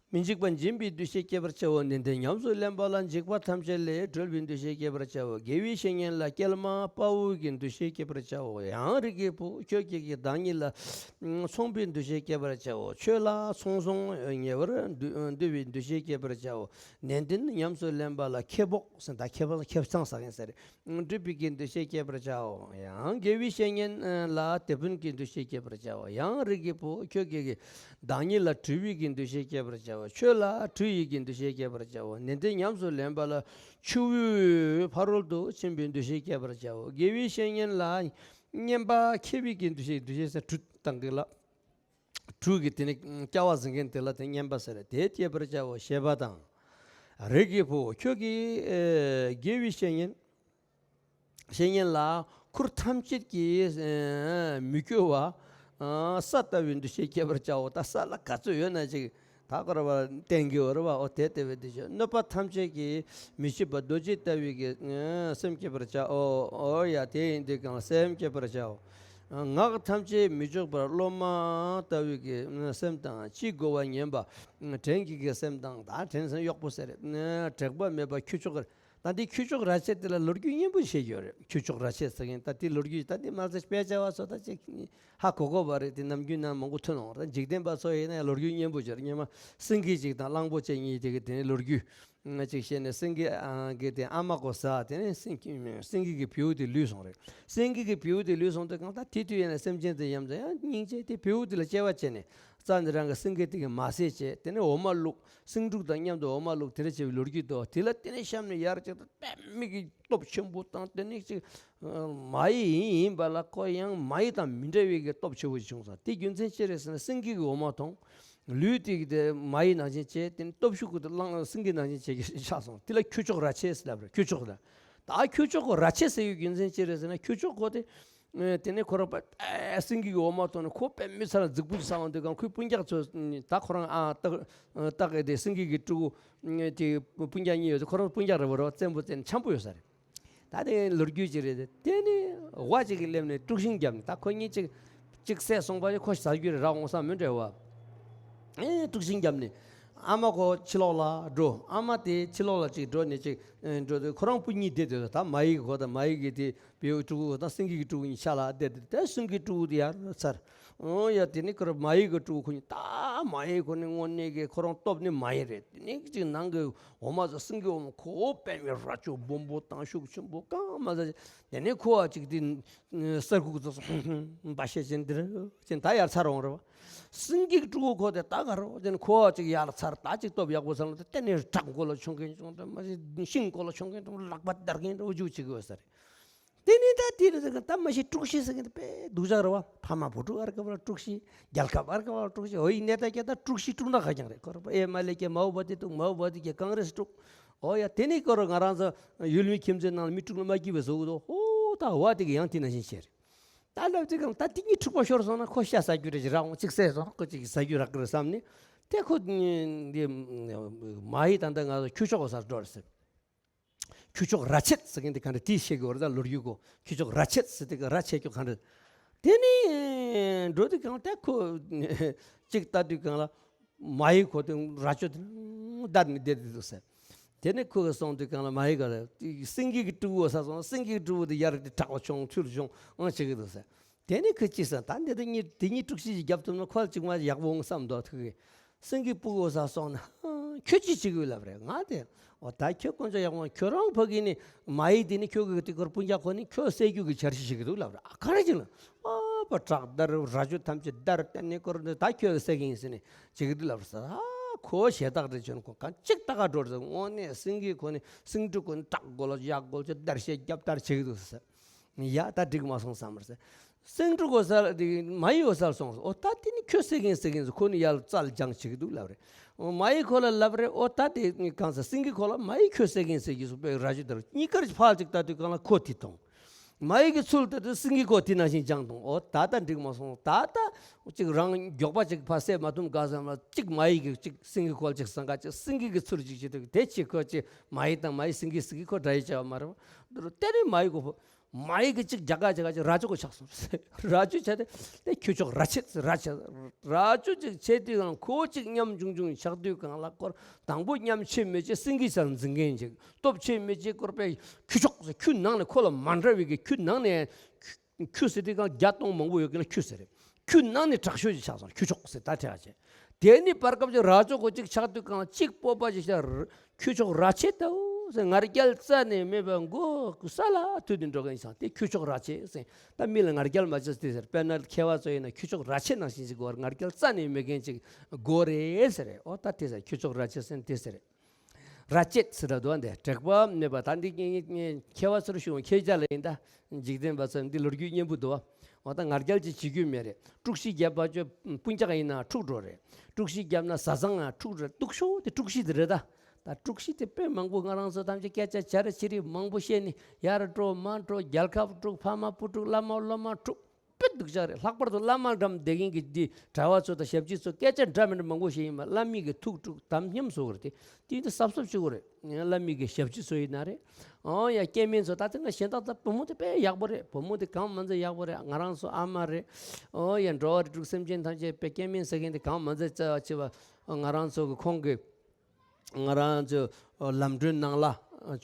མི་འཇིགས་པ་འབྱིན་པའི་འདུ་ཤེས་བསྐྱེད་པར་བྱའོ། ནན་ཏན་ཉམས་སུ་ལེན་པ་ལ་འཇིགས་པ་ཐམས་ཅད་ལས་གྲོལ་བའི་འདུ་ཤེས་བསྐྱེད་པར་བྱའོ། དགེ་བའི་བཤེས་གཉེན་ལ་སྐྱེལ་མ་དཔའ་བོའི་གི་འདུ་ཤེས་བསྐྱེད་པར་བྱའོ། ཡང་རིགས་ཀྱི་བུ། ཁྱོད་ཀྱིས་ཀྱི་བདག་ཉིད་ལ་མཚུངས་པའི་འདུ་ཤེས་བསྐྱེད་པར་བྱའོ། ཆོས་ལ་ཚོང་ཟོང་ཉེ་བར་འདུ་འདུ་བའི་འདུ་ཤེས་བསྐྱེད་པར་བྱའོ། ནན་ཏན་ཉམས་སུ་ལེན་པ་ལ་ཁེ་སྤོགས་ཟེར་ད་ཁེ་སྤོགས་ཁེ་བཟང་ཟ་མཁན་ཟེར། སྒྲུབ་པའི་གི་འདུ་ཤེས་བསྐྱེད་པར་བྱའོ། ཡང་དགེ་བའི་བཤེས་གཉེན་ལ་དེད་དཔོན་གྱི་འདུ་ཤེས་བསྐྱེད་པར་བྱའོ། ཡང་རིགས་ཀྱི་བུ། ཁྱོད་ཀྱིས་ཀྱི་བདག་ཉིད་ལ་གྲུ་བའི་གི་འདུ་ཤེས་བསྐྱེད་པར་བྱའོ། ཆོས་ལ་གྲུ་ཡི་གི་འདུ་ཤེས་བསྐྱེད་པར་བྱའོ། ནན་ཏན་ཉམས་སུ་ལེན་པ་ལ་ཆུ་བོའི་ཕ་རོལ་ཏུ་ཕྱིན་པའི་འདུ་ཤེས་བསྐྱེད་པར་བྱའོ། དགེ་བའི་བཤེས་གཉེན་ལ་བསྙེན་པ་ཁེ་བའི་གི་འདུ་ཤེས། འདུ་ཤེས་ཟེར་གྲུ་དང་གི་ལ། གྲུ་གི་དེ་ནི་སྐྱ་བ་ཟིན་མཁན་དེ་ལ་དེ་བསྙེན་པ་ཟེར། དེ་བསྐྱེད་པར་བྱའོ། ཞེས་པ་དང་། རིགས་ཀྱི་བུ། ཁྱོད་ཀྱིས་ཨེ་དགེ་བའི་བཤེས་གཉེན་བཤེས་གཉེན་ལ་ཁུར་ཐམས་ཅད་ཀྱིས་ཨེ་མི་སྐྱོ་བ་ཨ་ས་ལྟ་བུའི་འདུ་ཤེས་བསྐྱེད་པར་བྱའོ། ད་ས་ལ་ག་ཚོད་ཡོད་ན་ཅིག་ད་ཀོ་ར་བ་བསྟན་གྱི་ཡོད་རེད་བ། འོ་དེ་ལྟ་བུའི་འདུ་ཤེས། གནོད་པ་ཐམས་ཅད་ཀྱིས་མི་ཕྱེད་པ་རྡོ་རྗེ་ལྟ་བུའི་གི་ཨེ་སེམས་བསྐྱེད་པར་བྱའོ། འོ་ཡ་དེ་ཡིན་དུས་གང་སེམས་བསྐྱེད་པར་བྱའོ། ངག་ཐམས་ཅད་མི་འཇོག་པར་སློབ་མ་ལྟ་བུའི་གི་སེམས་དང་། ཅི་བསྒོ་བ་ཉན་པ་བྲན་གྱི་གི་སེམས་དང་། ད་བྲན་སེམས་གཡོག་པོ་ཟེར། དྲེགས་པ་མེད་པ་ཁྱུ་མཆོག་གི། ད་འདི་ཁྱུ་མཆོག་ར་ཆས་དེ་ལ་ལོ་རྒྱུས་སྙན་པོ་བཤད་ཀྱི་ཡོད་རེད། ཁྱུ་མཆོག་ར་ཆས་ཟེར་མཁན་ད་འདི་ལོ་རྒྱུས་ད་འདི་མ་ཟད་དཔེ་ཆ་བ་ཚོ་ད་ཅིག་ཧ་གོ་གོ་བ་རེད། དེ་ནམ་རྒྱུན་ནང་མང་པོ་ཐོན་འོང་རེད། འཇིག་རྟེན་པ་ཚོ་ཡིན་ན་ཡང་ལོ་རྒྱུས་སྙན་པོ་བྱོས་རེད། སྔོན་མ་སེང་གེ་ཅིག་དང་གླང་པོ་ཆེ་གཉིས་དེ་གི་དེ་ནས་ལོ་རྒྱུས་ང་ཅིག་བཤད་ནས། སེང་གེ་ཨ་གི་དེ་ཨ་མ་གོ་ཟ། དེ་ནས་སེང་གེ་སེང་གེ་གི་བེའུ་དེ་ལུས་སོང་རེད། སེང་གེ་གི་བེའུ་དེ་ལུས་སོང་དུས་གང་ད་དེ་དུས་ཡིན་ན་སེམས་ཅན་དེ་ཡམ་ཚ་ཡང་སྙིང་རྗེ་དེ་བེའུ་དེ་ལ་སྐྱེ་བ་བྱས་ནས་རྩ་འདི་རང་གི་སེང་གེ་དེ་གི་མ་ཟས་བྱས། དེ་ནས་འོ་མ་བླུགས། སེང་ཕྲུག་དང་མཉམ་དུ་འོ་མ་བླུགས། དེ་འདྲ་བྱས་པའི་ལོ་རྒྱུས་འདུག་དེ་ལ་དེ་ནས་གཤམ་ནས་ཡར་ཅིག་ད་དཔེ་མི་གི་སྟོབས་ཆེན་པོ་དང་། དེ་ནས་ཅིག་མ་ཡི་ཡིན་ཡིན་པ་ལ་ཁོ་ཡང་མ་ཡི་དང་མི་འདྲ་བའི་གི་སྟོབས་ཆེ་བོ་ཞིག་བྱུང་སོང་། དེ་རྒྱུ་མཚན་ཅི་རེད་ཟེར་ན་སེང་གེ་གི་འོ་མ་འཐུང་། ལུས་དེ་གི་དེ་མ་ཡི་ནང་བཞིན་བྱས། དེ་ནས་སྟོབས་ཤུགས་ཀྱི་དེ་གླང་སེང་གེ་ནང་བཞིན་བྱས་ཀྱི་ཆགས་སོང་། དེ་ལ་ཁྱུ་མཆོག་ར་ཆས་ལབ་རེད། ཁྱུ་མཆོག་ལ་ད་ཁྱུ་མཆོག་གི་ར་ཆས་ཟེར་བའི་རྒྱུ་མཚན་ཅི་རེད་ཟེར་ན་ཁྱུ་མཆོག་ཁོ་དེ། ཨེ་དེ་ནས་ཁོ་རང་པ་ཨེ་སེང་གེ་གི་འོ་མ་འཐུང་ནས་ཁོ་དཔེ་མི་ཚར་རྫིག་པོ་ཅིག་ཟ་འོང་དུས་གང་ཁོའི་སྤུན་ཀྱག་ཚོ་ད་ཁོ་རང་ཨ་ཏག་ཏག་གི་དེ་སེང་གེ་གི་ཕྲུ་གུ་དེ་སྤུན་ཀྱག་གཉིས་ཡོད་དུས་ཁོ་རང་སྤུན་ཀྱག་རེད་བ། རེད་བ། བཙན་པོ་བཙན་འཆམ་པོ་ཡོད་ས་རེད། ད་དེ་ལོ་རྒྱུས་ཅིག་རེད། དེ་ནས་ཝ་ཅིག་གིས་སླེབས་ནས་དཀྲུག་ཤིང་བརྒྱབ་ནས། ད་ཁོ་གཉིས་ཅིག་ཅིག་བསད་སོང་པ་ཁོ་ཟ་རྒྱུ་རེད་རག་འོང་ས་མི་འདྲ་བ། ཨེ་དཀྲུག་ཤིང་བརྒྱབ་ནས་ཨ་མ་ཁོ་ཕྱི་ལོགས་ལ་འགྲོ། ཨ་མ་དེ་ཕྱི་ལོགས་ལ་ཅིག་འགྲོ་ནས་ཅིག་ཨེ་འགྲོ་དུས་ཁོ་རང་བུ་གཉིས་བསྡད་དུས་ད་མ་ཡི་གི་ཁོ་དང་མ་ཡི་གི་དེ་བེའུ་ཕྲུ་གུ་དང་སེང་གེ་གི་ཕྲུ་གུ་གཉིས་ཆ་ལ་བསྡད་དེ། དེ་སེང་གེ་ཕྲུ་གུ་དེ་ཡར་ཚར། འོ་ཡ་དེ་ནི་ཁོ་ར་མ་ཡི་གི་ཕྲུ་གུ་ཁོ་གཉིས། ད་མ་ཡི་ཁོ་ནི་དངོས་གནས་ཀྱི་ཁོ་རང་སྟོབས་ནི་མ་ཡི་རེད། དེ་ནི་ཅིག་ནང་གི་འོ་མ་ཟ། སེང་གེ་འོ་མ་ཁོ་དཔེ་མི་རྭ་ཅོ་སྦོམ་པོ་དང་ཤུགས་ཆེན་པོ་གང་མ་ཟ། དེ་ནི་ཁོ་བ་ཅིག་དེ་གསར་ཁུག་ཙོག་འབའ་ཤེས་ཅན་འདིར་ཅན་ད་ཡར་ཚར་འོང་རེད་བ། སེང་གེ་ཕྲུ་གུ་ཁོ་དེ་ད་ག་རེ་བ། དེ་ནི་ཁོ་བ་ཅིག་ཡར་ཚར། ད་ཅིག་སྟོབས་ཡག་པོ་ཚར་ལ་དེ་ནི་བྲག་མགོ་ལ་མཆོང་མཁན་བྱུང་། དེ་མ་ཤིང་མགོ་ལ་མཆོང་མཁན་བྱུང་། ལག་པ་བརྡར་མཁན་འདྲ་བོ་ཅིག་བྱེད་དགོས་ས་རེད། དེ་ནས་ད་དེ་རེད་ཟེར་གི། ད་མ་གཞི་དཀྲུག་ཤིང་ཟེར་གི་དེ་དཔེ་སྡུག་ཅག་རེད་བ། ཕ་མ་བུ་ཕྲུག་ཨར་ཀ་བ་ལ་དཀྲུག་ཤིང་། རྒྱལ་ཁབ་ཨར་ཀ་བ་ལ་དཀྲུག་ཤིང་། འོ་ཡི་གནས་ད་ཀྱ་ད་དཀྲུག་ཤིང་དཀྲུག་ན་ཁ་རྐྱང་རེད། ཁོ་ར་ཨེ་མ་ལེ་ཀྱ་མའོ་བ་དི་དཀྲུག། མའོ་བ་དི་ཀྱ་ཀང་རེས་དཀྲུག། འོ་ཡ་དེ་ནས་ཁོ་ར་ང་རང་ཚོ་ཡུལ་མི་ཁྱིམ་མཚེས་ནང་ལ་མི་དཀྲུག་ན་མ་སྐྱིད་པའི་བཟོ་གི་འདུག། ཧོ་ད་བ་དེ་གི་ཡང་དེ་ནང་བཞིན་བྱས་རེད། ད་ལབ་དེ་གང་ད་དེ་གཉིས་འཁྲུག་པ་ཤོར་སོང་ན་ཁོ་ཤ་ཟ་རྒྱུ་རེད་ཅིག་རག་འོང་། གཅིག་བསད་སོང་ན་ཁོ་གཅིག་ཟ་རྒྱུ་རག་གི་རེད་བསམ་ནས། དེ་ཁོ་འདི་མ་ཡི་ད་ལྟ་ང་ཚོ་ཁྱུ་མཆོག་གི་སར་འགྲོ་རེད་ཟེར། ཁྱུ་མཆོག་ར་ཆས་ཟེར་མཁན་དེ་ག་འདྲ་དེ་བཤད་དགོས་རེད། ད་ལོ་རྒྱུས་གོ། ཁྱུ་མཆོག་ར་ཆས་ཟེར་དེ་ག་ར་ཆད་རྒྱུ་ག་འདྲ། དེ་ནས་འགྲོ་དུས་གང་ལྟར་ཁོ་གཅིག་ལྟ་དུས་གང་ལ་མ་ཡི་ཁོ་དེ་ར་ཅོ་དེ་བརྡར་ནས་བསྡད་དེ་འདུག་ཟེར། དེ་ནས་ཁོ་གིས་སོང་དུས་གང་ལ་མ་ཡི་ག་ལ་སེང་གེ་གི་ཕྲུ་གུ་ས་སོང་། སེང་གེ་གི་ཕྲུ་གུ་དེ་ཡར་དེ་དྲག་པོ་བྱུང་ཚུར་བྱུང་ཨང་བྱེད་ཀྱི་འདུག་ཟེར། དེ་ནས་ཁོས་ཅི་ཟེར། ད་འདི་ད་གཉིས་དེ་གཉིས་དཀྲུག་ཤིང་ཞིག་རྒྱབ་ཐུབ་ན་ཁོ་ལ་ཅིག་མ་ཡག་པོ་འོང་བསམ་འདུག་ཐུག་གི། སེང་གེ་ཕྲུ་གུ་ས་སོང་ན་ཁྱོད་ཅི་བྱེད་དགོས་ལབ་རེད། ང་དེ་འོ་ད་ཁྱོད་དཀོན་མཆོག་ཡག་པོ། ཁྱོད་རང་ཕ་གི་ནི་མ་ཡི་དེ་ནི་ཁྱོད་ཀྱི་དེ་ཁོར་སྤུན་ཀྱག་ཁོ་ནི་ཁྱོད་བསད་རྒྱུ་གི་འཆར་གཞི་བྱེད་ཀྱི་འདུག་ལབ་རེད། ཨ་ག་རེ་བྱེད་ན། ཨ་ཕ་བྲག་བརྡར་ར་ཅོ་ཐམས་ཅད་བརྡར་བསྟན་ནས་ཁོར་འདི་ད་ཁྱོད་བསད་ཀྱི་ཡིན་ཟེར་ནས་བྱེད་ཀྱི་འདུག་ལབ་རེད་ཟེར། ཨ་ཁོ་ཞེ་ཐག་རེད། ཁྱོད་ཁོ་གང་གཅིག་ལྟ་ག་འགྲོ་རེད་ཟེར། དངོས་གནས་སེང་གེ་ཁོ་ནི་སེང་ཕྲུག་ཁོ་ནི་བྲག་མགོ་ལ་གཡག་མགོ་ལ་བརྡར་ཤེས་རྒྱབ་བརྡར་བྱེད་ཀྱི་འདུག་ཟེར། ཡ་ད་འགྲིག་མ་སོང་བསམ་རེད་ཟེར། སེང་ཕྲུག་གོ་སར་དེ་མ་ཡི་གོ་སར་སོང་ཟེར། ཨོ་ད་དེ་ནི་ཁྱོད་བསད་མཁན་བསད་མཁན་ཟེར། ཁོ་ནི་ཡར་རྩལ་སྦྱངས་བྱེད་ཀྱི་འདུག་ལབ་རེད། ཨོ་མ་ཡི་ཁོ་ལ་ལབ་རེད། ཨོ་ད་དེ་གང་ཟེར། སེང་གེ་ཁོ་ལ་མ་ཡི་ཁྱོད་བསད་མཁན་བསད་ཀྱི་ཟེར་པའི་ར་ཅོ་དེར་གཉིས་ཀར་ཕར་ཅིག་ལྟ་དུས་གང་ལ་ཁོ་དེ་མཐོང་། མ་ཡི་གི་ཚུལ་ལྟ་དུས་སེང་གེ་ཁོ་དེ་ནང་བཞིན་སྦྱངས་མཐོང་། ཨོ་ད་ད་འགྲིག་མ་སོང་། ད་ད་ཅིག་རང་མགྱོགས་པ་ཅིག་ཕར་བསད་མ་ཐུབ་ག་བསམ་ལ་ཅིག་མ་ཡི་གི་ཅིག་སེང་གེ་ཁོ་ལ་ཅིག་སང་ག་ཅིག་སེང་གེ་གི་ཚུལ་ཅིག་བྱེད་དུས་དེ་ཅིག་ཁོ་ཅིག་མ་ཡི་དང་མ་ཡི་སེང་གེ་སེང་གེ་ཁོ་འདྲ་ཡི་བྱ་བ་མ་རེད་བ། དེ་ནི་མ་ཡི་གོ་ཕོ། མ་ཡི་གི་གཅིག་རྒྱ་གར་རྒྱ་གར་གཅིག་རྭ་ཅོ་གི་ཆགས་སོང་། རྭ་ཅོ་བྱས་ཏེ་དེ་ཁྱུ་མཆོག་རྭ་ཆད་རྭ་ཆད། རྭ་ཅོ་གཅིག་བྱས་དུས་གང་ཁོ་གཅིག་མཉམ་ཆུང་ཆུང་ཆགས་དུས་གང་ལ་སྐོར་དང་པོ་མཉམ་ཆེ་མི་ཆེ་སེང་གེ་ཆར་འཛིན་མཁན་ཅིག་སྟོབས་ཆེ་མི་ཆེ་སྐོར་པའི་ཁྱུ་མཆོག་ཟེར། ཁྱུ་ནང་ནས་ཁོ་ལ་མ་འདྲ་བའི་གི་ཁྱུ་ནང་ནས་ཁྱུ་ཟེར་དུས་གང་བརྒྱ་སྟོང་མང་པོ་ཡོད་མཁན་ལ་ཁྱུ་ཟེར་རེད། ཁྱུ་ནང་ནས་དྲག་ཤོས་ཅིག་ཆགས་སོང་། ཁྱུ་མཆོག་ཟེར་ད་ཁྲལ་ཆེ། དེ་ནི་བར་སྐབས་ཀྱི་རྭ་ཅོ་གོ་གཅིག་ཆགས་དུས་གང་གཅིག་སྤོབས་པ་ཅིག་ཤར། ཁྱུ་མཆོག་རྭ་ཆད་ལྟ་བུ་ཟེར། ང་རྒྱལ་རྩ་ནས་མེད་པ་མགོ་ས་ལ་ཐུག་སྟེ་འགྲོ་མཁན་ཞིག་དང་དེ་ཁྱུ་མཆོག་རྭ་ཆད་ཟེར། ད་མི་ལ་ང་རྒྱལ་མ་བྱེད་ཟེར། དཔེར་ན་མཁས་པ་ཚོ་ཡིན་ན་ཁྱུ་མཆོག་རྭ་ཆད་ནང་བཞིན་ཞིག་དགོས། ང་རྒྱལ་རྩ་ནས་མེད་མཁན་ཅིག་དགོས་རེད་ཟེར་རེད། ཨོ་ད་དེ་ཟེར། ཁྱུ་མཆོག་རྭ་ཆད་ཟེར་དེ་ཟེར་རེད། རྭ་ཆད་ཟེར་ད་འདུག་བ། འདི་དྲེགས་པ་མེད་པ་ད་འདི་མཁས་པ་ཚོར་ཞུ་འོང་ཁྱེད་ཅག་ལ་ཡིན་ད། འཇིག་རྟེན་པ་ཚོ་འདི་ལོ་རྒྱུས་སྙན་པོ་འདུག་བ། འོ་ད་ང་རྒྱལ་ཅིག་བྱེད་རྒྱུ་མེད་རེད། དཀྲུག་ཤིང་རྒྱབ་པ་ཚོ་སྤུན་ཀྱག་ཡིན་ན་འཁྲུག་འགྲོ་རེད། དཀྲུག་ཤིང་རྒྱབ་ན་བཟའ་ཚང་ང་འཁྲུག་འགྲོ། སྡུག་ཤོས་དེ་དཀྲུག་ཤིང་དེ་རེད་ད། ད་དཀྲུག་ཤིང་དེ་དཔེ་མང་པོ་ང་རང་ཚོ་ཐམས་ཅད་སྐད་ཆ་བྱ་ར་བྱེད་རིགས་མང་པོ་བཤད་ནི་ཡར་འགྲོ་མར་འགྲོ། རྒྱལ་ཁབ་དཀྲུག་ཕ་མ་བུ་དཀྲུག་བླ་མ་སློབ་མ་དཀྲུག་དཔེ་སྡུག་ཅག་རེད། ལྷག་པར་དུ་བླ་མ་འགྲམ་བསྡད་མཁན་གྱི་འདི་གྲྭ་བ་ཚོ་དང་ཞབས་ཕྱི་ཚོ་སྐད་ཆ་འདྲ་མི་འདྲ་མང་པོ་བཤད་ཡིན་པ། བླ་མའི་གི་ཐུགས་དཀྲུག་དམ་ཉམས་བཟོ་གི་རེད་དེ། དེ་འདི་གཟབ་གཟབ་བྱེད་དགོས་རེད། བླ་མའི་གི་ཞབས་ཕྱི་ཚོ་ཡིན་ན་རེད། ཨོ་ཡ་སྐྱེ་དམན་ཚོ་ད་ཐེངས་ང་གཞན་དག་ད་བུ་མོ་དེ་དཔེ་ཡག་པོ་རེད། བུ་མོ་དེ་གང་མ་ཚད་ཡག་པོ་རེད། ང་རང་ཚོ་ཨ་མ་རེད། ཨོ་ཡ་འགྲོ་བ་རིགས་དྲུག་སེམས་ཅན་ཐམས་ཅད་དཔེ་སྐྱེ་དམན་ཟེར་མཁན་དེ་གང་མ་ཚད་བྱ་བ་བྱེད་པ་ང་རང་ཚོ་གི་ཁོང་གི་ང་རང་ཚོ་ལམ་སྒྲོན་ནང་ལ་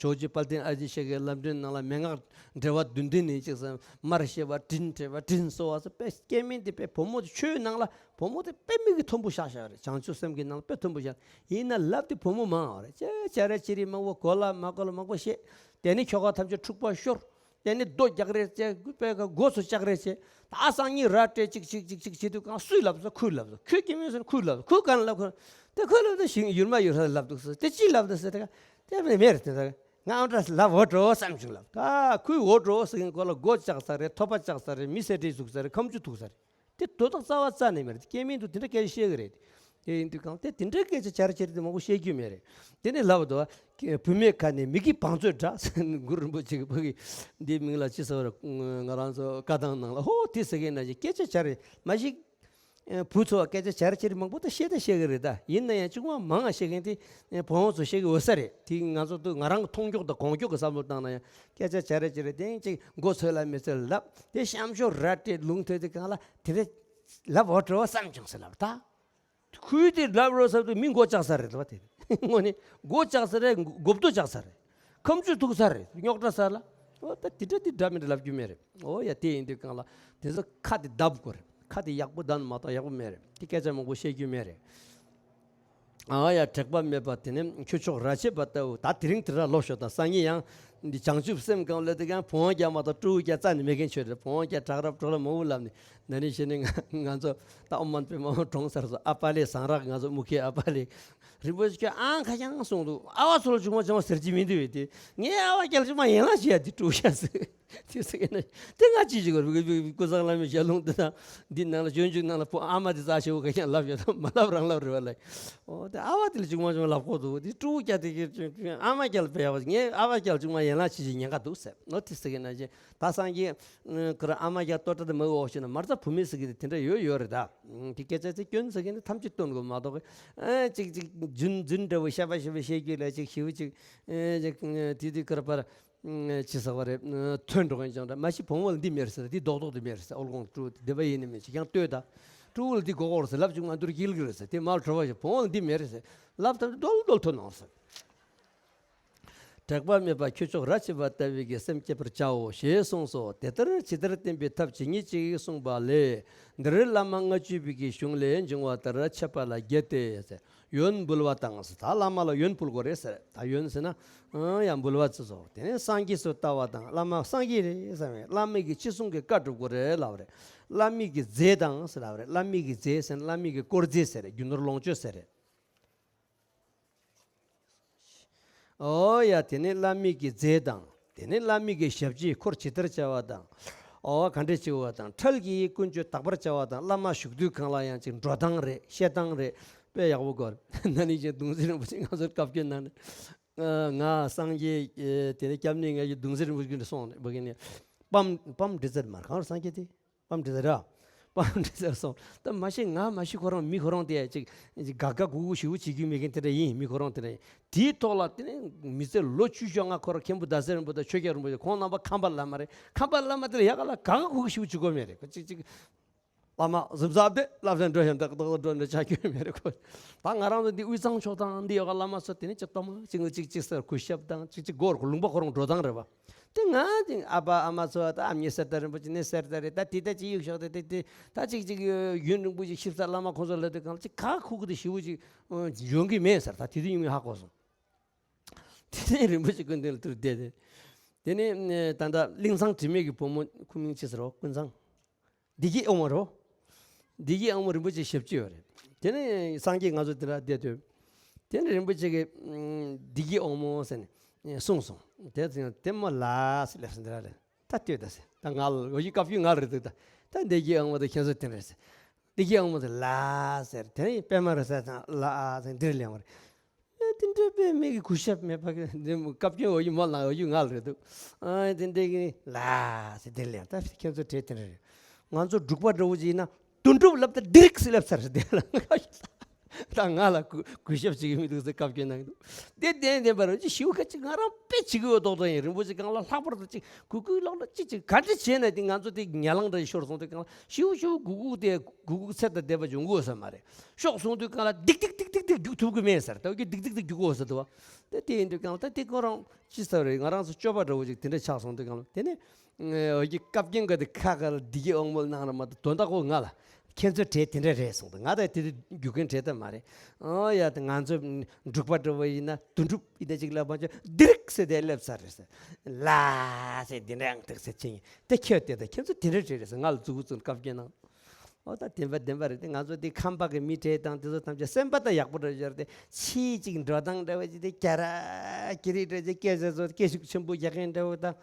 ཇོ་བོ་རྗེ་དཔལ་ལྡན་ཨ་ཏི་ཤ་གི་ལམ་སྒྲོན་ནང་ལ་མན་ངག་འགྲེལ་པ་བདུན་ལྡན་ནས་ཅིག་ཙམ་མར་བཤད་པ་དྲིན་དྲེལ་བ་དྲིན་གཟོ་བ་ཚོ་དཔེ་སྐྱེ་དམན་དེ་དཔེ་བུ་མོ་དེ་ཆོས་ནང་ལ་བུ་མོ་དེ་དཔེ་མི་གི་མཐོན་པོ་བཞག་བཞག་རེད། བྱང་ཆུབ་སེམས་ཀྱི་ནང་ལ་དཔེ་མཐོན་པོ་བཞག་ཡིན་ན་ལབ་དེ་བུ་མོ་མང་བ་རེད། ཅེ་ཅ་རེ་ཅི་རི་མང་པོ་གོ་ལ་མ་གོ་ལ་མང་པོ་བཤད། དེ་ནི་ཁྱོ་ག་ཐམས་ཅད་འཁྲུག་པ་ཤོར། དེ་ནི་རྡོ་རྒྱག་རེས་བྱས། དཔེ་ཀ་མགོ་ཚོ་བཅག་རེས་བྱས། ད་སང་ཉིན་ར་སྤྲད་ཅིག་ཅིག་ཅིག་ཅིག་བྱེད་དུས་གང་སུས་ལབ་སོང་། ཁོས་ལབ་སོང་། ཁོས་སྐྱེ་དམན་ཚོ་ཁོས་ལབ་སོང་། ཁོས་གང་ལབ་ཁོ། དེ་ཁོས་ལབ་དུས་ཤིང་ཡུར་མ་ཡུར་ས་ལབ་འདུག་ཟེར། དེ་ཅི་ལབ་འདུག་ཟེར། དེ་ག་དེ་མེད་མེད་རེད། དེ་ད་ང་ཨམ་ཏྲ་ལབ་འོ་འགྲོ་བསམ་བྱུང་ལབ། ད་ཁོས་འོ་འགྲོ་ཟེར་མཁན་ཁོ་ལ་མགོ་བཅག་ས་རེད། ཐོད་པ་བཅག་ས་རེད། མི་སེར་ཁྲིར་ཟུག་ས་རེད། ཁ་མཆུ་ཐུག་ས་རེད། དེ་དོ་བདག་རྩ་བ་རྩ་ནས་མེད་རེད། སྐྱེ་དམན་དུ་དེ་འདྲ་སྐད་ཆ་བཤད་གི་རེད། དེ་ཡིན་དུས་གང་དེ་དེ་འདྲའི་སྐད་ཆ་བྱ་ར་བྱེད་རེད། དེ་མང་པོ་བཤད་རྒྱུ་མེད་རེད། དེ་ནས་ལབ་འདུག་བ། བུད་མེད་ཁ་ནས་མི་དགེ་བང་མཛོད་འདྲ། གུ་རུ་རིན་པོ་ཆེ་གི་ཕ་གི་འདིའི་མིང་ལ་ཅི་ཟེར་བ་རེད། ང་རང་ཚོ་བཀའ་ཐང་ནང་ལ་ཧོ་དེ་ཟེར་མཁན་ནང་བཞིན་སྐད་ཆ་བྱ་རེད། མ་གཞི་བུ་ཚོ་བ་སྐད་ཆ་བྱ་ར་བྱེད་རེད། མང་པོ་ད་བཤད་ད་བཤད་གི་རེད། ད་ཡིན་ན་ཡང་ཅུང་མ་མང་ང་བཤད་མཁན་དེ་བུ་མོ་ཚོ་བཤད་གི་འོས་ས་རེད། དེ་ང་ཚོ་ད་ང་རང་གི་མཐོང་རྒྱུག་དང་གོང་རྒྱུག་གི་བསམ་བློ་བཏང་ན་ཡང་སྐད་ཆ་བྱ་ར་བྱེད་རེད། དེ་ཅིག་མགོ་ཚོས་ལ་མི་ཚོས་ལབ། དེ་གཤམ་ཤོག་ར་སྤྲད་ལུང་ཐོས་དེ་གང་ལ་དེ་རེད། ལབ་འོ་འགྲོ་བསམ་བྱུང་ཟེར་ལབ་ད། ཁོས་དེ་ལབ་རོགས་ཟེར་དུས་མི་མགོ་བཅག་ས་རེད་ལབ་དེ། དངོས་གནས་མགོ་བཅག་ས་རེད། མགོ་བཏོ་བཅག་ས་རེད། ཁ་མཆུ་ཐུག་ས་རེད། རྙོག་དྲ་ས་ལ། འོ་ད་དེ་འདྲ་དེ་འདྲ་མི་འདྲ་ལབ་རྒྱུ་མེད་རེད། འོ་ཡ་དེ་ཡིན་དུས་གང་ལ་དེ་ཚོ་ཁ་དེ་བརྡབ་དགོས་རེད། ཁ་དེ་ཡག་པོ་བརྡབ་ན་མ་གཏོགས་ཡག་པོ་མེད་རེད། དེ་སྐད་ཆ་མང་པོ་བཤད་རྒྱུ་མེད་རེད། ཨ་ཡ་དྲེགས་པ་མེད་པ་དེ་ནི་ཁྱུ་མཆོག་རྭ་ཆད་པ་ལྟ་བུ། ད་དེ་རིང་དེ་ར་ལོ་ཤོག་དང་སང་ཉིན་ཡང་འདི་བྱང་ཆུབ་སེམས་གང་ལ་དེ་གང་བུང་བ་རྒྱག་མ་གཏོགས་སྤྲུལ་སྐུ་རྒྱག་རྩ་ནས་མེད་མཁན་ཆོས་རེད། བུང་བ་རྒྱག་དྲག་རབ་དྲག་ལ་མང་པོ་ལབ་ནས་ན་ནིང་ཕྱི་ནས་ང་ང་ཚོ་ད་ཨོ་མན་པའི་མ་མ་གྲོངས་ཚར་སོང་། ཨ་པ་ལེ་ཟངས་རག་ང་ཚོ་མུ་ཁའི་ཨ་པ་ལེ་རིན་པོ་ཆེ་ཁྱོད་ཨང་ཁ་ཤང་གསུངས་འདུག་ཨ་བ་ཚོ་ལ་ཅུང་མ་ཅུང་མ་ཟེར་གྱི་མི་འདུག་བས་དེ་ངས་ཨ་བ་རྒྱལ་ཅུང་མ་ཡན་ལག་བྱེད་ཡ་དེ་སྤྲུལ་སྐུ་ཟེར། དེ་ཟེར་གི་ན་དེ་ང་ཅི་ཞིག་གོ་རུ་ཀུན་བཟང་བླ་མའི་ཞལ་ལུང་འདི་དང་འདི་ནང་ལ་སྤྱོད་འཇུག་ནང་ལ་བུ་ཨ་མ་དེ་རྩ་ཆེ་བོ་ག་ཀྱང་ལབ་ཡོད་དམ་མ་ལབ་རང་ལབ་རེད་བ་ལ། འོ་དེ་ཨ་བ་དེ་ལ་ཅུང་མ་ཅུང་ལབ་གོ་འདུག་དེ་སྤྲུལ་སྐུ་རྒྱག་དེ་གི་ཨ་མ་རྒྱལ་པའི་ཡ་བ་ངས་ཨ་བ་རྒྱལ་ཅུང་མ་ཡན་ལག་ཅི་ཞིག་ཉེན་ཁ་འདུག་ཟེར། འོ་དེ་ཟེར་གི་ན་ཅི་ད་སང་གི་ཁོ་ར་ཨ་མ་རྒྱལ་ལྟོ་ཏྲ་དེ་མ་འོག་ཤེ་ན་མར་ཙ་བུ་མེད་ཟེར་གི་དེ་དེ་འདྲ་ཡོད་ཡོད་རེད་ད། དེ་སྐད་ཆ་ཚེ་སྐྱོན་ཟེར་གི་ནི་ཐམས་ཅད་སྟོན་དགོས་མ་གཏོགས་ཅིག་ཅིག་རྫུན་རྫུན་འདྲ་བོ་ཤ་བ་ཤ་བ་བཤད་རྒྱུ་ལ་ཅིག་ཞི་བ་ཅིག་ཅིག་དེ་དུས་ཁོ་ར་པར། ཅི་ཟེར་བ་རེད། ཐོན་འགྲོ་མཁན་ཅང་འདྲ་མ་གཞི་བུང་བ་ལ་འདི་མེད་ཟེར། འདི་རྡོག་རྡོག་འདི་མེད་ཟེར། ཨོལ་གོང་སྤྲུལ་སྐུ་དེ་བ་ཡིན་ནི་མེད་ཅིག་ཀྱང་ལྟོས་ད། སྤྲུལ་སྐུ་ལ་འདི་གོ་གོ་རེད་ཟེར། ལབ་བྱུང་ང་འདུར་སྐྱིལ་གི་རེད་ཟེར། དེ་མར་བྲོ་བ་ཞིག་བུང་བ་ལ་འདི་མེད་རེད་ཟེར། ལབ་ད་རྡོལ་རྡོལ་ཐོན་ནོ་ཟེར། དྲེགས་པ་མེད་པ་ཁྱུ་མཆོག་རྭ་ཆད་པ་ལྟ་བུའི་གི་སེམས་བསྐྱེད་པར་བྱའོ་ཞེས་གསུངས་སོ། དེ་ལྟར་ཇི་ལྟར་བསྟན་པའི་ཐབས་ཇི་སྙེད་ཅིག་གསུངས་པ་ལས། འདིར་བླ་མ་ལྔ་བཅུ་པའི་གི་གཞུང་ལས་འབྱུང་བ་ལྟར་འཆད་པ་ལ་བརྒྱད་དེ་ཟེར། ཡོན་འབུལ་བ་དང་ཟེར། ད་བླ་མ་ལ་ཡོན་འབུལ་དགོས་རེད་ཟེར། ད་ཡོན་ཟེར་ན་ཡང་འབུལ་བ་ཙི་ཙོ། དེ་ནས་སངས་རྒྱས་སུ་ལྟ་བ་དང་། བླ་མ་སངས་རྒྱས་རེད་ཟེར་བས། བླ་མའི་གི་ཅི་གསུང་གི་བཀའ་སྒྲུབ་དགོས་རེད་ལབ་རེད། བླ་མའི་གི་རྫས་དང་ཟེར་ལབ་རེད། བླ་མའི་གི་རྫས་ཟེར་ན་བླ་མའི་གི་དཀོར་རྫས་ཟེར་རེད། རྒྱུ་ནོར་ལོངས་སྤྱོད་ཟེར་རེད། ཨོ་ཡ། དེ་ནས་བླ་མའི་གི་རྫས་དང་། དེ་ནས་བླ་མའི་གི་ཞབས་ཕྱི་འཁོར་ཇི་ལྟར་བྱ་བ་དང་། ཨོ་ག་འདྲས་བྱེད་དགོས་པ་དང་། འཕྲལ་གྱི་ཀུན་སྤྱོད་དག་པར་བྱ་བ་དང་། བླ་མ་བཞུགས་དུས་གང་ལ་ཡང་ཅིག་འགྲོ་སྟངས་རེད། བཤད་སྟངས་རེད། དཔེ་ཡག་པོ་གོ། ན་ནིང་ཅིག་གདུང་སྲས་རིན་པོ་ཆེ་ང་ཚོར་བཀའ་བཀྱོན་གནང་ནས། ང་སངས་རྒྱས་དེ་ནས་སྐྱབས་གནས་ང་ཡི་གདུང་སྲས་རིན་པོ་ཆེ་ཀུན་ཏུ་སོང་ནས་བ་གི་ནས་པམ་པམ་འདྲི་རྩད་མར་གང་རུ་སངས་རྒྱས་དེ། པམ་འདྲི་རྩད་ར། པ་འདྲ་ཟེར་སོང་། ད་མ་གཞི་ང་མ་གཞི་ཁོ་རང་མི་ཁོ་རང་དེ་ཅིག་དགའ་དགའ་སྒུག་སྒུག་ཞེ་པོ་བྱེད་རྒྱུ་མེད་མཁན་དེ་འདྲ་ཡིན། མི་ཁོ་རང་དེ་འདྲ་ཡིན། དེའི་ཐོག་ལ་དེ་ནས་མི་ཚེ་ལོ་བཅུ་བཅོ་ལྔ་ཁོ་རང་མཁན་པོ་ཟླ་ཟེར་རིན་པོ་ཆེ་དང་ཆོས་རྒྱལ་རིན་པོ་ཆེ། ཁོང་རྣམ་པ་ཁམས་པ་བླ་མ་རེད། ཁམས་པ་བླ་མ་དེ་ལ་ཡག་ག་ལ་དགའ་དགའ་སྒུག་སྒུག་ཞེ་པོ་བྱེད་དགོས་མེད་རེད། ཁོ་ཅིག་ཅིག་བླ་མ་གཟིམ་ས་དེ་བླ་བྲང་འགྲོ་ཞིང་ཏག་ཏག་འགྲོ་འདྲ་ཆགས་ཀྱི་མེད་རེད་ཁོ། ད་ང་རང་ཚོ་འདི་དབུས་གཙང་ཕྱོགས་དང་འདི་ཡོད་ག་བླ་མ་ཚོ་དེ་ནས་ཅིག་གཏོར་མ་ཅིག་ཅིག་ཅིག་ཟེར་གུས་ཞབས་དང་ཅིག་ཅིག་སྒོར་ལུང་པ་ཁོ་རང་འགྲོ་སྟངས་རེད་པ། དེ་ང་ཅིག་ཨ་ཕ་ཨ་མ་ཚོ་ད་ཨ་མྱེས་གསེར་རྟ་རིན་པོ་ཆེ་ནས་གསེར་རྟ་རེད། ད་དེ་ད་ཅི་ཡུག་ཤོག་དེ་དེ་དེ་ད་ཅིག་ཅིག་ཡུན་རིང་པོ་ཅིག་ཞིབ་ས་བླ་མ་ཁོང་ཚོ་ལ་དེ་གང་ཅིག་ག་ཁུག་གི་དེ་ཞེ་པོ་ཅིག་ཡོང་གི་མེད་ཟེར། ད་དེ་དུས་ཡུན་མི་ཧ་གོ་སོང་། དེ་ནས་རིན་པོ་ཆེ་སྐུ་མདུན་ལ་ཐུག་བསྡད་དེ། དེ་ནས་ད་ལྟ་གླིང་ཚང་དྲི་མེད་ཀྱི་བུ་མོ་ཁོ་མིང་ཅི་ཟེར་རོ། ཀུན་བཟང་། བདེ་སྐྱིད་དབང་མོ་རོ། བདེ་སྐྱིད་དབང་མོ་རིན་པོ་ཆེ་ཞབས་ཕྱི་ཡོད་རེད། དེ་ནས་སངས་རྒྱས་ང་ཚོ་དེ་འདྲ་བསྡད་དུས། དེ་ནས་རིན་པོ་ཆེ་གིས་བདེ་སྐྱིད་དབང་མོ་ཟེར་ནས་གསུངས་སོང་། དེ་ཚེ་དེ་མོ་ལ་སླེབས་སོང་དེ་ར་རེད། ད་ལྟོས་ད་ཟེར། ད་ང་ལ་འོ་ཡི་བཀའ་བཀྱོན་ང་རེད་འདུག་ད་ད་བདེ་སྐྱིད་དབང་མོ་དང་ཁྱེད་ཚོ་དེ་འདྲ་ཟེར། བདེ་སྐྱིད་དབང་མོ་དེ་ལ་ཟེར། དེ་ནས་པད་མ་རེད་ཟེར་ཙང་ལ་ཟེར་འདིར་སླེབས་པ་རེད། ཨེ་དེ་འདྲ་པད་མ་གི་གུས་ཞབས་མེད་པ་གི་འདི་བཀའ་བཀྱོན་འོ་ཡི་མོ་ལ་འོ་ཡི་ང་ལ་རེད་འདུག་ཨ་དེ་འདྲ་གི་ལ་ཟེར་དེ་ལ་ཡང་ད་ཁྱེད་ཚོ་གྲས་དེ་འདྲ་རེད། ང་ཚོ་འབྲུག་པ་འདྲ་བོ་ཅིག་ཡིན་ན་དོན་གྲུབ་ལབ་ད་འདི་རིགས་སེ་ལབ་ཚར་ཟེར་དེ་ལ་ང་ད་ང་ལ་གུས་གུས་ཞབས་བྱེད་ཀྱི་མི་འདུག་ཟེར་བཀའ་བཀྱོན་གནང་གི་འདུག་དེ་བདེན་བདེན་པ་རེད། ཅི་ཞིའུ་ཁ་ཅིག་ང་རང་དཔེ་བྱེད་ཀྱི་ཡོད་མདོག་མདོག་ཡིན། རིན་པོ་ཆེ་གང་ལ་ལྷག་པར་དུ་ཅིག་གུ་གུ་ལོག་ལ་ཅི་ཅིག་ག་འདྲ་བྱས་ན་དེ་ང་ཚོ་དེ་ཉ་ལང་འདྲ་ཞིག་ཤོར་སོང་། དེ་གང་ལ་ཞིའུ་ཞིའུ་གུ་གུ་དེ་གུ་གུ་ཚེ་དང་ལྡན་པ་ཅིག་ཡོང་གི་ཡོད་ས་མ་རེད། ཤོག་སོང་དུས་གང་ལ་ཏིག་ཏིག་ཏིག་ཏིག་ཏིག་རྒྱུག་ཐུབ་ཀྱི་མེད་ཟེར། ད་གི་ཏིག་ཏིག་ཏིག་རྒྱུག་གོ་ཟེར་འདུག་བ། དེ་དེ་ཡིན་དུས་གང་ལ་ད་དེ་ཁོ་རང་ཅི་ཟེར་རེད། ང་རང་ཚོ་སྤྱོད་པ་འདྲ་བོ་ཅིག་དེ་འདྲ་ཆགས་སོང་དུས་གང་ལ་དེ་ནས་འོ་གི་བཀའ་བཀྱོན་ག་དེ་ཁ་ཁ་ལ་བདེ་སྐྱིད་དབང་མོ་གནང་ར་མ་གཏོགས་དོན་དག་ཁོ་ང་ལ་ཁྱེད་ཚོ་གྲས་དེ་འདྲ་རེད་གསུངས་འདུག་ང་ད་དེ་དུས་རྒྱུག་མཁན་གྲས་ད་མ་རེད། ཨོ་ཡ་ད་ང་ཚོ་འབྲུག་པ་འདྲ་བོ་ཡིན་ན་དོན་གྲུབ་ཡིན་ན་ཅིག་ལབ་པ་ཅོ་འདི་རིགས་ཟེར་དེ་སླེབས་ཚར་རེད་ཟེར། ལ་ཟེར་འདི་འདྲ་ཡང་ཐུག་ཟེར་ཕྱིན་ཡིན་དེ་ཁྱོད་དེ་ད་ཁྱེད་ཚོ་དེ་འདྲ་རེད་རེད་ཟེར་ང་ལ་མཛུ་གུ་བཙུགས་བཀའ་བཀྱོན་གནང་། ཨོ་ད་བདེན་པ་བདེན་པ་རེད་དེ། ང་ཚོ་དེ་ཁམས་པ་གི་མི་གྲས་དང་དེ་ཚོ་ཐམས་ཅད་སེམས་པ་ད་ཡག་པོ་འདྲ་ཡོད་རེད་དེ། ཕྱིའི་ཅིག་འགྲོ་སྟངས་འདྲ་བ་ཅིག་དེ་ཀྱ་ར་ཀྱི་རི་འདྲ་ཅིག་སྐད་ཆ་ཚོ་སྐད་ཤུགས་ཆེན་པོ་རྒྱག་མཁན་འདྲ་བོ་དང་།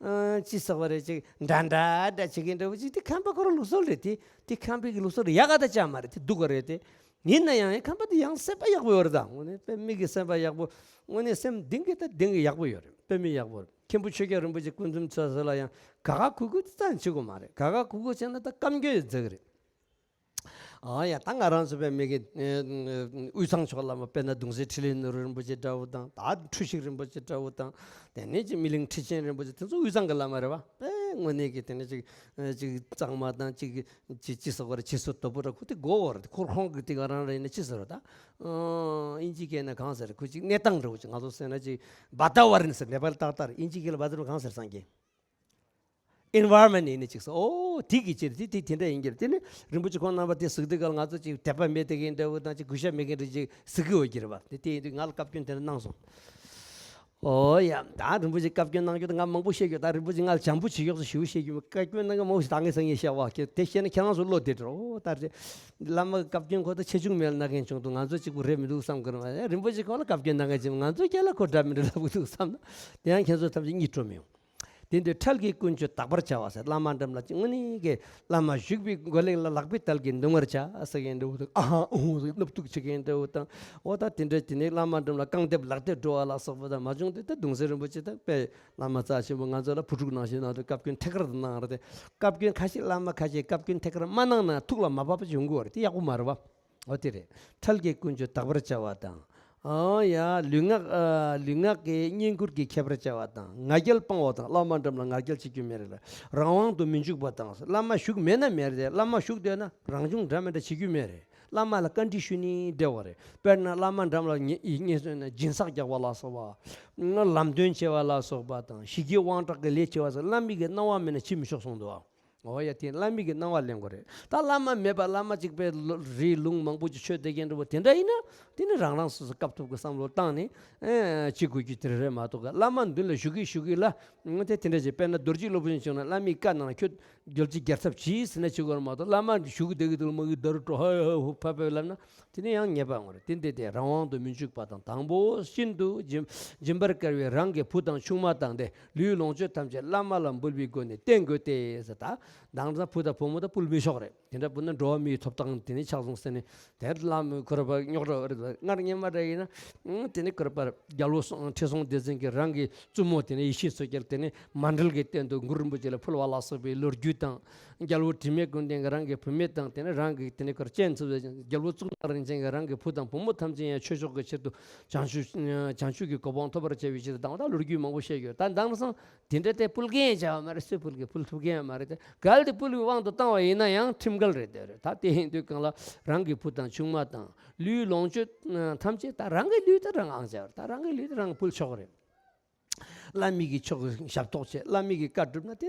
ཨ་ཅི་ཟེར་བ་རེད། ཅིག་འདྲ་འདྲ་འདྲ་བྱེད་མཁན་འདྲ་བོ་ཅིག་དེ་ཁམས་པ་ཁོ་རང་ལུགས་སྲོལ་རེད་དེ། དེ་ཁམས་པའི་གི་ལུགས་སྲོལ་རེད། ཡག་ག་ད་ཅང་མ་རེད་དེ། སྡུག་ག་རེད་དེ། ཡིན་ན་ཡང་ཁམས་པ་དེ་ཡང་སེམས་པ་ཡག་པོ་ཡོད་རེད་ད། དངོས་གནས་དཔེ་མི་གི་སེམས་པ་ཡག་པོ། དངོས་གནས་སེམས་གཏིང་གི་ད་གཏིང་གི་ཡག་པོ་ཡོད་རེད། དཔེ་མི་ཡག་པོ་རེད། མཁན་པོ་ཆོས་རྒྱལ་རིན་པོ་ཆེ་སྐུ་འཛོམས་ཚོ་ཟེར་ལ་ཡང་ག་ག་གུ་གུ་དེ་ཙམ་བྱེད་དགོས་མ་རེད། ག་ག་གུ་གུ་བྱས་ན་ད་སྐམ་རྒྱུ་ཡི་རྫིག་རེད། ཨ་ཡ་ད་ང་རང་ཚོ་དཔེ་མི་གི་དབུས་གཙང་ཕྱོགས་ལ་མ་དཔེར་ན་གདུང་སྲས་འཕྲིན་ལས་ནོར་བུ་རིན་པོ་ཆེ་འདྲ་བོ་དང་། ད་འཁྲུལ་ཞིག་རིན་པོ་ཆེ་འདྲ་བོ་དང་། དེ་ནས་ཅིག་སྨིན་གླིང་ཁྲི་ཆེན་རིན་པོ་ཆེ་དེ་ཚོ་དབུས་གཙང་གི་བླ་མ་རེད་བ། དཔེ་དངོས་གནས་ཀྱི་དེ་ནས་ཅིག་ཅིག་གཙང་མ་དང་ཅིག་ཅི་ཅི་ཟེར་བ་རེད། ཅི་སོ་དོ་པོ་ར་ཁུ་དེ་གོ་བ་རེད། ཁོ་ཁོང་གི་དེ་ག་རང་རེད་ན་ཅི་ཟེར་བ་ད། ཨིན་ཇི་སྐད་ན་གང་ཟེར། ཁོ་ཅིག་གནས་སྟངས་འདྲ་བོ་ཅིག་ང་ཚོ་ཟེར་ན་ཅིག་བ་ཏཱ་ཝ་རན་ཟེར། ནེ་པ་ལི་ཏག་ཏག་རེད། ཨིན་ཇི་སྐད་ལ་བ་ཏཱ་ཝ་རན་གང་ཟེར། སངས་རྒྱས་ཨེན་ཝའི་རོན་མེན་ཊི་ཡིན་ན་ཅིག་ཟེར། ཨོ་དེ་གི་ཅི་རེད། དེ་དེ་དེ་འདྲ་ཡིན་གྱི་རེད། དེ་ནི་རིན་པོ་ཆེ་ཁོང་རྣམ་པ་དེ་གཟིགས་དུས་ག་ལ་ང་ཚོ་ཅིག་དད་པ་མེད་དེ་གི་འདྲ་བོ་དང་ཅིག་གུས་ཞབས་མེད་མཁན་རེད་ཅིག་གཟིགས་གི་ཡོད་ཀྱི་རེད་བ། དེ་དེ་ཡིན་དུས་ང་ལ་བཀའ་བཀྱོན་དེ་འདྲ་གནང་སོང་། ཨོ་ཡ། ད་རིན་པོ་ཆེ་བཀའ་བཀྱོན་གནང་རྒྱུ་དེ་ང་མང་པོ་བཤད་རྒྱུ། ད་རིན་པོ་ཆེ་ང་ལ་བྱམས་པོ་བྱེད་ཤོག་ཟེར་ཞུ་བཤད་རྒྱུ་མེད། བཀའ་བཀྱོན་གནང་མཁན་མང་པོ་ཞིག་ད་ངས་སང་ཉིན་བཤད་བ་ཁྱེད་དེ་བཤད་ན་ཁྱེད་རང་ཚོ་བློ་བདེ་འགྲོ། ཨོ་ད་རེད། བླ་མ་གི་བཀའ་བཀྱོན་ཁོ་ད་ཆེ་ཆུང་མེད་ལ་གནང་མཁན་བྱུང་འདུག་ང་ཚོ་གཅིག་པུ་རེད་མི་འདུག་བསམ་གི་རེད། མ་རེད། རིན་པོ་ཆེ་ཁོང་ལ་བཀའ་བཀྱོན་གནང་མཁན་ཅིག་ང་ཚོ་ཁྱེད་ལ་ཁོ་འདྲ་མི་འདྲ་ལབ་གི་འདུག་བསམ་ན། དེ་ཡང་ཁྱེད་ཚོ་ཐམས་ཅད་གཉིད་བྲོ་མི་ཡོང་། དེ་འདྲའི་འཕྲལ་གྱི་ཀུན་སྤྱོད་དག་པར་བྱ་བ་ཟེར། བླ་མ་འགྲམ་ལ་ཅིག་དངོས་གནས་ཀྱི་བླ་མ་བཞུགས་པའི་སྒོ་གླེང་ལ་ལག་པའི་དལ་གྱིས་འདུང་བར་བྱ་ཟེར་མཁན་འདྲ་བོ་དང་། ཨ་ཧ་ཨུ་ཧུ་ཟེར་ནུབ་ཐུག་བྱེད་མཁན་འདྲ་བོ་དང་། འོ་ད་དེ་འདྲ་དེ་ནས་བླ་མ་འགྲམ་ལ་རྐང་རྡེབ་ལག་རྡེབ་འགྲོ་བ་ལ་སོགས་པ་དང་མ་བྱུང་དུས། ད་གདུང་སྲས་རིན་པོ་ཆེ་དང་དཔེ་བླ་མ་རྩ་ཆེན་པོ་ང་ཚོ་ལ་བུ་ཕྲུག་ནང་བཞིན་ནང་དུ་བཀའ་བཀྱོན་ཐད་ཀར་དུ་གནང་རེད་དེ། བཀའ་བཀྱོན་ཁ་ཤས་བླ་མ་ཁ་ཤས་བཀའ་བཀྱོན་ཐད་ཀར་མ་གནང་ན་ཐུགས་ལ་མ་བབས་པ་བྱུང་གི་ཡོད་རེད། དེ་ཡག་པོ་མ་རེད་བ། འོ་དེ་རེད། འཕྲལ་གྱི་ཀུན་སྤྱོད་དག་པར་བྱ་བ་དང་། ཨང་ཡ། ལུས་ངག་ཨ། ལུས་ངག་གི་བསྙེན་བཀུར་གྱི་ཁྱད་པར་བྱ་བ་དང་། ང་རྒྱལ་སྤང་བ་དང་། བླ་མ་འགྲམ་ལ་ང་རྒྱལ་བྱེད་རྒྱུ་མེད་རེད་ལ། རང་དབང་དུ་མི་འཇུག་པ་དང་། བླ་མ་བཞུགས་མེད་ན་མེད་རེད། བླ་མ་བཞུགས་སྡོད་ན་རང་སྦྱོང་འདྲ་མི་འདྲ་བྱེད་རྒྱུ་མེད་རེད། བླ་མ་ལ་བཀའ་འདྲི་ཞུ་ནི་བདེ་བ་རེད། དཔེར་ན་བླ་མ་འགྲམ་ལ་ཉེ་ཉེ་སོང་ན་སྦྱིན་སྲེག་རྒྱག་པ་ལ་སོགས་པ། ལམ་སྟོན་བྱེད་པ་ལ་སོགས་པ་དང་། ཞི་རྒྱས་དབང་དྲག་གི་ལས་བྱེད་པ་སོགས་བླ་མའི་གི་གནང་བ་མེད་ན་བྱེད་མི་ཆོག་གསུངས་འདུག་ཨ། འོ་ཡ། དེ་བླ་མའི་གི་གནང་བ་ལེན་དགོས་རེད། ད་བླ་མ་མེད་པ་བླ་མ་གཅིག་པའི་ལོ་རིགས་ལུང་མང་པོ་ཅིག་ཆོས་སྡེ་རྒན་འདྲ་བོ་དེ་འདྲ་ཡིན་ན། དེ་ནི་རང་རང་སོ་སོ་སྐབས་ཐོབ་ཀྱི་བསམ་བློ་བཏང་ནས་ཨེ་བྱེད་དགོས་རྒྱུ་དེ་རེད་མ་གཏོགས། བླ་མ་མདུན་ལ་བཞུགས་ཀྱི་བཞུགས་ཀྱི་ལ་དེ་དེ་འདྲ་ཅིག་དཔེར་ན་རྡོ་རྗེ་སློབ་དཔོན་བྱུང་ན་བླ་མའི་བཀའ་གནང་ན་ཁྱོད་རྡོ་རྗེ་རྒྱལ་ཚབ་གྱིས་ཟེར་ན་བྱེད་དགོས་རེད་མ་གཏོགས། བླ་མ་བཞུགས་བསྡད་ཀྱི་འདུག་མ་གི་ད་རུ་ཀྲོ་ཧ་ཧ་ཧུ་ཕ་ཕ་ལབ་ན། དེ་ནི་ཡང་ཉེས་པ་ཡོང་རེད། དེ་འདི་དེ་རང་དབང་དུ་མི་འཇུག་པ་དང་། དང་པོ་ཤིན་ཏུ་སྦྱིན་སྦྱིན་པར་དཀར་བའི་རང་གི་བུ་དང་ཆུང་མ་དང་། དེ་ལུས་ལོངས་སྤྱོད་ཐམས་ཅད་བླ་མ་ལ་འབུལ་བའི་སྒོ་ནས་བསྟེན་དགོས་ཏེ་ཟེར། ད་དེང་སང་བུ་དང་བུ་མོ་དང་འབུལ་མི་ཆོག་རེད། དེ་འདྲ་བུ་ན་འགྲོ་བ་མིའི་ཐོབ་ཐང་དེ་ནི་ཆགས་སོང་ཟེར་ནས་དེར་བླ་མའི་ཁོ་ར་པ་རྙོག་དྲ་རེད། སྔར་སྔོན་མ་འདྲ་ཡིན་ན་དེ་ནི་ཁོ་ར་པར་རྒྱལ་པོ་ཁྲི་སྲོང་ལྡེ་བཙན་གྱིས་རང་གི་བཙུན་མོ་དེ་ནི་ཡེ་ཤེས་མཚོ་རྒྱལ་དེ་ནི་མཎྜལ་གྱི་སྟེང་དུ་གུ་རུ་རིན་པོ་ཆེ་ལ་ཕུལ་བ་ལ་སོགས་པའི་ལོ་རྒྱུས་དང་། རྒྱལ་པོ་དྲི་མེད་ཀུན་ལྡན་གྱིས་རང་གི་བུད་མེད་དང་དེ་ནི་རང་གི་དེ་ནི་ཁོར་སྤྱན་འཚོལ་བའི་རྒྱལ་པོ་གཙུག་ན་རིན་ཆེན་གྱིས་རང་གི་བུ་དང་བུ་མོ་ཐམས་ཅད་ཡང་ཆོས་མཆོག་གི་ཕྱིར་དུ་བྱང་ཆུབ་བྱང་ཆུབ་ཀྱི་གོ་འཕང་ཐོབ་པར་བྱ་བའི་ཕྱིར་དུ་དང་བ་དང་ལོ་རྒྱུས་མང་པོ་བཤད་ཡོད། ད་དེང་སང་དེ་འདྲ་དེ་ཕུལ་མཁན་བྱ་བ་མ་རེད། སུས་ཕུལ་གི་ཕུལ་ཐུབ་མཁན་མ་རེད། དེ་གལ་ཏེ་ཕུལ་བའི་དབང་དུ་བཏང་བ་ཡིན་ན་ཡང་ཁྲིམས་འགལ་རེད། དེ་རེད། ད་དེ་ཡིན་དུས་གང་ལ་རང་གི་བུ་དང་ཆུང་མ་དང་ལུས་ལོངས་སྤྱོད་ཐམས་ཅད་ད་རང་གི་ལུས་དེ་རང་ཨང་བྱ་བར་ད་རང་གི་ལུས་དེ་རང་ཕུལ་ཆོག་གི་རེད། བླ་མའི་གི་ཕྱོགས་ཀྱི་ཞབས་ཏོག་བྱེད། བླ་མའི་གི་བཀའ་བསྒྲུབས་ན་དེ་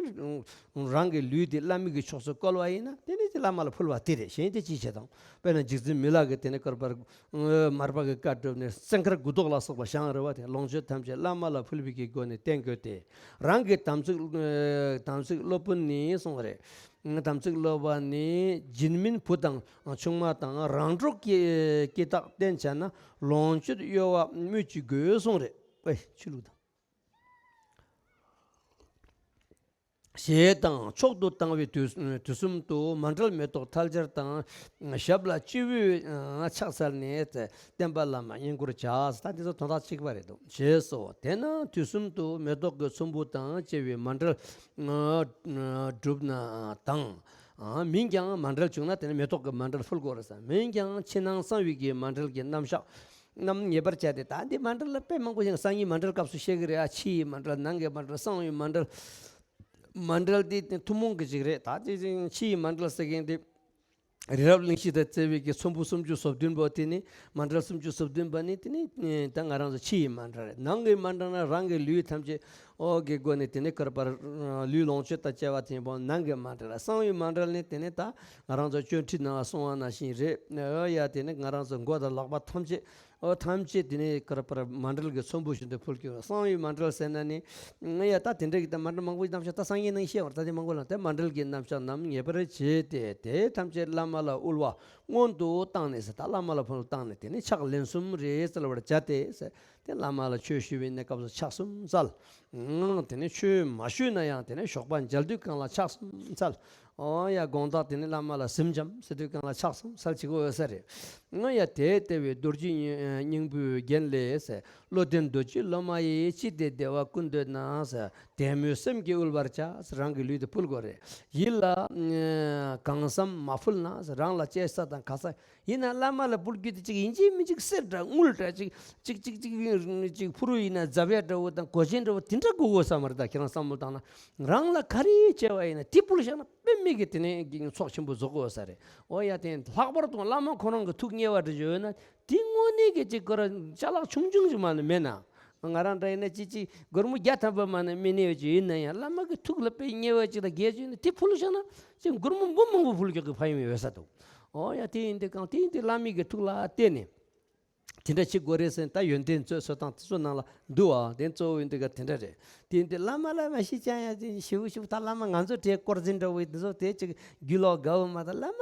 རང་གི་ལུས་དེ་བླ་མའི་གི་ཕྱོགས་སུ་བཀོལ་བ་ཡིན་ན་དེ་ནི་དེ་བླ་མ་ལ་ཕུལ་བ་དེ་རེད། གཞན་དེ་ཅི་བྱེད་དང་། དཔེར་ན་རྗེ་བཙུན་མི་ལ་གི་དེ་ནི་བསྐལ་པར་མར་པ་གི་བཀའ་བསྒྲུབས་ནས་སྲས་མཁར་དགུ་ཐོག་ལ་སོགས་པ་བཞེངས་རེད་བ། དེ་ལོངས་སྤྱོད་ཐམས་ཅད་བླ་མ་ལ་ཕུལ་བའི་གི་སྒོ་ནས་བསྟེན་དགོས་ཏེ། རང་གི་དམ་ཚིག་དམ་ཚིག་སློབ་དཔོན་ནི་གསུངས་རེད། དམ་ཚིག་སློབ་པ་ནི་སྦྱིན་མིན་བུ་དང་ཆུང་མ་དང་རང་གྲོགས་ཀྱི་ཀྱི་རྟགས་བསྟེན་བྱ་ན་ལོངས་སྤྱོད་གཡོ་བ་སྨོས་ཅི་དགོས་གསུངས་རེད། ཨེ་ཆོས་ལུགས་དང་། ཞེས་དང་མཆོག་ཏུ་བཏང་བའི་དུས་དུས་གསུམ་དུ་མཎྜལ་མེ་ཏོག་ཐལ་སྦྱར་དང་ཞབས་ལ་སྤྱི་བོས་ཕྱག་འཚལ་ནས་བསྟན་པ་བླ་མ་བསྙེན་བཀུར་བྱ། ད་འདི་ཚོ་དོན་དག་གཅིག་པ་རེད་འདུག་ཞེས་སོ། དེས་ན་དུས་གསུམ་དུ་མེ་ཏོག་གི་ཚོམ་བུ་དང་བཅས་པའི་མཎྜལ་སྒྲུབ་ན་དང་། མིན་ཀྱང་མཎྜལ་བྱུང་ན་དེ་ནི་མེ་ཏོག་གི་མཎྜལ་ཕུལ་དགོས་རེད་ཟེར། མིན་ཀྱང་ཕྱི་ནང་གསང་བའི་གི་མཎྜལ་གྱི་རྣམ་གཞག་རྣམས་ངེས་པར་བྱས་ཏེ། ད་འདི་མཎྜལ་ལ་དཔེ་མང་པོ་ཞིག་སང་ཉིན་མཎྜལ་སྐབས་སུ་བཤད་ཀྱི་རེད། ཨ་ཕྱི་ཡི་མཎྜལ་ནང་གི་མཎྜལ་གསང་བའི་མཎྜལ། མཎྜལ་འདི་ཐུན་མོང་གི་ཅིག་རེད། ད་དེ་ཕྱི་ཡི་མཎྜལ་ཟེར་མཁན་འདི་རི་རབ་གླིང་བཞི་དང་བརྩེ་བའི་གི་ཚོམ་བུ་སུམ་ཅུ་སོ་བདུན་པོ་དེ་ནི་མཎྜལ་སུམ་ཅུ་སོ་བདུན་པ་ནི་དེ་ནི་ད་ང་རང་ཚོ་ཕྱི་ཡི་མཎྜལ་རེད། ནང་གི་མཎྜལ་ན་རང་གི་ལུས་ཐམས་ཅད་འོ་གི་སྒོ་ནས་དེ་ནི་བསྐལ་པར་ལུས་ལོངས་སྤྱོད་དང་བཅས་པ་དེ་ཡིན་པ་ནང་གི་མཎྜལ་རེད། གསང་བའི་མཎྜལ་ནི་དེ་ནི་ད་ང་རང་ཚོ་སྤྱོད་ཁྲིད་ནང་གསུངས་པ་ནང་བཞིན་རེད། འོ་ཡ་དེ་ནི་ང་རང་ཚོ་མགོ་དང་ལག་པ་ཐམས་ཅད་འོ་ཐམས་ཅད་དེ་ནས་བསྐལ་པར་མཎྜལ་གྱི་ཚོམ་བུ་བཞིན་དུ་ཕུལ་གྱི་ཡོད། གསང་བའི་མཎྜལ་ཟེར་ན་ནི་ང་ཡ་ད་དེ་འདྲ་གི་ད་མཎྜལ་མང་པོའི་རྣམ་གཞག་ད་སང་ཉིན་ནང་བཤད་པར་ད་དེ་མང་པོ་ལ་དེ་མཎྜལ་གྱི་རྣམ་གཞག་རྣམས་ངེས་པར་བྱས་ཏེ་དེ་ཐམས་ཅད་བླ་མ་ལ་དབུལ་བ་སྔོན་དུ་བཏང་ནས་ཟེར། ད་བླ་མ་ལ་ཕུལ་བཏང་ནས་དེ་ནི་ཕྱག་ལན་གསུམ་རེ་བསྩལ་བར་བྱ་སྟེ་ཟེར། དེ་བླ་མ་ལ་ཆོས་ཞུ་བའི་གནས་སྐབས་སུ་ཕྱག་གསུམ་འཚལ། དེ་ནས་ཆོས་མ་ཞུས་ན་ཡང་དེ་ནས་ཞོགས་པ་མཇལ་དུས་གང་ལ་ཕྱག་གསུམ་འཚལ། འོ་ཡ་དགོང་དག་དེ་ནས་བླ་མ་ལ་གཟིམ་འཇམ་ཟེར་དུས་གང་ལ་ཕྱག་གསུམ་འཚལ་བྱེད་ཀྱི་ཡོད་ས་རེད། འོ་ཡ་དེ་ལྟ་བུའི་རྡོ་རྗེ་སྙིང་པོའི་རྒྱན་ལས་ཟེར། བློ་ལྡན་རྡོ་རྗེ་སློབ་མ་ཡིས། ཅི་སྟེ་བདེ་བ་ཀུན་འདོད་ན་ཟེར། དད་མོས་སེམས་ཀྱིས་དབུལ་བར་བྱ་ཟེར། རང་གི་ལུས་དེ་ཕུལ་དགོས་རེད། ཡིད་ལ་གང་བསམ་མ་ཕུལ་ན་ཟེར། རང་ལ་སྐྱེ་ས་དང་ག་ས་ཡིན་ན་བླ་མ་ལ་ཕུལ་རྒྱུ་དེ་ཅིག་ཡིན་གཅིག་མིན་གཅིག་གསེར་འདྲ་དངུལ་འདྲ་ཅིག་ཅིག་ཅིག་ཅིག་ཅིག་ཕུར་བུ་ཡིན་ན་ཛ་བེ་འདྲ་བོ་དང་གོས་ཆེན་འདྲ་བོ་དེ་འདྲ་དགོས་དགོས་ས་མ་རེད། ད་ཁྱེད་རང་བསམ་བློ་བཏང་ན་རང་ལ་ག་རེ་སྐྱེ་བ་ཡིན་ན་དེ་ཕུལ་བཞག་ན་དཔེ་མེད་ཀྱི་དེ་ནས་ཚོགས་ཆེན་པོ་རྫོགས་དགོས་ས་རེད། འོ་ཡ་དེ་ལྷག་པར་དུ་བླ་མ་ཁོ་རང་གི་ཐུགས་མཉེས་པ་འདྲ་ཅིག་ཡོད་ན་དེ་དངོས་གནས་ཀྱི་ཅིག་ཁོ་རང་ཅ་ལག་ཆུང་ཆུང་ཅིག་མ་ནི་མེད་ན། ང་རང་འདྲ་ཡིན་ན་ཅི་ཅི་སྒོར་མོ་བརྒྱ་ཐམ་པ་མ་ནས་མི་གནས་ཡོད་ཅིག་ཡིན་ན་ཡང་བླ་མ་གི་ཐུགས་ལ་དཔེ་མཉེས་པ་ཅིག་དང་དགེ་ཅིག་ཡིན་ན་དེ་ཕུལ་བཞག་ན་ཅིག་སྒོར་མོ་འབུམ་མང་པོ་ཕུལ་རྒྱུ་གི་ཕན་ཡོན་ཡོད་ས་འདུག་འོ་ཡ་དེ་ཡིན་དུས་གང་དེ་ཡིན་དུས་བླ་མའི་གི་ཐུགས་ལ་བརྟེན་ནས་དེ་འདྲ་བྱེད་དགོས་རེད་ཟེར་ད་ཡོན་ཏན་རྩོད་སོ་དང་དེ་ཚོ་ནང་ལ་འདུག་ཨ། དེ་གཙོ་བོ་ཡིན་དུས་ག་དེ་འདྲ་རེད། དེ་ཡིན་དུས་བླ་མ་ལ་མ་ཤི་ཅང་ཡ་ཅིག་ཞིབ་ཞིབ་ད་བླ་མ་ང་ཚོ་གྲས་དཀོར་འཛིན་འདྲ་བོ་དེ་ཚོ་དེ་ཅིག་རྒྱུ་ལོག་དགའ་བོ་མ་ད་བླ་མ་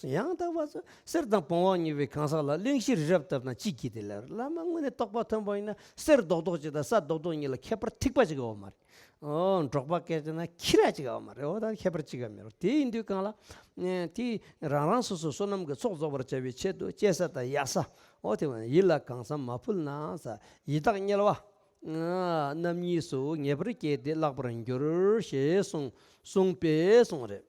ཡང་དག་པ་ཚོ། གསེར་དང་བོང་བ་གཉིས་པའི་གང་ཟག་ལ་གླིང་བཞི་རི་རབ་བཏབ་ན་ཅི་སྐྱིད་དེ་ལ། བླ་མ་དངོས་གནས་རྟོགས་པ་མཐོན་པོ་ཡིན་ན་གསེར་རྡོག་རྡོག་ཅིག་དང་ས་རྡོག་རྡོག་གཉིས་ལ་ཁྱད་པར་ཐིགས་པ་ཅིག་ཡོད་མ་རེད། ཨོ་འབྲོག་པ་སྐད་ཆ་ན་ཁྱི་ར་ཅིག་ཡོད་མ་རེད། འོ་ད་ཁྱད་པར་ཅིག་ཡང་མེད་རོ། དེ་ཡིན་དུས་གང་ལ་དེ་རང་རང་སོ་སོའི་བསོད་ནམས་ཀྱི་ཚོགས་རྫོགས་པར་བྱ་བའི་ཆེད་དུ་སྐྱེ་ས་དང་ཡག་ས་འོ་དེ་བ་ཡིད་ལ་གང་བསམ་མ་ཕུལ་ན་ས་ཡི་དྭགས་དམྱལ་བ་རྣམ་གཉིས་སུ་ངེས་པར་སྐྱེས་ཏེ་བརླག་པར་འགྱུར་ཞེས་གསུངས་གསུངས་པས་གསུངས་རེད།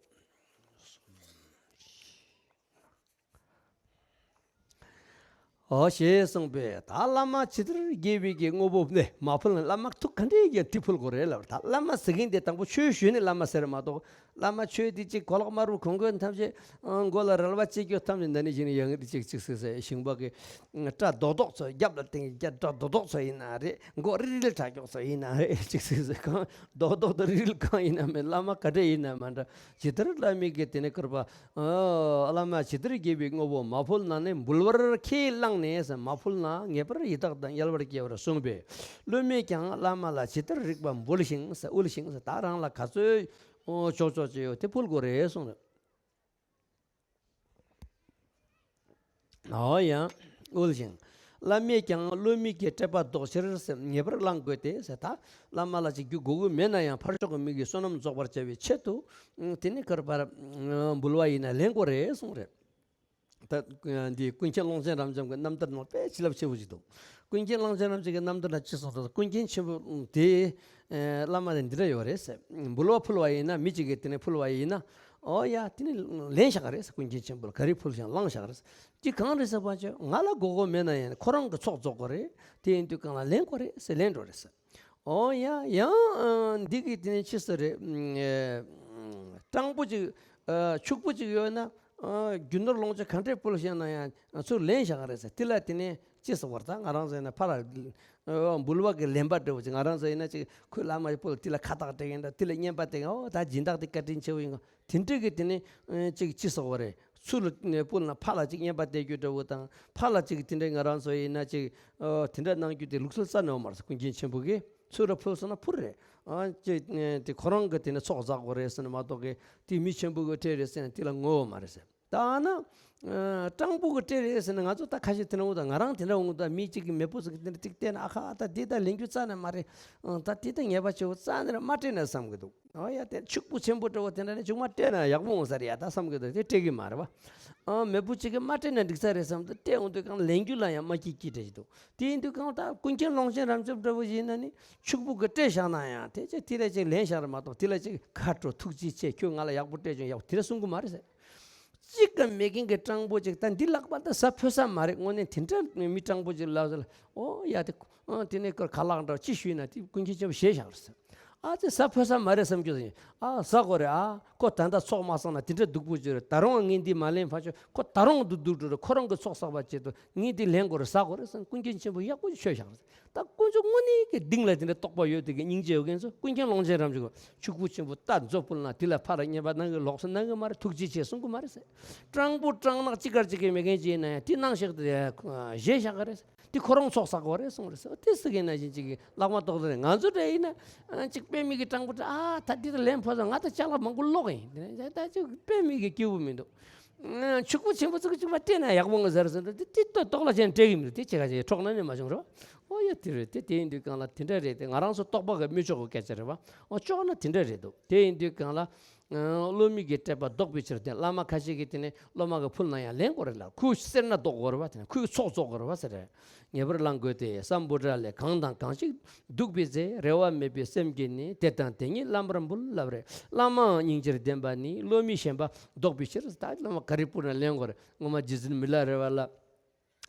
འོ་ཞེས་གསུངས་པས། ད་བླ་མ་ཇི་ལྟར་དགྱེས་པའི་གི་དངོས་པོ་ནི་མ་ཕུལ་ན་བླ་མ་ཐུགས་ག་འདྲའི་གི་དེ་ཕུལ་དགོས་རེད་ལབ། ད་བླ་མ་ཟེར་མཁན་དེ་དང་པོ་ཆོས་ཞུས་ནས་བླ་མ་ཟེར་མ་གཏོགས། བླ་མ་ཆོས་དེ་གཅིག་གོ་ལག་དམར་པོ་གོན་གོན་ཐམས་ཅད་མགོ་ལ་རལ་པ་གཅིག་གྱོན་ཐམས་ཅད་འདི་ནས་བཞིན་ཡང་དེ་གཅིག་གཅིག་ཟེར་ཟེར་ཞིང་པ་གི་སྐྲ་རྡོག་རྡོག་ཚོ་རྒྱབ་ལ་བཏིང་སྐྲ་རྡོག་རྡོག་ཚོ་ཡིན་ན་རེད། མགོ་རིལ་རིལ་དྲ་ཀྱོག་ཚོ་ཡིན་ན་རེད། གཅིག་ཟེར་ཟེར་གང་རྡོག་རྡོག་དང་རིལ་རིལ་གང་ཡིན་ན་མེད། བླ་མ་ག་འདྲ་ཡིན་ན་མ་འདྲ་ཇི་ལྟར་བླ་མའི་གི་དེ་ནས་བསྐུར་བ། བླ་མ་ཇི་ལྟར་དགྱེས་པའི་དངོས་པོ་མ་ཕུལ་ན་ནི་འབུལ་བར་ཁས་བླངས་ནས་ཟེར། མ་ཕུལ་ན་ངེས་པར་ཡི་དྭགས་དང་དམྱལ་བར་སྐྱེ་བར་གསུངས་པས། སློབ་མས་ཀྱང་བླ་མ་ལ་ཇི་ལྟར་རིགས་པ་འབུལ་ཞིང་ཟེར་དབུལ་ཞིང་ཟེར་ད་རང་ལ་ག་ཚོད་ཆོག་ཆོག་ཅིག་ཡོད་དེ་ཕུལ་དགོས་རེད་གསུངས་རེད། འོ་ཡང་དབུལ་ཞིང་ བླ་མས་ཀྱང་སློབ་མའི་གི་སྤྲད་པ་བཟློག་ཕྱིར་ཟེར། ངེས་པར་བླང་དགོས་ཏེ་ཟེར། ད་བླ་མ་ལ་ཅིག་རྒྱུ་དགོས་ཀྱི་མེད་ན་ཡང་ཕར་ཕྱོགས་ཀྱི་མི་གི་བསོད་ནམས་རྫོགས་པར་བྱ་བའི་ཆེད་དུ། ཨ་དེ་ནི་གར་པར་འབུལ་བ་ཡིན་ན་ལེན་དགོས་རེད་གསུངས་རེད། ད་འདི་ཀུན་མཁྱེན་ཀློང་ཆེན་རབ་འབྱམས་ཀྱི་རྣམ་ཐར་ནང་དཔེ་བྱིན་རླབས་ཆེ་བོ་ཞིག་འདུག་ཀུན་མཁྱེན་ཀློང་ཆེན་རབ་འབྱམས་ཀྱི་རྣམ་ཐར་ལ་ཅི་གསུངས་འདུག་ཀུན་མཁྱེན་ཆེན་པོ་དེ་བླ་མ་དེ་འདི་འདྲ་ཡོད་རེད་ཟེར། འབུལ་བ་ཕུལ་བ་ཡིན་ན། མི་གཅིག་གིས་དེ་ནས་ཕུལ་བ་ཡིན་ན། ཨོ་ཡ་དེ་ནི་ལེན་བཞག་ག་རེད་ཟེར། ཀུན་མཁྱེན་ཆེན་པོ་ལ་ག་རེ་ཕུལ་ཀྱང་བླང་བཞག་ག་རེད་ཟེར། འདི་གང་རེད་ཟེར་བ་ཅོ། ང་ལ་དགོས་དགོས་མེད་ན་ཡང་ཁོ་རང་གི་ཚོགས་རྫོགས་དགོས་རེད། དེ་ཡིན་དུས་གང་ལ་ལེན་དགོས་རེད་ཟེར། ལེན་འགྲོ་རེད་ཟེར། ཨོ་ཡ་ཡང་འདི་གི་དེ་ནས་ཅི་ཟེར་རེད། སྤྲང་པོ་ཅིག་ཕྱུག་པོ་ཅིག་ཡོད་ན། རྒྱུ་ནོར་ལོངས་སྤྱོད་ག་འདྲས་ཕུལ་ཤེས་ན་ཡང་ཚུར་ལེན་བཞག་ག་རེད་ཟེར། དེ་ལ་དེ་ནས་ཅི་ཟེར་བར། ད་ང་རང་ཚོ་ཡིན་ན་ཕར་འབུལ་བ་གི་ལེན་པ་འདྲ་བོ་ཅིག་ང་རང་ཚོ་ཡིན་ན་ཅིག་ཁོས་བླ་མ་ཕུལ་དེ་ལ་ཁ་བཏགས་སྤྲད་མཁན་འདྲ། དེ་ལ་རྔན་པ་སྟེར་མཁན། ཨོ་ད་སྦྱིན་བདག་དེ་བཀའ་དྲིན་ཆེ་བོ་ཡིན་ག་དེ་འདྲས་ཀྱི་དེ་ནས་ཅིག་ཅི་ཟེར་བ་རེད། ཚུར་ཕུལ་ན་ཕར་ལ་ཅིག་རྔན་པ་སྟེར་རྒྱུ་འདྲ་བོ་དང་། ཕར་ལ་ཅིག་དེ་འདྲས་ང་རང་ཚོ་ཡིན་ན་ཅིག་དེ་འདྲ་གནང་རྒྱུ་དེ་ལུགས་སྲོལ་རྩ་ནས་ཡོད་མ་རེད་ཟེར། ཀུན་མཁྱེན་ཆེན་པོ་གིས། ཚུར་ཕུལ་སོང་ན་ཕུལ་རེད། ཨ་ཅེ་དེ་ཁོ་རང་གི་དེ་ནས་ཚོགས་བསགས་དགོས་རེད་ཟེར་ནས་མ་གཏོགས་གི་དེ་མི་ཆེན་པོ་གི་སྤྲད་རེད་ཟེར་ནས་དེ་ལ་ངོ་བོ་མ་རེད་ཟེར། ད་ཨ་ན་སྤྲང་པོ་གི་སྤྲད་རེད་ཟེར་ནས་ང་ཚོ་ད་ཁ་ཤས་དེ་འདྲ་འོང་། ད་ང་རང་དེ་འདྲ་འོང་། ད་མི་གཅིག་གི་མེད་པོ་ཟིག་དེ་འདྲ་ཅིག་བལྟས་ན། ཨ་ཁ་ད་དེ་ད་ལེན་རྒྱུ་རྩ་ནས་མ་རེད། ད་དེ་ད་ཉེས་པ་ཆེ་བོ་རྩ་ནས་མ་སྤྲད་ན་བསམ་གི་འདུག་ཨ་ཡ་དེ་ཕྱུག་པོ་ཆེན་པོ་འདྲ་བོ་དེ་འདྲ་ནས་ཅུང་མ་སྤྲད་ན་ཡག་པོ་འོང་ས་རེད་ཡ་ད་བསམ་གི་འདུག་དེ་སྤྲད་གི་མ་རེད་བ། ཨ་མེད་པོ་གཅིག་གིས་མ་སྤྲད་ན་འགྲིག་ས་རེད་བསམ་དུས་སྤྲད་འོང་དུས་གང་ལེན་རྒྱུ་ལ་ཡང་མ་སྐྱིད་སྐྱིད་འདྲ་ཞིག་འདུག་དེ་ཡིན་དུས་གང་ལྟར་ཀུན་མཁྱེན་ཀློང་ཆེན་རབ་འབྱམས་འདྲ་བོ་ཞིག་ཡིན་ན་ནི་ཕྱུག་པོ་གིས་སྤྲད་བཞག་ན་ཡང་དེ་ཅིག་དེ་ལ་ཅིག་ལེན་བཞག་རེད་མ་གཏོགས། དེ་ལ་ཅིག་ཁ་དྲོ་ཐུགས་རྗེ་ཆེ། ཁྱོད་ང་ལ་ཡག་པོ་སྤྲད་བྱུང་། ཡག་པོ་དེ་འདྲ་གསུང་གི་མ་རེད་ཟེར། གཅིག་ཀྱང་མེད་མཁན་གྱི་སྤྲང་པོ་ཅིག་ད་འདི་ལག་པ་ད་ཟ་ཕོད་ས་མ་རེད། དངོས་གནས་དེ་འདྲ་མི་སྤྲང་པོ་ཅིག་ལ་ཟེར། ཨོ་ཡ་དེ་ཨ་དེ་ནས་ཁར་ཁ་ལག་འདྲ་ཅི་ཞུས་ན་དེ་ཀུན་མཁྱེན་ཆེན་པོ་བཞེས་བཞག་རེད་ཟེར། ཨ་ཙི་ཟ་ཕོད་ས་མ་རེད་བསམ་རྒྱུ་ཟིན། ཨ་ཟ་དགོས་རེད། ཨ་ཁོ་ད་ལྟ་ཚོགས་མ་བསགས་ན་དེ་འདྲ་སྡུག་པོ་ཅིག་རེད། ད་རུང་ངས་འདི་མ་ལེན་ཕ་ཆོས་ཁོ་ད་རུང་སྡུག་སྡུག་འགྲོ་རེད། ཁོ་རང་གི་ཚོགས་བསགས་པ་ཆེད་དུ་ངས་འདི་ལེན་དགོས་རེད། ཟ་དགོས་རེད་བསམ་ཀུན་མཁྱེན་ཆེན་པོ་ཡག་པོ་ཅིག་ཆོས་བཞག་རེད། ད་དཀོན་མཆོག་དངོས་གནས་ཀྱི་གཏིང་ལ་དེ་འདྲ་རྟོགས་པ་ཡོད་དེ་གི་སྙིང་རྗེ་ཡོད་མཁན་ཚོ་ཀུན་མཁྱེན་ཀློང་ཆེན་རབ་འབྱམས་ཕྱུག་པོ་ཆེན་པོ་ད་མཛོ་ཕུལ་ན་དེ་ལ་ཕར་ར་རྔན་པ་གནང་གི་ལོག་སོང་གནང་གི་མ་རེད། ཐུགས་རྗེ་ཆེ་གསུང་གི་མ་རེད་ཟེར། སྤྲང་པོ་སྤྲང་ནག་ཅི་དགར་ཅིག་གི་མེད་མཁན་ཅིག་ཡིན་ན་ཡང་དེ་གནང་བཞག་དེ་བཞེས་བཞག་གི་རེད། དེ་ཁོ་རང་ཚོགས་བསགས་དགོས་རེད་གསུངས་རེད་ཟེར། དེ་སྲིད་ཀྱི་ན་བཞིན་ཅིག་གི་ལག་མ་ཏོག་ཏོ་རེད། ང་ཚོ་འདྲ་ཡིན་ན་ཅིག་དཔེ་མེད་ཀྱི་སྤྲང་པོ་འདྲ། ཨ་ད་དེ་ད་ལན་ཕོ་ས་ང་ད་ཅ་ལག་མང་པོ་ལོག་ཡིན། དེ་ནས་ད་ཅིག་དཔེ་མེད་ཀྱི་སྐྱིད་པོ་མི་འདུག་ཕྱུག་པོ་ཆེན་པོ་ཚོ་གཅིག་མ་སྤྲད་ན་ཡག་པོ་ངོ་ཟེར་ཟེར་འདུག་དེ་དེ་ལྟོས་ལྟོགས་ལ་ཅན་སྤྲད་གི་མི་འདུག་དེ་ཁྱེད་ཀ་ཅིག་གྲོགས་ན་ནས་མ་བྱུང་རོགས། ཨོ་ཡ་དེ་རེད། དེ་དེ་ཡིན་དུས་གང་ལ་དེ་འདྲ་རེད། དེ་ང་རང་ཚོ་རྟོགས་པ་གི་མི་ཆོག་གི་སྐད་ཆ་རེད་བ། ཨོ་ལྕོགས་ན་དེ་འདྲ་རེད་འདུག་དེ་ཡིན་དུས་གང་ལ་སློབ་མའི་གི་སྤྲད་པ་བཟློག་པའི་ཕྱིར་དེ་བླ་མ་ཁ་ཤས་ཀྱིས་དེ་ནས་སློབ་མ་གི་ཕུལ་ན་ཡང་ལེན་དགོས་རེད་ལ། ཁོས་སེར་སྣ་བཟློག་དགོས་རེད་བ། དེ་ནས་ཁོའི་ཚོགས་རྫོགས་དགོས་རེད་བ་ཟེར་རེད། ངེས་པར་བླང་དགོས་ཏེ། སམ་བྷོ་ཊ་ལས་གང་དང་གང་ཞིག་བདུག་པའི་ཚེ། རེ་བ་མེད་པའི་སེམས་ཀྱིས་ནི། དེ་དང་དེ་ཉིད་བླ་མར་འབུལ་ལབ་རེད། བླ་མའང་སྙིང་རྗེར་ལྡན་པ་ནི། སློབ་མའི་ཞེན་པ་བཟློག་པའི་ཕྱིར། ད་བླ་མ་ག་རེ་ཕུལ་ན་ལེན་དགོས་རེད། སྔོན་མ་རྗེ་བཙུན་མི་ལ་རས་པ་ལ།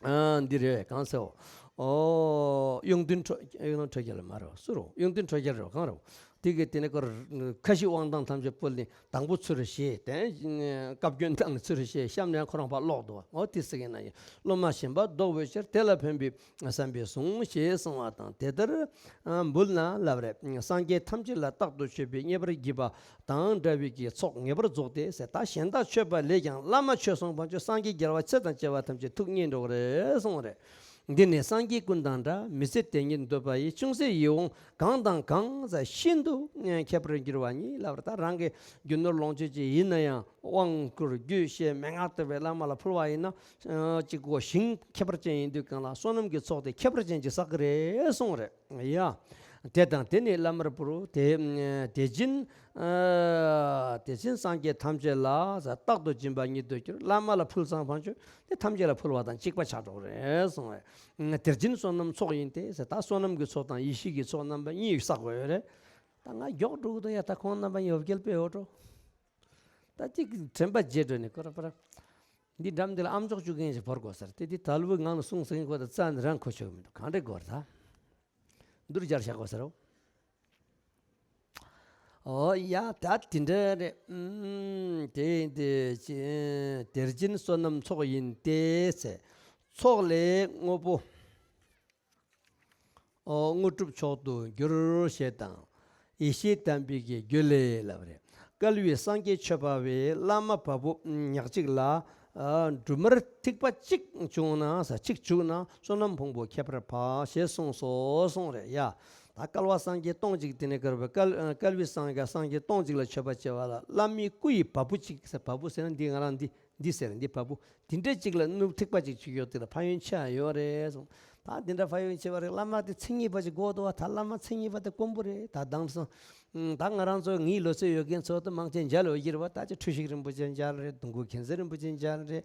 ཨ་འདི་རེད་གང་ཟེར། ཨོ་གཡུང་དྲུང་ཁྲོ་གཡུང་དྲུང་ཁྲོ་རྒྱལ་མ་རེད། སུ་རེད། གཡུང་དྲུང་ཁྲོ་རྒྱལ་རེད་གང་རེད། དེ་གི་དེ་ནས་ཁོ་ཁ་ཞིག་དབང་ཐང་ཐམས་ཅད་ཕུལ་ནས་དང་པོ་ཚུར་བཞེས། དེ་བཀའ་བཀྱོན་བཏང་ནས་ཚུར་བཞེས། གཤམ་ནས་ཁོ་རང་ཕར་ལོག་འདུག་ཨོ་དེ་ཟེར་གི་ན་ཡིན། སློབ་མ་ཞེན་པ་བཟློག་པའི་ཕྱིར། དེ་ལ་ཕན་པའི་བསམ་པས་ཟུངས་ཞེས་གསུངས་པ་དང་། དེ་ལྟར་འབུལ་ན་ལབ་རེད། སངས་རྒྱས་ཐམས་ཅད་ལ་རྟག་ཏུ་མཆོད་པའི་མཉེས་པར་བགྱིས་པ་དང་འདྲ་བའི་གི་ཚོགས་ངེས་པར་རྫོགས་ཏེ་ཟེར། ད་གཞན་དག་མཆོད་པ་ལས་ཀྱང་བླ་མ་མཆོད་སོང་བ་ཆོས་སངས་རྒྱས་རྒྱལ་བ་ཚེ་དང་བཅས་པ་ཐམས་ཅད་ཐུགས་མཉེས་འགྲོ་གི་རེད་གསུངས་པ་རེད། འདི་ནི་སངས་རྒྱས་ཀུན་དང་འདྲ། མི་ཟད་དེ་ཉིད་འདོད་པ་ཡི། ཅུང་ཟད་ཡིད་འོང་གང་དང་གང་ཟེར། ཤིན་ཏུ་ཁྱད་པར་འགྱུར་བ་ཉིད་ལབ་རེད། ད་རང་གི་རྒྱུ་ནོར་ལོངས་སྤྱོད་ཅིག་ཡིན་ན་ཡང་དབང་བསྐུར་རྒྱུད་བཤད་མན་ངག་བསྟོད་པའི་བླ་མ་ལ་ཕུལ་བ་ཡིན་ན་ཅིག་གོ་ཞིང་ཁྱད་པར་ཅན་ཡིན་དུས་གང་ལ་བསོད་ནམས་ཀྱི་ཚོགས་དེ་ཁྱད་པར་ཅན་ཅིག་བསགས་ཀྱི་རེད་གསུངས་རེད། ཡ། དེ་དང་དེ་ནི་བླ་མར་འབུལ། དེ་དེ་བཞིན་ཨ་དེ་བཞིན་སངས་རྒྱས་ཐམས་ཅད་ལ་རྟག་ཏུ་སྦྱིན་པ་ཉིད་དུ་གྱུར། བླ་མ་ལ་ཕུལ་ཙང་ཕན་ཆོད་དེ་ཐམས་ཅད་ལ་ཕུལ་བ་དང་གཅིག་པ་ཆགས་འགྲོ་གི་རེད་གསུངས་པས། དེ་བཞིན་བསོད་ནམས་ཚོགས་ཡིན་ཏེ་ཟེར། ད་བསོད་ནམས་ཀྱི་ཚོགས་དང་ཡེ་ཤེས་ཀྱི་ཚོགས་རྣམ་པ་གཉིས་བསགས་དགོས་ཡོད་རེད། ད་ང་མགྱོགས་འགྲོ་གི་འདུག་ཡ། ད་ཁོང་རྣམ་པ་གཉིས་ཡོབ་རྒྱལ་དཔེ་ཡོད་འགྲོ། ད་ཅིག་དྲན་པ་བརྗེད་འགྲོ་ནས་ཁོ་ར་པ་ར། འདི་འགྲམ་འདི་ལ་ཨམ་ཅོག་བཅུག་མཁན་ཞིག་བོར་དགོས་ཟེར། དེ་འདི་དལ་བུའི་ངང་ལ་གསུང་ཟིན་ཁོ་ད་རྩ་ནས་རང་གོ་ཆོད་མི་འདུག་གང་འདྲ་དགོས་རེད་ད། འདུར་སྦྱར་བཞག་དགོས་ཟེར་རོ། ཨོ་ཡ་ད་དེ་འདྲ་རེད། ཨུམ་དེ་དེ་ཅི་དེར་སྦྱིན་བསོད་ནམས་ཚོགས་ཡིན་ཏེ་ཟེར། ཚོགས་ལས་དངོས་པོ། ཨོ་དངོས་གྲུབ་མཆོག་ཏུ་འགྱུར་ཞེས་དང་། ཡེ་ཤེས་དམ་པའི་གི་རྒྱུད་ལས་ལབ་རེད། བསྐལ་པའི་སངས་རྒྱས་མཆོད་པ་བས། བླ་མ་བ་སྤུ་ཉག་གཅིག་ལ། ཨ་འབྲུ་མར་ཐིགས་པ་གཅིག་བྱུང་ན་ས་གཅིག་བྱུང་ན་བསོད་ནམས་ཕུང་པོ་ཁྱད་པར་འཕགས་ཞེས་གསུངས་སོ་གསུངས་རེད་ཡ། ད་བསྐལ་པ་སངས་རྒྱས་སྟོང་གཅིག་དེ་ནས་བསྐལ་པའི་བསྐལ་བསྐལ་པའི་སངས་རྒྱས་སངས་རྒྱས་སྟོང་གཅིག་ལ་མཆོད་པ་བྱེད་པ་ལ་བླ་མའི་སྐུ་ཡི་བ་སྤུ་གཅིག་ཟེར། བ་སྤུ་ཟེར་ན་འདི་ང་རང་འདི། འདི་ཟེར་འདི་བ་སྤུ་འདི་འདྲ་ཅིག་ལ་སྣུབ་ཐིགས་པ་ཅིག་བྱུགས་ཡོད་དེ་ལ་ཕན་ཡོན་ཆེ་ཡོད་རེད་གསུངས། ད་འདི་འདྲ་ཕན་ཡོན་ཆེ་བ་རེད། བླ་མ་དེ་མཚན་ཉིད་པ་ཅིག་དགོས་འདུག་བ། ད་བླ་མ་མཚན་ཉིད་པ་དེ་དཀོན་པོ་རེད། ད་དེང་སང་ད་ང་རང་ཚོ་ངའི་ལོ་ཚོད་ཡོད་མཁན་ཚོ་ད་མང་ཆེ་མཇལ་ཡོད་ཀྱི་རེད་བ། ད་ཅི་འཁྲུལ་ཞིག་རིན་པོ་ཆེ་མཇལ་རེད། དུང་སྐུ་མཁྱེན་བརྩེ་རིན་པོ་ཆེ་མཇལ་རེད།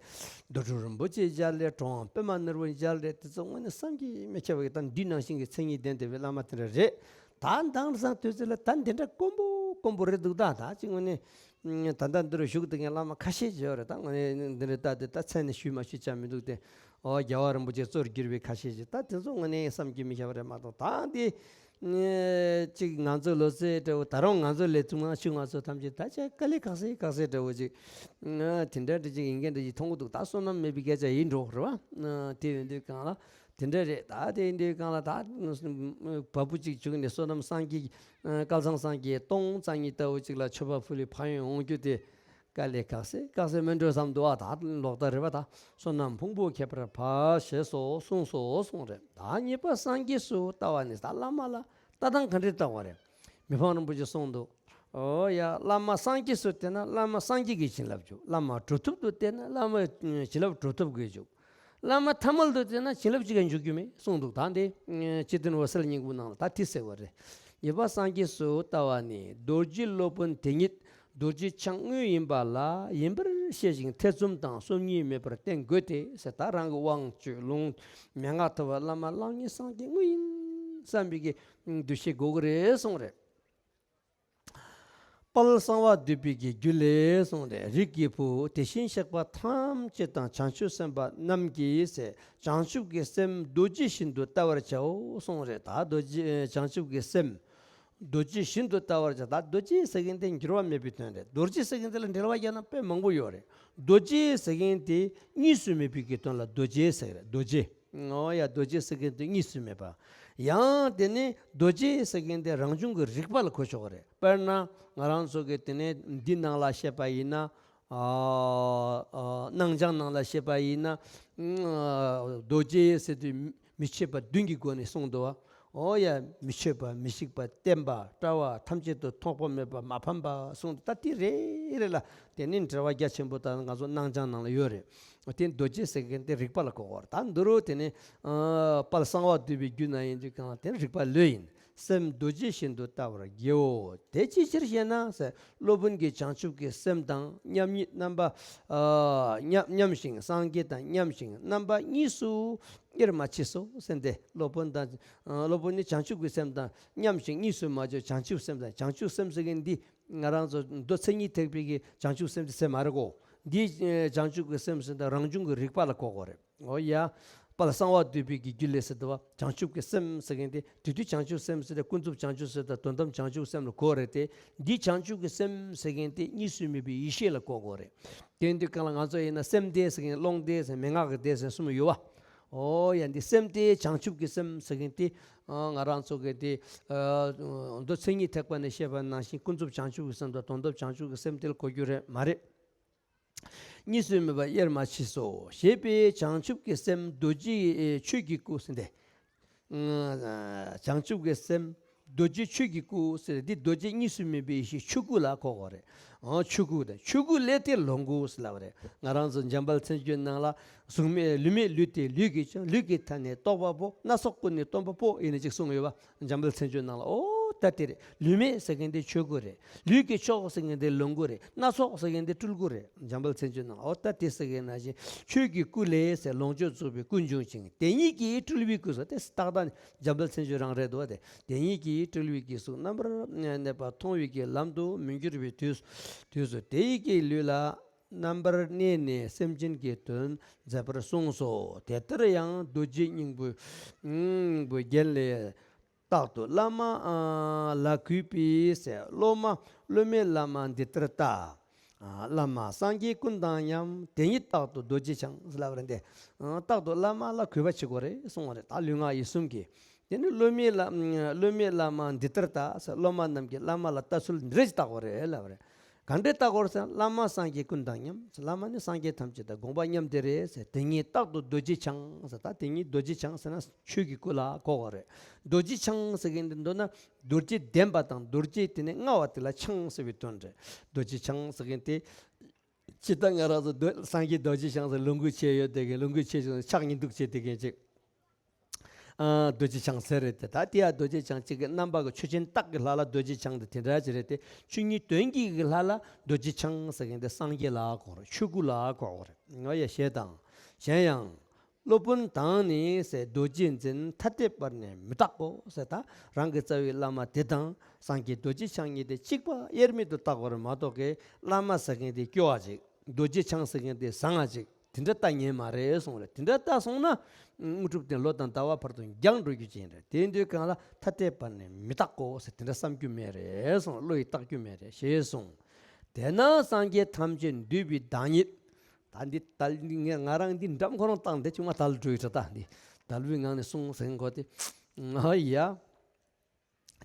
རྡོ་གྲུབ་རིན་པོ་ཆེ་མཇལ་རེད། གྲོང་པདྨ་ནོར་བུ་མཇལ་རེད། དེ་ཚོ་དངོས་གནས་བསམ་གྱིས་མི་ཁྱབ་པའི་ད་འདི་ནང་བཞིན་གྱི་མཚན་ཉིད་ལྡན་བསྡད་པའི་བླ་མ་དེ་འདྲ་རེད། ད་དེང་སང་དུས་ཚོད་ལ་ད་འདི་འདྲ་དཀོན་པོ་དཀོན་པོ་རེད་འདུག་ད་ད་ཅི་དངོས་གནས། ད་ལྟ་འདི་རུ་བཞུགས་བསྡད་མཁན་བླ་མ་ཁ་ཤས་ཅིག་ཡོད་རེད། ད་དངོས་གནས་འདི་འདྲ་ལྟ་དེ་ད་མཚན་ནས་ཞུས་མ་ཞུས་ཆ་མི་འདུག་སྟེ། ཨོ་རྒྱལ་བ་རིན་པོ་ཆེ་གཙོར་གྱུར་པའི་ཁ་ཤས་ཅིག་ད་དེ་ཚོ་དངོས་གནས་བསམ་གྱིས་མི་ཁྱབ་པ་རེད་མ་གཏོགས། ད་འདི་ཅིག་ང་ཚོ་ལོ་ཚོད་འདྲ་བོ་ད་རུང་ང་ཚོ་ལས་ཐུང་ང་ཆུང་ང་ཚོ་ཐམས་ཅད་ད་ཆ་དཀའ་ལས་ཁག་སེ་ཁག་སེ་འདྲ་བོ་ཅིག་དེ་འདྲ་འདྲ་ཅིག་ཡིན་མཁན་འདྲ་ཅིག་མཐོང་གི་འདུག་ད་བསོད་ནམས་མེད་པའི་སྐད་ཆ་ཡིན་འགྲོ་རེད་བ། དེ་ཡིན་དུས་གང་ལ། དེ་འདྲ་རེད། ད་དེ་འདྲའི་སྒང་ལ་ད་བ་སྤུ་གཅིག་བྱུགས་ནས་བསོད་ནམས་སངས་རྒྱས། བསྐལ་བཟང་སངས་རྒྱས་སྟོང་རྩ་གཉིས་ལྟ་བུ་གཅིག་ལ་མཆོད་པ་ཕུལ་བའི་ཕན་ཡོན་འོང་རྒྱུ་དེ་དཀའ་ལས་ཁག་སེ་ཁག་སེ་མིན་འགྲོ་བསམ་འདུག་བ། ད་ལོག་ལྟ་རེད་བ། ད་བསོད་ནམས་ཕུང་པོ་ཁྱད་པར་འཕགས་ཞེས་སོགས་གསུངས་སོ་གསུངས་རེད། ད་གཉིས་པ་སངས་རྒྱས་སུ་ལྟ་བ་ནི་ད་བླ་མ་ལ་ལྟ་སྟངས་ག་འདྲས་ལྟ་བ་རེད། མི་ཕམ་རིན་པོ་ཆེ་གསུངས་འདུག་ཨོ་ཡ། བླ་མ་སངས་རྒྱས་སུ་བལྟས་ན་བླ་མ་སངས་རྒྱས་ཀྱི་བྱིན་རླབས་འཇུག་བླ་མ་གྲུབ་ཐོབ་ཏུ་བལྟས་ན་བླ་མ་བྱིན་རླབས་གྲུབ་ཐོབ་ཀྱིས་འཇུག་བླ་མ་ཐ་མལ་དུ་བལྟས་ན་བྱིན་རླབས་གཅིག་ཀྱང་འཇུག་རྒྱུ་མེད་གསུངས་འདུག་ད་འདི་སྤྱི་དོན་འོད་གསལ་སྙིང་པོ་ནང་ལ་ད་དེ་ཟེར་བ་རེད། ཡིད་པ་སངས་རྒྱས་སུ་ལྟ་བ་ནི་རྡོ་རྗེ་སློབ་དཔོན་དེ་ཉིད་རྡོ་རྗེ་འཆང་དངོས་ཡིན་པ་ལ་ཡིན་པར་ཤེས་ཤིང་ཐེ་ཚོམ་དང་སོམ་ཉི་མེད་པར་བསྟེན་དགོས་ཏེ་ཟེར། ད་རང་གི་དབང་སྤྱོད་ལུང་མན་ངག་ཐོབ་པ་བླ་མ་གླང་ཉིན་སངས་རྒྱས་དངོས་ཡིན་བསམ་པའི་གི་འདུ་ཤེས་དགོས་ཀྱི་རེད་གསུངས་རེད། དཔལ་གསང་བ་འདུས་པའི་གི་རྒྱུད་ལས་གསུངས་ཏེ། རིགས་ཀྱི་བུ་དེ་བཞིན་གཤེགས་པ་ཐམས་ཅད་དང་བྱང་ཆུབ་སེམས་དཔའ་རྣམས་ཀྱིས་བྱང་ཆུབ་ཀྱི་སེམས་རྡོ་རྗེ་བཞིན་དུ་བལྟ་བར་བྱའོ་གསུངས་རེད། ད་རྡོ་རྗེ་བྱང་ཆུབ་ཀྱི་སེམས་རྡོ་རྗེ་བཞིན་དུ་བལྟ་བར་བྱ། ད་རྡོ་རྗེ་ཟེར་མཁན་དེ་འགྱུར་བ་མེད་པའི་དོན་རེད། རྡོ་རྗེ་ཟེར་མཁན་དེ་ལ་འགྲེལ་བ་རྒྱག་ན་དཔེ་མང་པོ་ཡོད་རེད། རྡོ་རྗེ་ཟེར་མཁན་དེ་གཉིས་སུ་མེད་པའི་གི་དོན་ལ་རྡོ་རྗེ་ཟེར་རེད། རྡོ་རྗེ། ཨོ་ཡ། རྡོ་རྗེ་ཟེར་མཁན་དེ་གཉིས་སུ་མེད་པ། ཡང་དེ་ནི་རྡོ་རྗེ་ཟེར་མཁན་དེ་རང་བྱུང་གི་རིག་པ་ལ་གོ་ཆོག་གི་རེད། དཔེར་ན་ང་རང་ཚོ་གི་དེ་ནས་འདི་ནང་ལ་བཤད་པ་ཡིན་ན། ཨ་ཨ་སྣང་བྱང་ནང་ལ་བཤད་པ་ཡིན་ན། ཨ་རྡོ་རྗེ་ཟེར་དུས་མི་ཕྱེད་པ་བདུན་གྱི་སྒོ་ནས་གསུངས་འདུག་བ། ཨོ་ཡ། མི་ཕྱེད་པ་མི་ཤིགས་པ་བརྟན་པ་བཀྲ་བ་ཐམས་ཅད་དུ་ཐོགས་པ་མེད་པ་མ་ཕམ་པ་གསུངས་འདུག་ད་དེ་རེ་རེ་ལ་དེ་ནི་འགྲེལ་བ་རྒྱ་ཆེན་པོ་དང་ང་ཚོ་སྣང་བྱང་ནང་ལ་ཡོད་རེད། དེ་རྡོ་རྗེ་ཟེར་མཁན་དེ་རིག་པ་ལ་གོ་དགོས་རེད། ད་འདི་རུ་དེ་ནི་ཨ་དཔལ་གསང་བ་འདུས་པའི་རྒྱུད་ན་ཡིན་དུས་གང་ལ་དེ་རིག་པ་ལོས་ཡིན། སེམས་རྡོ་རྗེ་བཞིན་དུ་བལྟ་བར་བགྱིའོ། དེ་ཅིའི་ཕྱིར་ཞེ་ན་ཟེར། སློབ་དཔོན་གྱིས་བྱང་ཆུབ་ཀྱི་སེམས་དང་མཉམ་ཉིད་རྣམ་པ། ཨ་མཉམ་མཉམ་ཞིང་སངས་རྒྱས་དང་མཉམ་ཞིང་རྣམ་པ་གཉིས་སུ་དབྱེར་མ་མཆིས་སོ་ཟེར་ཏེ། སློབ་དཔོན་དང་ཨ་སློབ་དཔོན་ནི་བྱང་ཆུབ་ཀྱི་སེམས་དང་མཉམ་ཞིང་གཉིས་སུ་མ་གྱུར་བྱང་ཆུབ་སེམས་དང་། བྱང་ཆུབ་སེམས་ཟེར་མཁན་འདི་ང་རང་ཚོ་མདོ་མཚན་ཉིད་ཐེག་པའི་གི་བྱང་ཆུབ་སེམས་དེ་ཟེར་མ་རེད་གོ། འདི་ཨེ་བྱང་ཆུབ་ཀྱི་སེམས་ཟེར་ན་རང་བྱུང་གི་རིག་པ་ལ་གོ་དགོས་རེད། འོ་ཡ། དཔལ་གསང་བ་འདུས་པའི་གི་རྒྱུད་ལས་ཟེར་དུས་བྱང་ཆུབ་ཀྱི་སེམས་ཟེར་མཁན་དེ་དེ་དུས་བྱང་ཆུབ་སེམས་ཟེར་ཏེ་ཀུན་རྫོབ་བྱང་ཆུབ་སེམས་དང་དོན་དམ་བྱང་ཆུབ་སེམས་ལ་གོ་རེད་དེ། འདི་བྱང་ཆུབ་ཀྱི་སེམས་ཟེར་མཁན་དེ་གཉིས་སུ་མེད་པའི་ཡེ་ཤེས་ལ་གོ་དགོས་རེད། དེ་དུས་གང་ལ་ང་ཚོ་ཡིན་ན་སེམས་སྡེ་ཟེར་མཁན་ཀློང་སྡེ་ཟེར་མན་ངག་གི་སྡེ་ཟེར་གསུམ་ཡོད་བ། ཨོ་ཡ། འདི་སེམས་དེ་བྱང་ཆུབ་ཀྱི་སེམས་ཟེར་མཁན་དེ་ཨ་ང་རང་ཚོ་གི་དེ་ཨ་མདོ་མཚན་ཉིད་ཐེག་པ་ནས་བཤད་པ་ནང་བཞིན་ཀུན་རྫོབ་བྱང་ཆུབ་ཀྱི་སེམས་དང་དོན་དམ་བྱང་ཆུབ་ཀྱི་སེམས་དེ་ལ་གོ་རྒྱུ་རེད་མ་རེད། གཉིས་སུ་མེད་པ་དབྱེར་མ་མཆིས་སོ། ཞེས་པའི་བྱང་ཆུབ་ཀྱི་སེམས་རྡོ་རྗེ་ཆོས་ཀྱི་སྐུ་ཟེར་ཏེ། བྱང་ཆུབ་ཀྱི་སེམས་རྡོ་རྗེ་ཆོས་ཀྱི་སྐུ་ཟེར་འདི་རྡོ་རྗེ་གཉིས་སུ་མེད་པའི་ཡེ་ཤེས་ཆོས་སྐུ་ལ་གོ་དགོས་རེད། ཨང་། ཆོས་སྐུ་དང་ཆོས་སྐུ་ལས་ཏེ་ལོངས་སྐུ་ཟེར་ལབ་རེད། ང་རང་ཚོ་འཇམ་དཔལ་མཚན་བརྗོད་ནང་ལ། གཟུགས་མེད་ལུས་མེད་ལུས་ཏེ་ལུས་ཀྱིས་ཀྱང་། ལུས་ཀྱི་མཐའ་ནི་རྟོག་པ་པོ། སྣ་ཚོགས་སྐུ་ནི་སྟོན་པ་པོ། ཡིན་ན་ཅིག་གསུངས་ཡོད་པ། འཇམ་དཔལ་མཚན་བརྗོད་ནང་ལ། ཨོ་ད་དེ་རེད། ལུས་མེད་ཟེར་མཁན་དེ་ཆོས་སྐུ་རེད། ལུས་ཀྱི་མཆོག་ཟེར་མཁན་དེ་ལོངས་སྐུ་རེད། སྣ་ཚོགས་ཟེར་མཁན་དེ་སྤྲུལ་སྐུ་རེད། འཇམ་དཔལ་མཚན་བརྗོད་ནང་ལ། ཨོ་ད་དེ་ཟེར་མཁན་ནང་བཞིན་ཆོས་ཀྱི་སྐུ་ལས་ཟེར། ལོངས་སྤྱོད་རྫོགས་པའི་སྐུ་འབྱུང་ཞིང་། དེ་ཉིད་ཀྱིས་སྤྲུལ་པའི་སྐུ་ཟེར་དེ་ཏག་ཏག་འཇམ་དཔལ་མཚན་བརྗོད་རང་རེད་འདུག་བ། དེ་དེ་ཉིད་ཀྱིས་སྤྲུལ་པའི་སྐུ་གཟུགས་རྣམ་པར་གནས་པ་མཐོང་བའི་གི་ལམ་དུ་མི་འགྱུར་བའི་དུས་དུས་སུ་དེ་ཡི་གི་ལུས་ལ། རྣམ་པར་གནས་ནས་སེམས་ཅན་གྱི་དོན་མཛད་པར་གསུངས་སོ། དེ་ལྟར་ཡང་རྡོ་རྗེ་སྙིང་པོའི་སྙིང་པོའི་རྒྱན་ལས། རྟག་ཏུ་བླ་མ་ལ་གུས་པས་ཟེར། སློབ་མ་སློབ་མས་བླ་མ་འདི་ལྟར་བལྟ། བླ་མ་སངས་རྒྱས་ཀུན་དང་མཉམ། དེ་ཉིད་རྟག་ཏུ་རྡོ་རྗེ་འཆང་ཟེར་ལབ་རེད་དེ། རྟག་ཏུ་བླ་མ་ལ་གུས་པ་བྱེད་དགོས་རེད་གསུངས་པ་རེད། ད་ལུས་ངག་ཡིད་གསུམ་གྱིས། དེ་ནི་སློབ་མས་བླ་སློབ་མས་བླ་མ་འདི་ལྟར་བལྟ་ཟེར། སློབ་མ་རྣམས་ཀྱིས་བླ་མ་ལ་ལྟ་ཚུལ་འདི་འདྲ་ཞིག་བལྟ་དགོས་རེད་ལབ་རེད། ག་འདྲས་བལྟ་དགོས་རེད་ཟེར་ན། བླ་མ་སངས་རྒྱས་ཀུན་དང་མཉམ་ཟེར། བླ་མ་ནི་སངས་རྒྱས་ཐམས་ཅད་དང་དགོངས་པ་མཉམ་བསྡད་རེད་ཟེར། དེ་ཉིད་རྟག་ཏུ་རྡོ་རྗེ་འཆང་ཟེར། ད་དེ་ཉིད་རྡོ་རྗེ་འཆང་ཟེར་ན་ཆོས་ཀྱི་སྐུ་ལ་གོ་དགོས་རེད། རྡོ་རྗེ་འཆང་ཟེར་མཁན་འདི་མདོར་ན་རྡོ་རྗེ་ལྡན་པ་དང་རྡོ་རྗེ་དེ་ནི་མངའ་བ་དེ་ལ་འཆང་ཟེར་བའི་དོན་རེད། རྡོ་རྗེ་འཆང་ཟེར་མཁན་དེ། ཇི་ལྟར་ང་རང་ཚོ་རྡོ་སངས་རྒྱས་རྡོ་རྗེ་འཆང་ཟེར་ལོ་འགུགས་བྱས་ཡོད་དེ་གི་ལོ་འགུགས་བྱས་ཀྱང་ཕྱག་གཉིས་འདུག་བྱས་དེ་གི་ཅིག་ཨ་རྡོ་རྗེ་འཆང་ཟེར་རེད་དེ། ད་དེ་ཡ་རྡོ་རྗེ་འཆང་གཅིག་གི་རྣམ་པ་གི་ཆོས་ཅན་རྟགས་ཀྱི་ལྷ་ལ་རྡོ་རྗེ་འཆང་དེ་དེ་འདྲ་ཅིག་རེད་དེ། ཆོས་ཉིད་དོན་གྱི་གི་ལྷ་ལ་རྡོ་རྗེ་འཆང་ཟེར་མཁན་དེ་སངས་རྒྱས་ལ་གོ་རེད། ཆོས་སྐུ་ལ་གོ་རེད། ང་ཡ་ཞེས་དང་། གཞན་ཡང་། སློབ་དཔོན་དང་ནི་ཟེར་རྡོ་རྗེ་འཛིན་ཐ་དད་པར་ནི་མི་རྟག་གོ་ཟེར། ད་རང་གི་རྩ་བའི་བླ་མ་དེ་དང་སངས་རྒྱས་རྡོ་རྗེ་འཆང་གཉིས་དེ་གཅིག་པ་དབྱེར་མེད་དུ་བརྟག་པར་མ་གཏོགས་ཀྱི་བླ་མ་ཟེར་མཁན་དེ་སྐྱོ་བ་ཅིག་རྡོ་རྗེ་འཆང་ཟེར་མཁན་དེ་བཟང་བ་ཅིག་དེ་འདྲ་ལྟ་ཉན་མ་རེད་གསུངས་རེད། དེ་འདྲ་ལྟ་སོང་ན་དངོས་གྲུབ་དེ་ལོ་དང་ཟླ་བ་བར་དུ་འགྱངས་འགྲོ་རྒྱུ་ཅན་རེད། དེ་དུས་གང་ལ་ཐ་དད་པར་ནི་མི་རྟག་གོ་ཟེར། དེ་འདྲ་བསམ་རྒྱུ་མེད་རེད་གསུངས། བློ་ཡིས་བཏགས་རྒྱུ་མེད་རེད་ཞེས་གསུངས། དེས་ན་སངས་རྒྱས་ཐམས་ཅད་འདུས་པའི་བདག་ཉིད། ད་འདི་ད་འདི་ངས་ང་རང་འདི་འགྲམ་ཁོ་རང་བཏང་འདི་ཆུང་མ་དལ་འགྲོ་ཡི་འདྲ། ད་འདི་དལ་བུའི་ངང་ནས་གསུངས་ཟེར་གོ་དེ། ཨ་ཡ།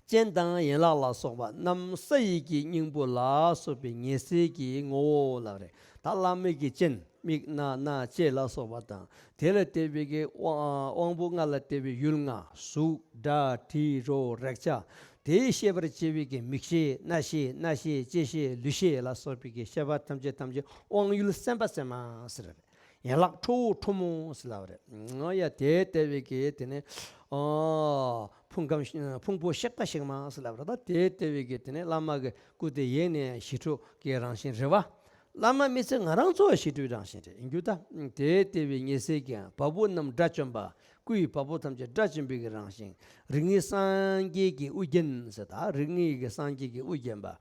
སྤྱན་དང་ཡན་ལག་ལ་སོགས་པ་རྣམས་ས་ཡི་གི་སྙིང་པོ་ལ་སོགས་པའི་ཉེ་སྲས་ཀྱི་ངོ་བོ་ལབ་རེད། ད་བླ་མའི་གི་སྤྱན་མིག་རྣ་སྣ་ལྕེ་ལ་སོགས་པ་དང་། དེ་ལ་བརྟེན་པའི་གི་དབང་དབང་པོ་ལྔ་ལ་བརྟེན་པའི་ཡུལ་ལྔ། གཟུགས་སྒྲ་དྲི་རོ་རེག་བྱ། དེའི་ཤེས་པར་བྱེད་པའི་གི་མིག་ཤེས་རྣ་ཤེས་སྣ་ཤེས་ལྕེ་ཤེས་ལུས་ཤེས་ལ་སོགས་པའི་གི་ཤེས་པ་ཐམས་ཅད་ཐམས་ཅད་དབང་ཡུལ་སེམས་དཔའ་སེམས་མ་ཟེར་བ་རེད། ཡན་ལག་ཁྲོ་བོ་ཁྲོ་མོ་ཟེར་ལབ་པ་རེད། ཨོ་ཡ་དེ་ལྟ་བུའི་གི་དེ་ནས་ཨོ་ཕུང་ཁམས་ཕུང་པོ་གཤེགས་པ་གཤེགས་མ་ཟེར་ལབ་པ་རེད། ད་དེ་ལྟ་བུའི་གི་དེ་ནས་བླ་མ་གི་སྐུ་དེ་ཡེ་ནས་ཞི་ཁྲོ་གི་རང་བཞིན་རེད་བ། བླ་མ་མི་ཚེ་ང་རང་ཚོ་ཞི་ཁྲོའི་རང་བཞིན་རེད་ཡིན་རྒྱུ་ད། དེ་ལྟ་བུའི་ཉེ་སྲས་ཀྱི་བ་སྤུ་རྣམས་དགྲ་བཅོམ་པ། སྐུ་ཡི་བ་སྤུ་ཐམས་ཅད་དགྲ་བཅོམ་པའི་གི་རང་བཞིན། རིགས་ལྔའི་སངས་རྒྱས་ཀྱི་དབུ་རྒྱན་ཟེར། ད་རིགས་ལྔའི་གི་སངས་རྒྱས་ཀྱི་དབུ་རྒྱན་པ།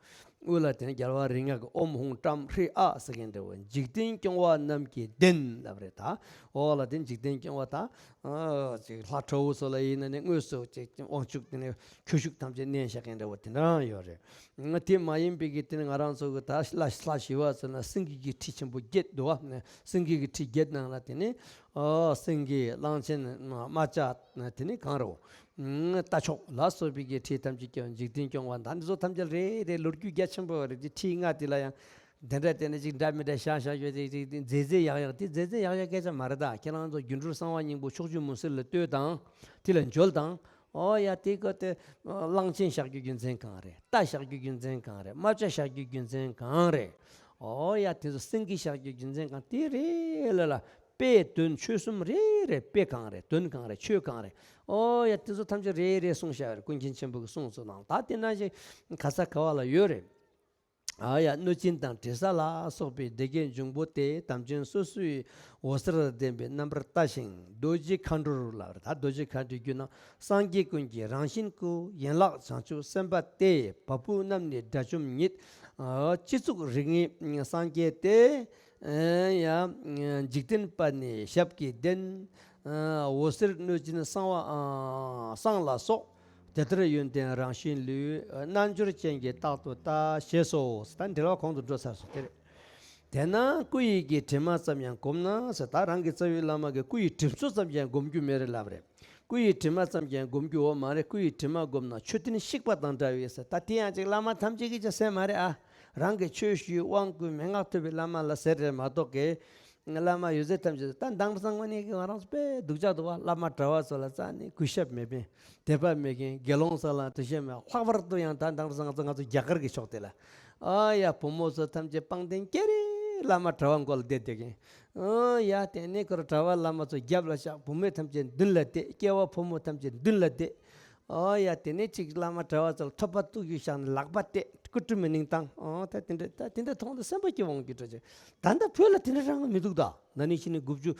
དབུ་ལ་དེ་ནས་རྒྱལ་བ་རིགས་ལྔ་གི་ཨོཾ་ཧཱུྃ་ཏྲཾ་ཧྲཱིཿ་ཨཱཿ་ཟེར་མཁན་འདྲ་བོ། འཇིག་རྟེན་སྐྱོང་བ་རྣམས་ཀྱི་གདན་ལབ་རེད། ད་འོག་ལ་དེ་འཇིག་རྟེན་སྐྱོང་བ་ད་ཨ་ཅིག་ལྷ་ཁྲོ་བོ་ཚོ་ལ་ཡིན་ན་ནི་དངོས་སུ་ཅིག་དབང་ཕྱུག་དེ་ནས་ཁྱུ་བཞུགས་ཐམས་ཅད་མནན་བཞག་མཁན་འདྲ་བོ་དེ་འདྲ་ཡོད་རེད། དེ་མ་ཡིན་པའི་གི་དེ་ནི་ང་རང་ཚོ་གི་ད་ལྷ་ལྷ་ཞི་བ་ཚོ་ན་སེང་གེ་གི་ཁྲི་ཆེན་པོ་བརྒྱད་འདུག་བ། སེང་གེ་གི་ཁྲི་བརྒྱད་ནང་ལ་དེ་ནི་ཨ་སེང་གེ་གླང་ཆེན་རྨ་བྱ་དེ་ནི་གང་རེད། རྟ་མཆོག་ལ་སོགས་པའི་གི་ཁྲི་ཐམས་ཅད་ཀྱང་འཇིག་རྟེན་སྐྱོང་བ་ད་འདི་ཚོ་ཐམས་ཅད་རེ་རེ་ལོ་རྒྱུས་རྒྱ་ཆེན་པོ་རེད། དེ་ཁྲི་ལྔ་དེ་ལ་ཡང་དེ་འདྲ་དེ་ནི་ཅིག་འདྲ་མི་འདྲ་བཞག་བཞག་ཡོད་དེ་ཅིག་མཛེས་མཛེས་ཡག་ཡག་དེ་མཛེས་མཛེས་ཡག་ཡག་སྐད་ཆ་མ་རེད། ད་ཁྱེད་རང་ཚོ་སྒྱུ་འཕྲུལ་གསང་བ་སྙིང་པོ་ཕྱོགས་བཅུ་མུན་སེལ་ལ་ལྟོས་དང་། དེ་ལ་འཇོལ་དང་། ཨོ་ཡ་དེ་ག་དེ་གླང་ཆེན་བཞག་རྒྱུ་རྒྱུ་མཚན་གང་རེད། རྟ་བཞག་རྒྱུ་རྒྱུ་མཚན་གང་རེད། རྨ་བྱ་བཞག་རྒྱུ་རྒྱུ་མཚན་གང་རེད། ཨོ་ཡ་དེ་ཚོ་སེང་གེ་བཞག་རྒྱུ་རྒྱུ་མཚན་གང་དེ་རེད་ལ་ལ། དཔེ་དོན་ཆོས་གསུམ་རེ་རེ། དཔེ་གང་རེད། དོན་གང་རེད། ཆོས་གང་རེད། ཨོ་ཡ་དེ་ཚོ་ཐམས་ཅད་རེ་རེ་གསུངས་བཞག་རེད། ཀུན་མཁྱེན་ཆེན་པོ་གི་གསུང་ཚོ་དང་ད་དེ་ན་ཞིག་ག་ས་ག་བ་ལ་ཡོད་རེད། ཨ་ཡ་གནོད་སྦྱིན་དང་དྲི་ཟ་ལ་སོགས་པའི་སྡེ་བརྒྱད་འབྱུང་པོ་སྟེ་དམ་ཅན་སོ་སོའི་འོད་ཟེར་ལྡན་པའི་རྣམ་པར་ལྟ་ཞིང་རྡོ་རྗེ་མཁའ་འགྲོར་ལབ་རེད། ད་རྡོ་རྗེ་མཁའ་འགྲོའི་རྒྱུད་ན་སངས་རྒྱས་ཀུན་གྱི་རང་བཞིན་སྐུ། ཡན་ལག་བྱང་ཆུབ་སེམས་དཔའ་སྟེ། བ་སྤུ་རྣམས་ནི་དགྲ་བཅོམ་ཉིད། སྤྱི་གཙུག་རིགས་ལྔའི་སངས་རྒྱས་ཏེ། ཡང་འཇིག་རྟེན་པ་ནི་ཞབས་ཀྱི་གདན། འོད་ཟེར་གནོད་སྦྱིན་གསང་བ་གསང་ལ་སོགས། དེ་ལྟར་ཡོན་ཏན་རང་བཞིན་ལུས། རྣལ་འབྱོར་ཅན་གྱིས་རྟག་ཏུ་ལྟ་ཞེས་སོ། ད་འགྲེལ་བ་གོང་དུ་འགྲོ་ཚར་སོང་དེ་རེད། དེས་ན་སྐུ་ཡི་གི་དྲི་མ་ཙམ་ཡང་བསྒོམས་ན་ཟེར། ད་རང་གི་རྩ་བའི་བླ་མ་གི་སྐུ་ཡི་དྲི་མཚོ་ཙམ་ཡང་བསྒོམ་རྒྱུ་མེད་རེད་ལབ་རེད། སྐུ་ཡི་དྲི་མ་ཙམ་ཡང་བསྒོམ་རྒྱུ་ཡོད་མ་རེད། སྐུ་ཡི་དྲི་མ་བསྒོམས་ན་མཆོད་རྟེན་བཤིག་པ་དང་འདྲ་བས་ཟེར། ད་དེ་ཡང་ཅིག་བླ་མ་ཐམས་ཅད་ཀྱིས་ཅིག་ཟེར་མ་རེད་ཨ། རང་གི་ཆོས་ཞུས་དབང་བསྐུར་མན་ངག་ཐོས་པའི་བླ་མ་ལ་ཟེར་རེད་མ་གཏོགས་ཀྱི། བླ་མ་ཡོད་ཚད་ཐམས་ཅད་ད་དེང་སང་དངོས་གནས་ཀྱི་ང་རང་ཚོ་དཔེ་སྡུག་ཅག་འདུག་བ། བླ་མ་གྲྭ་བ་ཚོ་ལ་རྩ་ནས་གུས་ཞབས་མེད་མཁན། དད་པ་མེད་མཁན། དགེ་སློང་ཚོ་ལ་འདུ་ཤེས་མེད། ལྷག་པར་དུ་ཡང་ད་དེང་སང་ང་ཚོ་ང་ཚོ་རྒྱ་གར་གྱི་ཕྱོགས་དེ་ལ། ཨ་ཡ་བུ་མོ་ཚོ་ཐམས་ཅད་པང་གདན་ཀེ་རེ་བླ་མ་གྲྭ་བ་མགོ་ལ་བསྡད་བསྡད་མཁན། ཨ་ཡ་དེ་ནས་ཁོ་ར་གྲྭ་བ་བླ་མ་ཚོ་རྒྱབ་ལ་བཞག་བུད་མེད་ཐམས་ཅད་མདུན་ལ་བསྡད། སྐྱེ་བ་ཕོ་མོ་ཐམས་ཅད་མདུན་ལ་བསྡད། ཨོ་ཡ་དེ་ནས་ཅིག་བླ་མ་གྲྭ་བ་ཚོ་ལ་ཐོད་པ་གཏུག་རྒྱུ་བཞག་ནས་ལག་པ་གཏད། སྐུ་དྲི་མི་ནིང་བཏང་། ཨོ་ད་དེ་འདྲ་ད་དེ་འདྲ་མཐོང་དུས་སེམས་པ་སྐྱིད་པོ་འོང་རྒྱུ་འདྲ་ཅིག་ད་ལྟ་བོད་ལ་དེ་འདྲ་རང་མི་འདུག་ད་ན་ནིང་ཕྱི་ནས་དགུ་བཅུ་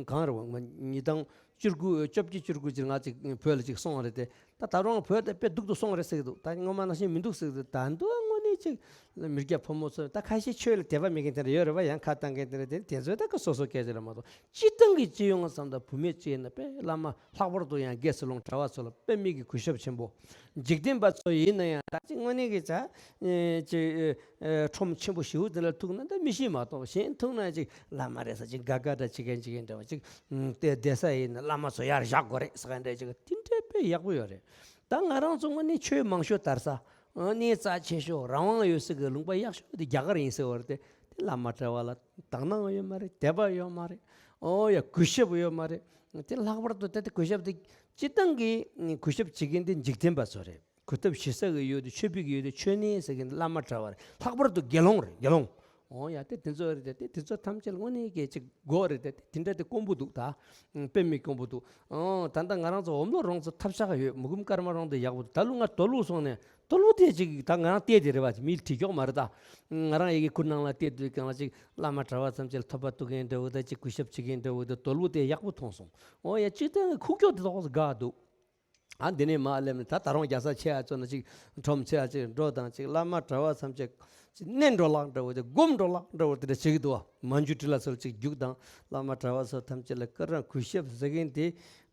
གང་རེད་བ། ཉིས་སྟོང་བཅུ་དགུ་བཅོ་བརྒྱད་བཅུ་དགུ་ཅིག་ང་ཅིག་བོད་ལ་ཅིག་སོང་བ་རེད་དེ། ད་ད་རུང་བོད་དེ་དཔེ་སྡུག་ཏུ་སོང་བ་རེད་ཟེར་གི་འདུག་ད་སྔོན་མ་ནང་བཞིན་མི་འདུག་ཟེར་གི་འདུག་ད་དུང་དངོས་གནས་ཅིག་མི་སྐྱ་ཕོ་མོ་ཚོ་ད་ཁ་ཤས་ཆོས་ལ་དད་པ་མེད་མཁན་དེ་འདྲ་ཡོད་རེད་བ། ཡང་ཁ་བཏང་མཁན་དེ་འདྲ་དེ་དེ་ཚོས་ད་ཁ་སོ་སོ་སྐད་ཆ་རེད་མ་གཏོགས། སྤྱིར་བཏང་གི་སྤྱི་ཡོངས་བསམ་ད་བུད་མེད་ཅིག་ཡིན་ན་དཔེ་བླ་མ་ལྷག་པར་དུ་ཡང་དགེ་སློང་གྲྭ་བ་ཚོ་ལ་དཔེ་མི་སྲིད་གུས་ཞབས་ཆེན་པོ། འཇིག་རྟེན་པ་ཚོ་ཡིན་ན་ཡང་ད་ཅིག་དངོས་གནས་ཀྱི་ཆ་ཅིག་ཁྲོམ་ཆེན་པོ་ཞེ་པོ་དེ་ལ་ཐུག་ན་ད་མི་ཤེས་མ་གཏོགས། གཞན་ཐུག་ན་ཅིག་བླ་མ་རེད་ཟེར་ཅིག་དགའ་དགའ་འདྲ་བྱེད་མཁན་ཅིག་ཡིན་འདྲ་བ་ཅིག་དེ་བསྡད་ས་ཡིན་ན་བླ་མ་ཚོ་ཡར་བཞག་དགོས་རེད་ཟེར་མཁན་འདྲ་ཅིག་དེ་འདྲའི་དཔེ་ཡག་པོ་ཡོད་རེད། ད་ང་རང་ཚོ་དངོས་གནས་ཆོས་མང་ཤོས་དར་ས། གནས་རྩ་ཆེ་ཤོས་རང་དབང་ཡོད་ས་གི་ལུང་པ་ཡག་ཤོས་དེ་རྒྱ་གར་ཡིན་ཟེར་བ་རེད་དེ། དེ་བླ་མ་གྲྭ་བ་ལ་དག་སྣང་ཡོད་མ་རེད། དད་པ་ཡོད་མ་རེད། ཨོ་ཡ་གུས་ཞབས་ཡོད་མ་རེད། དེ་ལྷག་པར་དུ་ད་དེ་གུས་ཞབས་དེ་སྤྱིར་བཏང་གི་གུས་ཞབས་བྱེད་མཁན་དེ་འཇིག་རྟེན་པ་ཚོ་རེད། གུས་ཐབས་ཞུ་ས་གི་ཡོད་དེ་མཆོད་པའི་གི་ཡོད་དེ་མཆོད་གནས་ཟེར་མཁན་དེ་བླ་མ་གྲྭ་བ་རེད། ལྷག་པར་དུ་དགེ་སློང་རེད། དགེ་སློང་ འོ་ཡ། དེ་དེ་ཚོ་རེད་དེ། དེ་དེ་ཚོ་ཐམས་ཅད་དངོས་གནས་ཀྱི་ཅིག་དགོས་རེད་དེ། དེ་འདྲ་དེ་དཀོན་པོ་འདུག་ད། ཨང་། དཔེ་མི་དཀོན་པོ་འདུག་ཨང་། ད་ལྟ་ང་རང་ཚོ་འོམ་ལོ་རོང་ཚོ་ཐབས་ཆག་ཡོད། མུ་གུམ་སྐར་མ་རོང་དེ་ཡག་པོ་འདུག་ད་ལོ་ང་དོལ་པོ་སོང་ནས་དོལ་པོ་དེ་ཅིག་ད་ང་རང་བལྟས་དེ་རེད་བ། མིའི་བྲིས་ཀྱོག་མ་རེད་ད། ང་རང་ཡི་གེ་ཁུར་ནང་ལ་བལྟས་དུས་གང་ལ་ཅིག་བླ་མ་གྲྭ་བ་ཐམས་ཅད་ལ་ཐོབ་པ་གཏོང་མཁན་འདྲ་བོ་དང་། ཅིག་གུས་ཞབས་བྱེད་མཁན་འདྲ་བོ་དང་། དོལ་པོ་དེ་ཡག་པོ་མཐོང་སོང་། འོ་ཡ། ཅིག་ད་ཁུག་ཀྱོག་དེ་ཏོག་ཙམ་དགའ་འདུག་ཨ། འདི་ནས་མར་སླེབས་ནས་ད་ད་རུང་རྒྱལ་ས་ཆེ་ཨ་ཚོ་ན་ཅིག་ཁྲོམ་ཆེ་ཨ་ཅིག་འགྲོ་དང་། ཅིག་བླ་མ་གྲྭ་བ་ཐམས་ཅད་ཅིག་གནས་འགྲོ་ལག་འདྲ་བོ་དེ། སྒོམ་འགྲོ་ལག་འདྲ་བོ་དེ་འདྲ་བྱེད་ཀྱི་འདུག་བ། མ་འཇུ་ཏྲི་ལ་སོགས་ཅིག་རྒྱུགས་དང་། བླ་མ་གྲྭ་བ་སོགས་ཐམས་ཅད་ལ་སྐུ་རང་གུས་ཞབས་ཟེར་མཁན་དེ་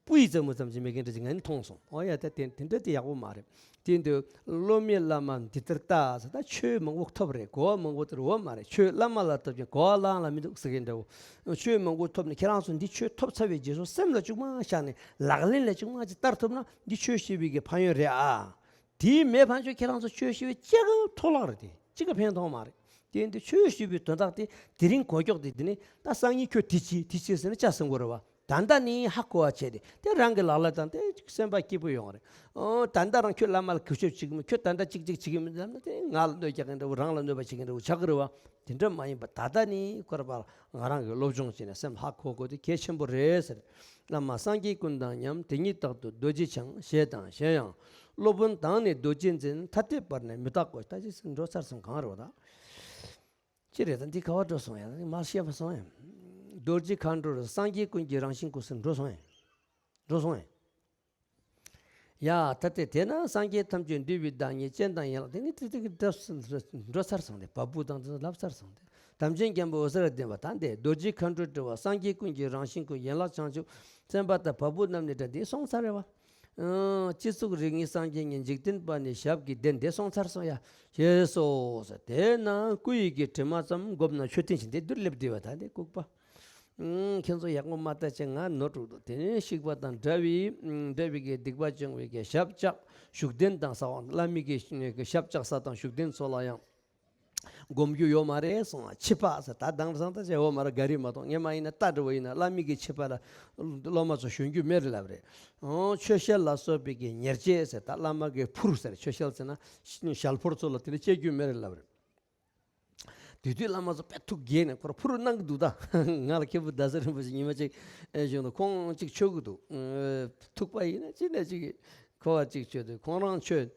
སྤུ་ཡི་རྩེ་མོ་ཙམ་ཅིག་མེད་མཁན་འདྲ་ཅིག་ང་ནི་མཐོང་སོང་། འོ་ཡ། ད་དེ་དེ་འདྲ་དེ་ཡག་པོ་མ་རེད། དེ་འདི་སློབ་མས་བླ་མ་འདི་ལྟར་བལྟ་ཟེར། ད་ཆོས་མང་པོ་ཐོབ་རེད། གོ་བ་མང་པོ་དེར་འོ་མ་རེད། ཆོས་བླ་མ་ལ་ཐོབ་ཀྱང་གོ་བ་བླ་མ་ལ་མི་འདུག་ཟེར་མཁན་འདྲ་བོ། ཆོས་མང་པོ་ཐོབ་ནས་ཁྱེད་རང་ཚོ་འདི་ཆོས་ཐོབ་ཚར་བའི་རྗེས་སུ་སེམས་ལ་ཅུང་མ་བཞག་ནས་ལག་ལེན་ལ་ཅུང་མ་ཅིག་བསྟར་ཐུབ་ན་འདི་ཆོས་ཞུས་པའི་གི་ཕན་ཡོན་རེད་ཨ། དེའི་མེད་ཕན་ཆོད་ཁྱེད་རང་ཚོ་ཆོས་ཞུས་པའི་ཅི་ག་འཕྲོ་བརླག་རེད་དེ། ཅི་ག་ཕན་ཐོགས་མ་རེད། དེ་འདི་ཆོས་ཞུས་པའི་དོན་དག་དེ་དེ་རིང་གོ་ཀྱོག་དེ། དེ་ནི་ད་སང་ཉིན་ཁྱོད་དེ་བྱེད་དེ་བྱེད་ཟེར་ནས་ཅི་གསུང་དགོས་རེད་བ། ད་ལྟ་ནས་ཧ་གོ་བ་བྱས་ཏེ། དེ་རང་གི་ལག་ལ་བཏང་སྟེ་སེམས་པ་སྐྱིད་པོ་ཡོང་རེད། ཨོ། ད་ལྟ་རང་ཁྱོད་བླ་མ་ལ་གུས་ཞབས་བྱེད་ཀྱི་མེད། ཁྱོད་ད་ལྟ་ཅིག་ཅིག་བྱེད་ཀྱི་མེད་ལབ་ན། དེ་ང་ལ་གནོད་རྒྱག་མཁན་འདྲ་བོ། རང་ལ་གནོད་པ་བྱེད་མཁན་འདྲ་བོ་ཆགས་ཀྱི་རེད་བ། དེ་འདྲ་མ་ཡིན་པ་ད་ལྟ་ནས་ཁོ་རང་ཕར་ང་རང་གིས་སློབ་སྦྱོང་བྱས་ནས་སེམས་ཧ་གོ་དགོས་དེ་གལ་ཆེན་པོ་རེད་ཟེར། བླ་མ་སངས་རྒྱས་ཀུན་དང་མཉམ། དེ་ཉིད་རྟག་ཏུ་རྡོ་རྗེ་འཆང་། ཞེས་དང་གཞན་ཡང་། སློབ་དཔོན་དང་ནི་རྡོ་རྗེ་འཛིན། ཐ་དད་པར་ནི་མི་རྟག་གོ། ད་ཅི་ཟེར་འགྲོ་ཚར་སོང་། གང་རེད་བ་ད། ཅི་རེད་ད། འདི་ག་བ་འགྲོ་སོང་ཡ། མར་བཤད་པ་སོང་ཡ། རྡོ་རྗེ་མཁའ་འགྲོ་རུ་སངས་རྒྱས་ཀུན་གྱི་རང་བཞིན་སྐུ་ཟེར་འགྲོ་སོང་ཡ། འགྲོ་སོང་ཡ། ཡ། ད་དེ་དེ་ན་སངས་རྒྱས་ཐམས་ཅད་འདུས་པའི་བདག་ཉིད། སྤྱན་དང་ཡན་ལག་དེ་ནི་ཏིག་ཏིག་འགྲོ་འགྲོ་ཚར་སོང་སྟེ། བ་སྤུ་དང་དེ་ཚོ་ལབ་ཚར་སོང་སྟེ། དམ་ཅན་མཁན་པོ་འོད་གསལ་ལྡན་པ། ད་འདི་རྡོ་རྗེ་མཁའ་འགྲོ་སྤྲུལ་པ། སངས་རྒྱས་ཀུན་གྱི་རང་བཞིན་སྐུ། ཡན་ལག་བྱང་ཆུབ་སེམས་དཔའ་དང་བ་སྤུ་རྣམས་ནི་འདྲ། འདི་སོང་ཚར་རེད་བ། ཨང་། སྤྱི་གཙུག་རིགས་ངེས་སངས་རྒྱས་ཉིད། འཇིག་རྟེན་པ་ནི་ཞབས་ཀྱིས་བརྟེན། དེ་སོང་ཚར་སོང་ཡ། ཞེས་སོ། དེས་ན་སྐུ་ཡི་གི་དྲི་མ་ཙམ་བསྒོམས་ན་མཆོད་རྟེན་བཞིན། དེ་འདིར་སླེབས་བསྡད་པ། ད་འདི་ལྐུགས་པ། ཨང་། ཁྱེད་ཚོ་ཡག་པོ་མ་ལྟ་བྱས་ང་ནོར་འགྲོ་འདུག་དེ་ནས་བཤིག་པ་དང་བྲལ་བའི། ཨང་། བྲལ་བའི་གི་སྡིག་པ་སྦྱོང་བའི་གི་ཞབས་བཅགས། བཞུགས་གདན་དང་ས་འོག་བླ་མའི་གི་ཞབས་བཅགས་ས་དང་བཞུགས་གདན་སོགས་ལ་ཡང་སྒོམ་རྒྱུ་ཡོད་མ་རེད་གསུངས་པ། ཕྱི་པ་ཟེར། ད་དེང་སང་ད་བྱས་འོ་མ་ར་ག་རེ་མ་གཏོགས། སྔོན་མ་ཡིན་ན་རྟ་འདྲ་བོ་ཡིན་ན་བླ་མའི་གི་ཕྱི་པ་ལ་སློབ་མ་ཚོ་ཞོན་རྒྱུ་མེད་རེད་ལབ་རེད། ཨོ། མཆོད་ཞལ་ལ་སོགས་པའི་གི་ཉེར་སྤྱད་ཟེར། ད་བླ་མ་གི་ཕུར་ཟེར། མཆོད་ཞལ་ཟེར་ན་ཞལ་ཕུར་ཚོ་ལ་དེ་ལ་སྤྱད་རྒྱུ་མེད་རེད་ལབ་རེད། དེ་དུས་བླ་མ་ཚོ་དཔེ་ཐུགས་དགྱེས་ནས་ཁོ་ར་ཕུར་གནང་གི་འདུག་ད་ང་ལ་མཁན་པོ་ཟླ་ཟེར་རིན་པོ་ཆེ་ཉི་མ་གཅིག་ཨེ་བྱུང་དུས་ཁོང་གཅིག་མཆོད་གི་འདུག་ཐུག་པ་ཡིན་ན་ཅི་ནས་ཅིག་ཁོ་བ་གཅིག་མཆོད་དུས་ཁོང་རང་མཆོད།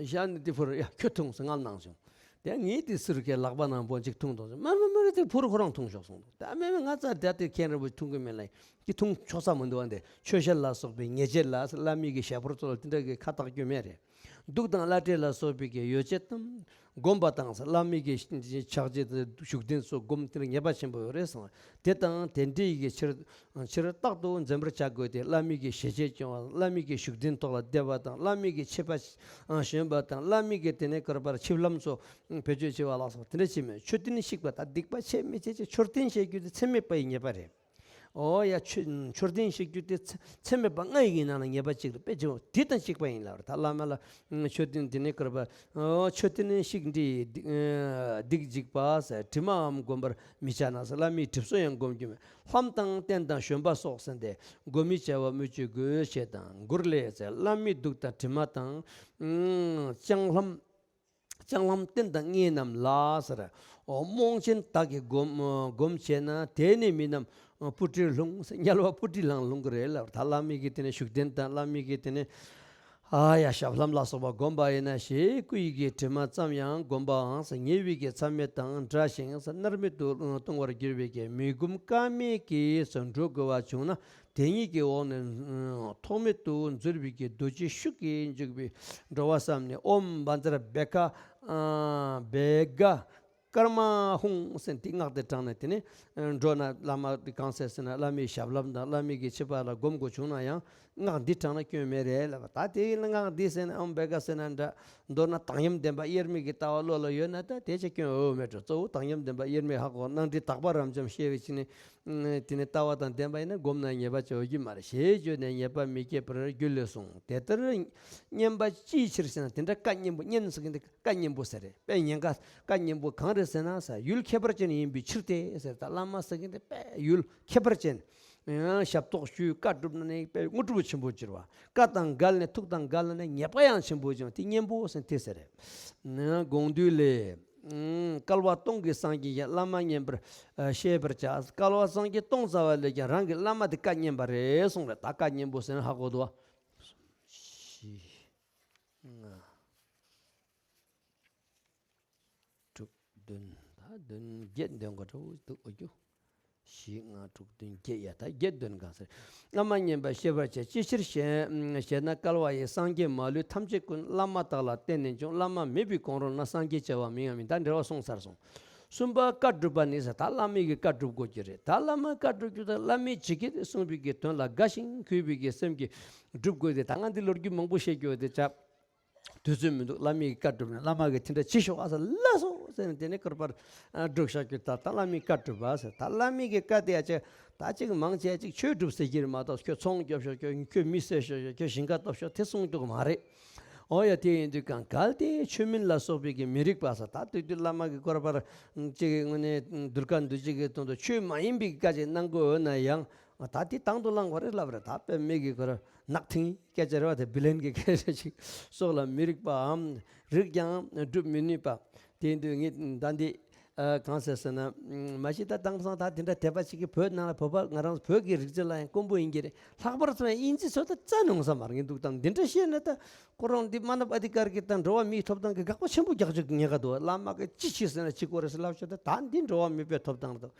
ཞལ་ནས་དེ་ཕུར་ཡ་ཁྱོད་འཐུང་ཟེར་ང་ལ་གནང་བྱུང་། དེ་ངས་དེ་ཟུར་གི་ལག་པ་ནང་པོ་གཅིག་འཐུང་དང་ཟེར། མ་མ་མ་རེད། དེ་ཕུར་ཁོ་རང་འཐུང་ཤོག་གསུངས་འདུག་ད་མེད་མེད། ང་རྩ་དེ་དེ་མཁན་རིན་པོ་ཆེ་འཐུང་གི་མེད་ལ། ཡིན་གྱི་འཐུང་ཆོག་ས་མི་འདུག་བ། འདི་མཆོད་ཞལ་ལ་སོགས་པའི་ཉེར་སྤྱད་ལ་བླ་མའི་གི་ཞལ་ཕུར་ཚོ་ལ་དེ་འདྲ་གི་ཁ་བཏགས་རྒྱུ་མེད་རེད། གདུགས་དང་བླ་བྲེ་ལ་སོགས་པའི་གི་ཡོ་བྱད་རྣམས་བསྒོམ་པ་དང་། བླ་མའི་གི་ཕྱག་རྗེས་བཞུགས་གདན་སོགས་བསྒོམ་དེར་ངེས་པ་ཆེན་པོ་ཡོད་རེད་གསུངས། དེ་དང་དེ་འདྲའི་གི་ཕྱིར་ཕྱིར་རྟག་ཏུ་འཛིན་པར་བྱ་དགོས་ཏེ། བླ་མའི་གི་ཞལ་ཆད་སྐྱོང་བ། བླ་མའི་གི་བཞུགས་གདན་ཐོག་ལ་བསྡད་པ་དང་། བླ་མའི་གི་ཕྱི་པ་ཞོན་པ་དང་། བླ་མའི་གི་དེ་ནས་ག་རེ་ཕར་ཆིབས་ལྷམ་སོགས་བེད་སྤྱོད་བྱེད་པ་ལ་སོགས་དེ་འདྲ་བྱེད་མོད། མཆོད་རྟེན་བཤིག་པ་དང་སྡིག་པ་ཆེ་མི་ཆེ་ཆེ། མཆོད་རྟེན་བཤིག་རྒྱུ་དེ་མཚམས་མེད་པ་ཡི་ཉེས་པ་རེད། ཨོ་ཡ། མཆོད་མཆོད་རྟེན་བཤིག་རྒྱུ་དེ་མཚམས་མེད་པ་ལྔ་ཡི་གི་ནང་ལ་ཉེས་པ་གཅིག་རེད། དཔེ་ཆེ་བ་དེ་དང་གཅིག་པ་ཡིན་ལབ་རེད། ད་བླ་མ་ལ་མཆོད་རྟེན་དེ་ནས་བསྐུར་བ། ཨོ། མཆོད་རྟེན་བཤིག་འདི་སྡིག་སྡིག་འཇིག་པ་ཟེར། དྲི་མའམ་བསྒོམ་པར་མི་བྱ་ན་ཟེར། བླ་མའི་གྲིབ་སོ་ཡང་བསྒོམ་རྒྱུ་མེད། ལྷམ་དང་རྟེན་དང་ཞོན་པ་སོགས་ཟེར་ཏེ་བསྒོམ་མི་བྱ་བ་སྨོས་ཅི་དགོས། ཞེས་དང་མགུར་ལས་ཟེར། བླ་མའི་གདུགས་དང་དྲི་མ་དང་། ལྕང་ལྷམ། ལྕང་ལྷམ་རྟེན་དང་རྔེ་རྣམས་ལ་ཟེར། ཨོ། རྨོངས་ཆེན་དག་གིས་བསྒོམ་བསྒོམ་བྱས་ན། དེས་ནི་མི་རྣམས་སྤུ་གྲིར་ལྷུང་ཟེར། དམྱལ་བ་སྤུ་གྲི་ལའང་ལྷུང་གི་རེད་ལབ། ད་བླ་མའི་གི་དེ་ནས་བཞུགས་གདན་དང་བླ་མའི་གི་དེ་ནས་ཨ་ཡ་ཞབས་ལྷམ་ལ་སོགས་པ་བསྒོམ་པ་ཡིན་ན་ཞེས། སྐུ་ཡི་གི་དྲི་མ་ཙམ་ཡང་བསྒོམ་པའང་ཟེར། ཉེ་བའི་གི་མཚམས་མེད་དང་འདྲ་ཞིང་ཟེར། མནར་མེད་དུ་ལྟུང་བར་འགྱུར་བའི་གི་མི་བསྒོམ་ཀ་མེད་ཀྱི་ཟེར་འགྲོ་དགོས་པ་བྱུང་ན། དེ་ཉིད་ཀྱི་འོག་ནས་ཐོགས་མེད་དུ་འཛུལ་བའི་གི་རྡོ་རྗེ་ཤུགས་ཀྱིས་འཇུག་པའི་འགྲོ་བ་བསམས་ནས། ཨོཾ་བཛྲ་བྷཻ་ཥ་བྷཻ་ཥ་ཀརྨ་ཧཱུྃ་ཟེར་དེ་སྔགས་དེ་བགྲངས་ནས། དེ་ནས་འགྲོ་ན་བླ་མ་དེ་གང་ཟེར་ཟེར་ན། བླ་མའི་ཞབས་ལྷམ་དང་བླ་མའི་གི་ཕྱི་པ་ལ་བསྒོམ་དགོས་བྱུང་ན་ཡང་སྔགས་འདི་བགྲངས་ན་སྐྱོན་མེད་རེད་ལབ། ད་དེ་ཡིན་ན་སྔགས་འདི་ཟེར་ན། ཨོཾ་བྷཻ་ཥ་ཟེར་ན་འདྲ། མདོར་ན་དང་ཡམ་བདེན་པ་དབྱེར་མེད་ཀྱི་ལྟ་བ་བློ་ལ་ཡོད་ན་ད་དེ་ཆ་སྐྱོན་ཡོད་མེད་འགྲོ། གཙོ་བོ་དང་ཡམ་བདེན་པ་དབྱེར་མེད་ཧ་གོ། སྣང་སྒྲིབ་དག་པ་རབ་འབྱམས་ཤེས་པའི་ཕྱིར་ནི། དེ་ནི་ལྟ་བ་དང་ལྡན་པ་ཡིན་ན་བསྒོམས་ན་ཉེས་པ་ཅི་ཡོད་ཀྱི་མ་རེད། ཞེས་བརྗོད་ནས་ཉེས་པ་མི་སྐྱེད་པར་རྒྱུད་ལས་གསུངས། དེ་ལྟར་བསྙེན་པ་ཅིའི་ཕྱིར་ཟེར་ན། དེ་འདྲ་བཀའ་གཉན་པོ། གཉན་ཟེར་མཁན་དེ་བཀའ་གཉན་པོ་ཟེར་རེད། དཔེ་ཉེན་ཁ་བཀའ་གཉན་པོ་གང་རེད་ཟེར་ན་ཟེར། ཡུལ་ཁྱད་པར་ཅན་ཡིན་པའི་ཕྱིར་ཏེ་ཟེར། ད་བླ་མ་ཟེར་མཁན་དེ་དཔེ་ཡུལ་ཁྱད་པར་ཅན། ཡང་ཞབས་ཏོག་ཞུས་བཀའ་སྒྲུབ་ན་ནི་དཔེ་དངོས་གྲུབ་ཆེན་པོ་གྱུར་བ། བཀའ་དང་འགལ་ནས་ཐུགས་དང་འགལ་ན་ནི་ཉེས་པ་ཡང་ཆེན་པོ་འབྱུང་། དེ་གཉན་པོ་ཟེར་དེ་ཟེར་རེད། དགོངས་འདུས་ལས། ཨུམ། བསྐལ་པ་སྟོང་གི་སངས་རྒྱས་ཀྱིས་བླ་མ་མཉན་པར་ཨ་བཤད་པར་བྱ། བསྐལ་པ་སངས་རྒྱས་སྟོང་ཙམ་པ་ལས་ཀྱང་རང་གི་བླ་མ་དེ་བཀའ་མཉན་པ་རེད་གསུངས་རེད། ད་བཀའ་མཉན་པོ་ཟེར་ན་ཧ་གོ་འདུག་བ། བཞི། ལྔ། དྲུག་བདུན། ད་བདུན་བརྒྱད་འདོན་དགོས་འདྲ་བོ་འདུག་ཨོ་རྒྱུ། བཞི་ལྔ་དྲུག་བདུན་བརྒྱད། ཡ་ད་བརྒྱད་འདོན་གང་ཟེར། བླ་མ་མཉན་པར་བཤད་པར་བྱ། ཅི་ཕྱིར་ཞེ་ཞེ་ན། བསྐལ་པ་ཡི་སངས་རྒྱས་མ་ལུས་ཐམས་ཅད་ཀུན། བླ་མ་དག་ལ་བརྟེན་ནས་བྱུང་། བླ་མ་མེད་པའི་གོང་རོལ་ན། སངས་རྒྱས་བྱ་བ་མིང་ཡང་མིན། ད་འགྲེལ་པ་གསུངས་ཚར་སོང་། གསུམ་པ་བཀའ་སྒྲུབ་པ་ནི་ཟེར། ད་བླ་མའི་གི་བཀའ་སྒྲུབ་དགོས་ཀྱི་རེད། ད་བླ་མའི་བཀའ་སྒྲུབ་རྒྱུ་ད་བླ་མས་ཇི་སྐད་དུ་གསུངས་པའི་གི་དོན་ལ་དགའ་ཞིང་གུས་པའི་གི་སེམས་ཀྱིས་སྒྲུབ་དགོས་ཏེ། ད་ང་འདི་ལོ་རྒྱུས་མང་པོ་བཤད་རྒྱུ་དེ་ཆ། དུས་ཚོད་མི་འདུག་བླ་མའི་བཀའ་སྒྲུབ་ནས། བླ་མ་གིས་དེ་འདྲ་བྱེད་ཤོག་ཨ་ཟེར་ལབ་སོང་ཟེར་ནས། དེ་ནས་བསྐལ་པར་སྒྲུབ་བཞག་རྒྱུ་ད་ད་བླ་མའི་བཀའ་སྒྲུབ་པ་ཟེར། ད་བླ་མའི་གི་བཀའ་དེ་ཡ་ཅིག་ད་ཅིག་མང་ཆེ་ཅིག་ཆོས་སྒྲུབ་ཟེར་གྱི་རེད་མ་གཏོགས། ཁྱོད་ཚོང་རྒྱོབ་ཤོག་ཁྱོད་ཁྱོད་མི་བསད་ཤོག་ཁྱོད་ཞིང་ཁ་གཏོར་ཤོག་དེ་གསུང་རྒྱུ་མ་རེད། འོ་ཡ། དེ་ཡིན་དུས་གང་གལ་ཏེ་ཆོས་མིན་ལ་སོགས་པའི་གི་མི་རིགས་པ་ཟེར། ད་དུས་དུས་བླ་མ་གིས་བསྐལ་པར་ཅིག་གི་ངོས་ནས་གདུལ་དཀའ་འདུལ་བྱེད་ཀྱི་དོན་དུ་ཆོས་མ་ཡིན་པའི་བཀའ་ཅིག་གནང་དགོས་ཡོད་ན་ཡང་། ད་དེ་དང་དུ་བླངས་པ་རེད་ལབ་རེད། ད་དཔེ་མི་གི་ཁོ་ར་ནག་ཐིང་སྐད་ཆ་རེད་བ། དེ་བི་ལན་གི་སྐད་ཆ་ཅིག་སོགས་ལ་མི་རིགས་པའམ་རིགས་ཀྱང་སྒྲུབ་མི་ནུས་པ། དེ་དུས་ངས་ད་འདི་ཨ་གང་ཟེར་ཟེར་ན། མ་གཞི་ད་དེང་སང་ད་དེ་འདྲ་དད་པ་ཅིག་གིས་བོད་ནང་ལ་བོད་པ་ང་རང་བོད་ཀྱི་རིག་རྩལ་ལ་ཡང་དཀོན་པོ་ཡིན་གྱི་རེད། ལྷག་པར་དུ་ཡང་དབྱིན་ཇི་ཚོ་ད་རྩ་ནས་འོང་ས་མ་རེད། ངས་འདུག་དང་འདི་འདྲ་བཤད་ན་ད་ཁོ་རང་འདི་མ་ནབ་ཨ་དྷི་ཀར་གྱི་ད་འགྲོ་བ་མིའི་ཐོབ་ཐང་གི་དགག་པ་ཆེན་པོ་རྒྱག་བཅུག་ཉེན་ཁ་འདུག་བླ་མ་གིས་ཅི་བྱེད་ཟེར་ན་བྱེད་དགོས་རེད་ཟེར་ལབ་ཤོག་ད་ད་འདི་འགྲོ་བ་མིའི་ཐོབ་ཐང་རེད་འདུག་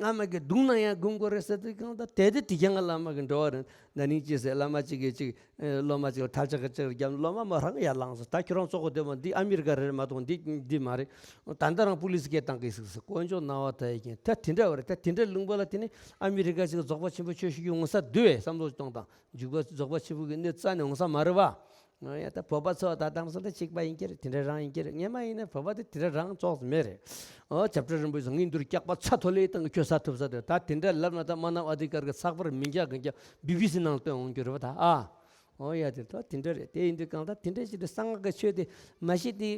བླ་མ་གིས་རྡུང་ན་ཡང་རྡུང་དགོས་རེད་ཟེར་དུས་གང་ད་དེ་དེ་དེ་རྐྱང་ང་བླ་མ་གི་འགྲོ་བ་རེད། ན་ནིང་ཅི་ཟེར། བླ་མ་གཅིག་གིས་གཅིག་ཨེ་སློབ་མ་གཅིག་ལ་ཐལ་ལྕག་གི་རྒྱབ་ནས་སློབ་མ་མ་རང་ཡར་ལངས་ཟེར། ད་ཁྱོད་རང་ཙོག་གོ་བསྡད་མ། འདི་ཨ་མི་རི་ཀ་རེད་མ་གཏོགས་འདི་འདི་མ་རེད། ད་ལྟ་རང་པུ་ལི་སི་སྐད་བཏང་གི་ཟིག་ཟེར། དཀོན་མཆོག་སྣང་བ་མཐའ་ཡས་མཁྱེན། ད་དེ་འདྲ་བ་རེད། ད་དེ་འདྲ་ལུང་པ་ལ་དེ་ནི་ཨ་མི་རི་ཀ་ཅིག་རྫོགས་པ་ཆེན་པོ་ཆོས་ཞུ་རྒྱུ་འོང་ས་འདུག་བས་བསམ་བློ་གཏོང་དང་། འཇུག་པ་རྫོགས་པ་ཆེན་པོ་གི་གནས་རྩ་ནས་འོང་ས་མ་རེད་བ། ང་ཡ་ད་བོད་པ་ཚོ་ད་དེང་སང་ད་གཅིག་པ་ཡིན་གྱི་རེད། དེ་འདྲ་རང་ཡིན་གྱི་རེད། སྔོན་མ་ཡིན་ན་བོད་པ་དེ་དེ་འདྲ་རང་ཙོག་ཙམ་མེད་རེད། ཨོ་ཇབ་ཁྲ་རིན་པོ་ཆེ་ངས་འདིར་སྐྱག་པ་ཚ་ཐོ་ལེ་བཏང་གི་ཁྱོད་ཟ་ཐུབ་ས་རེད། ད་དེ་འདྲ་ལབ་ན་ད་མ་ནབ་ཨ་དྷི་ཀར་གི་ཚགས་པར་མི་འཇག་གི་འཇག་བི་བི་སི་ནང་བཏོན་འོང་གི་རེད་བ་ད། ཨ། ཨོ་ཡ་དེ་ད་དེ་འདྲ་རེད། དེ་ཡིན་དུས་གང་ལྟར་དེ་འདྲ་ཞིག་རེད། གསང་སྔགས་ཀྱི་ཆོས་དེ་མ་གཞི་དེ་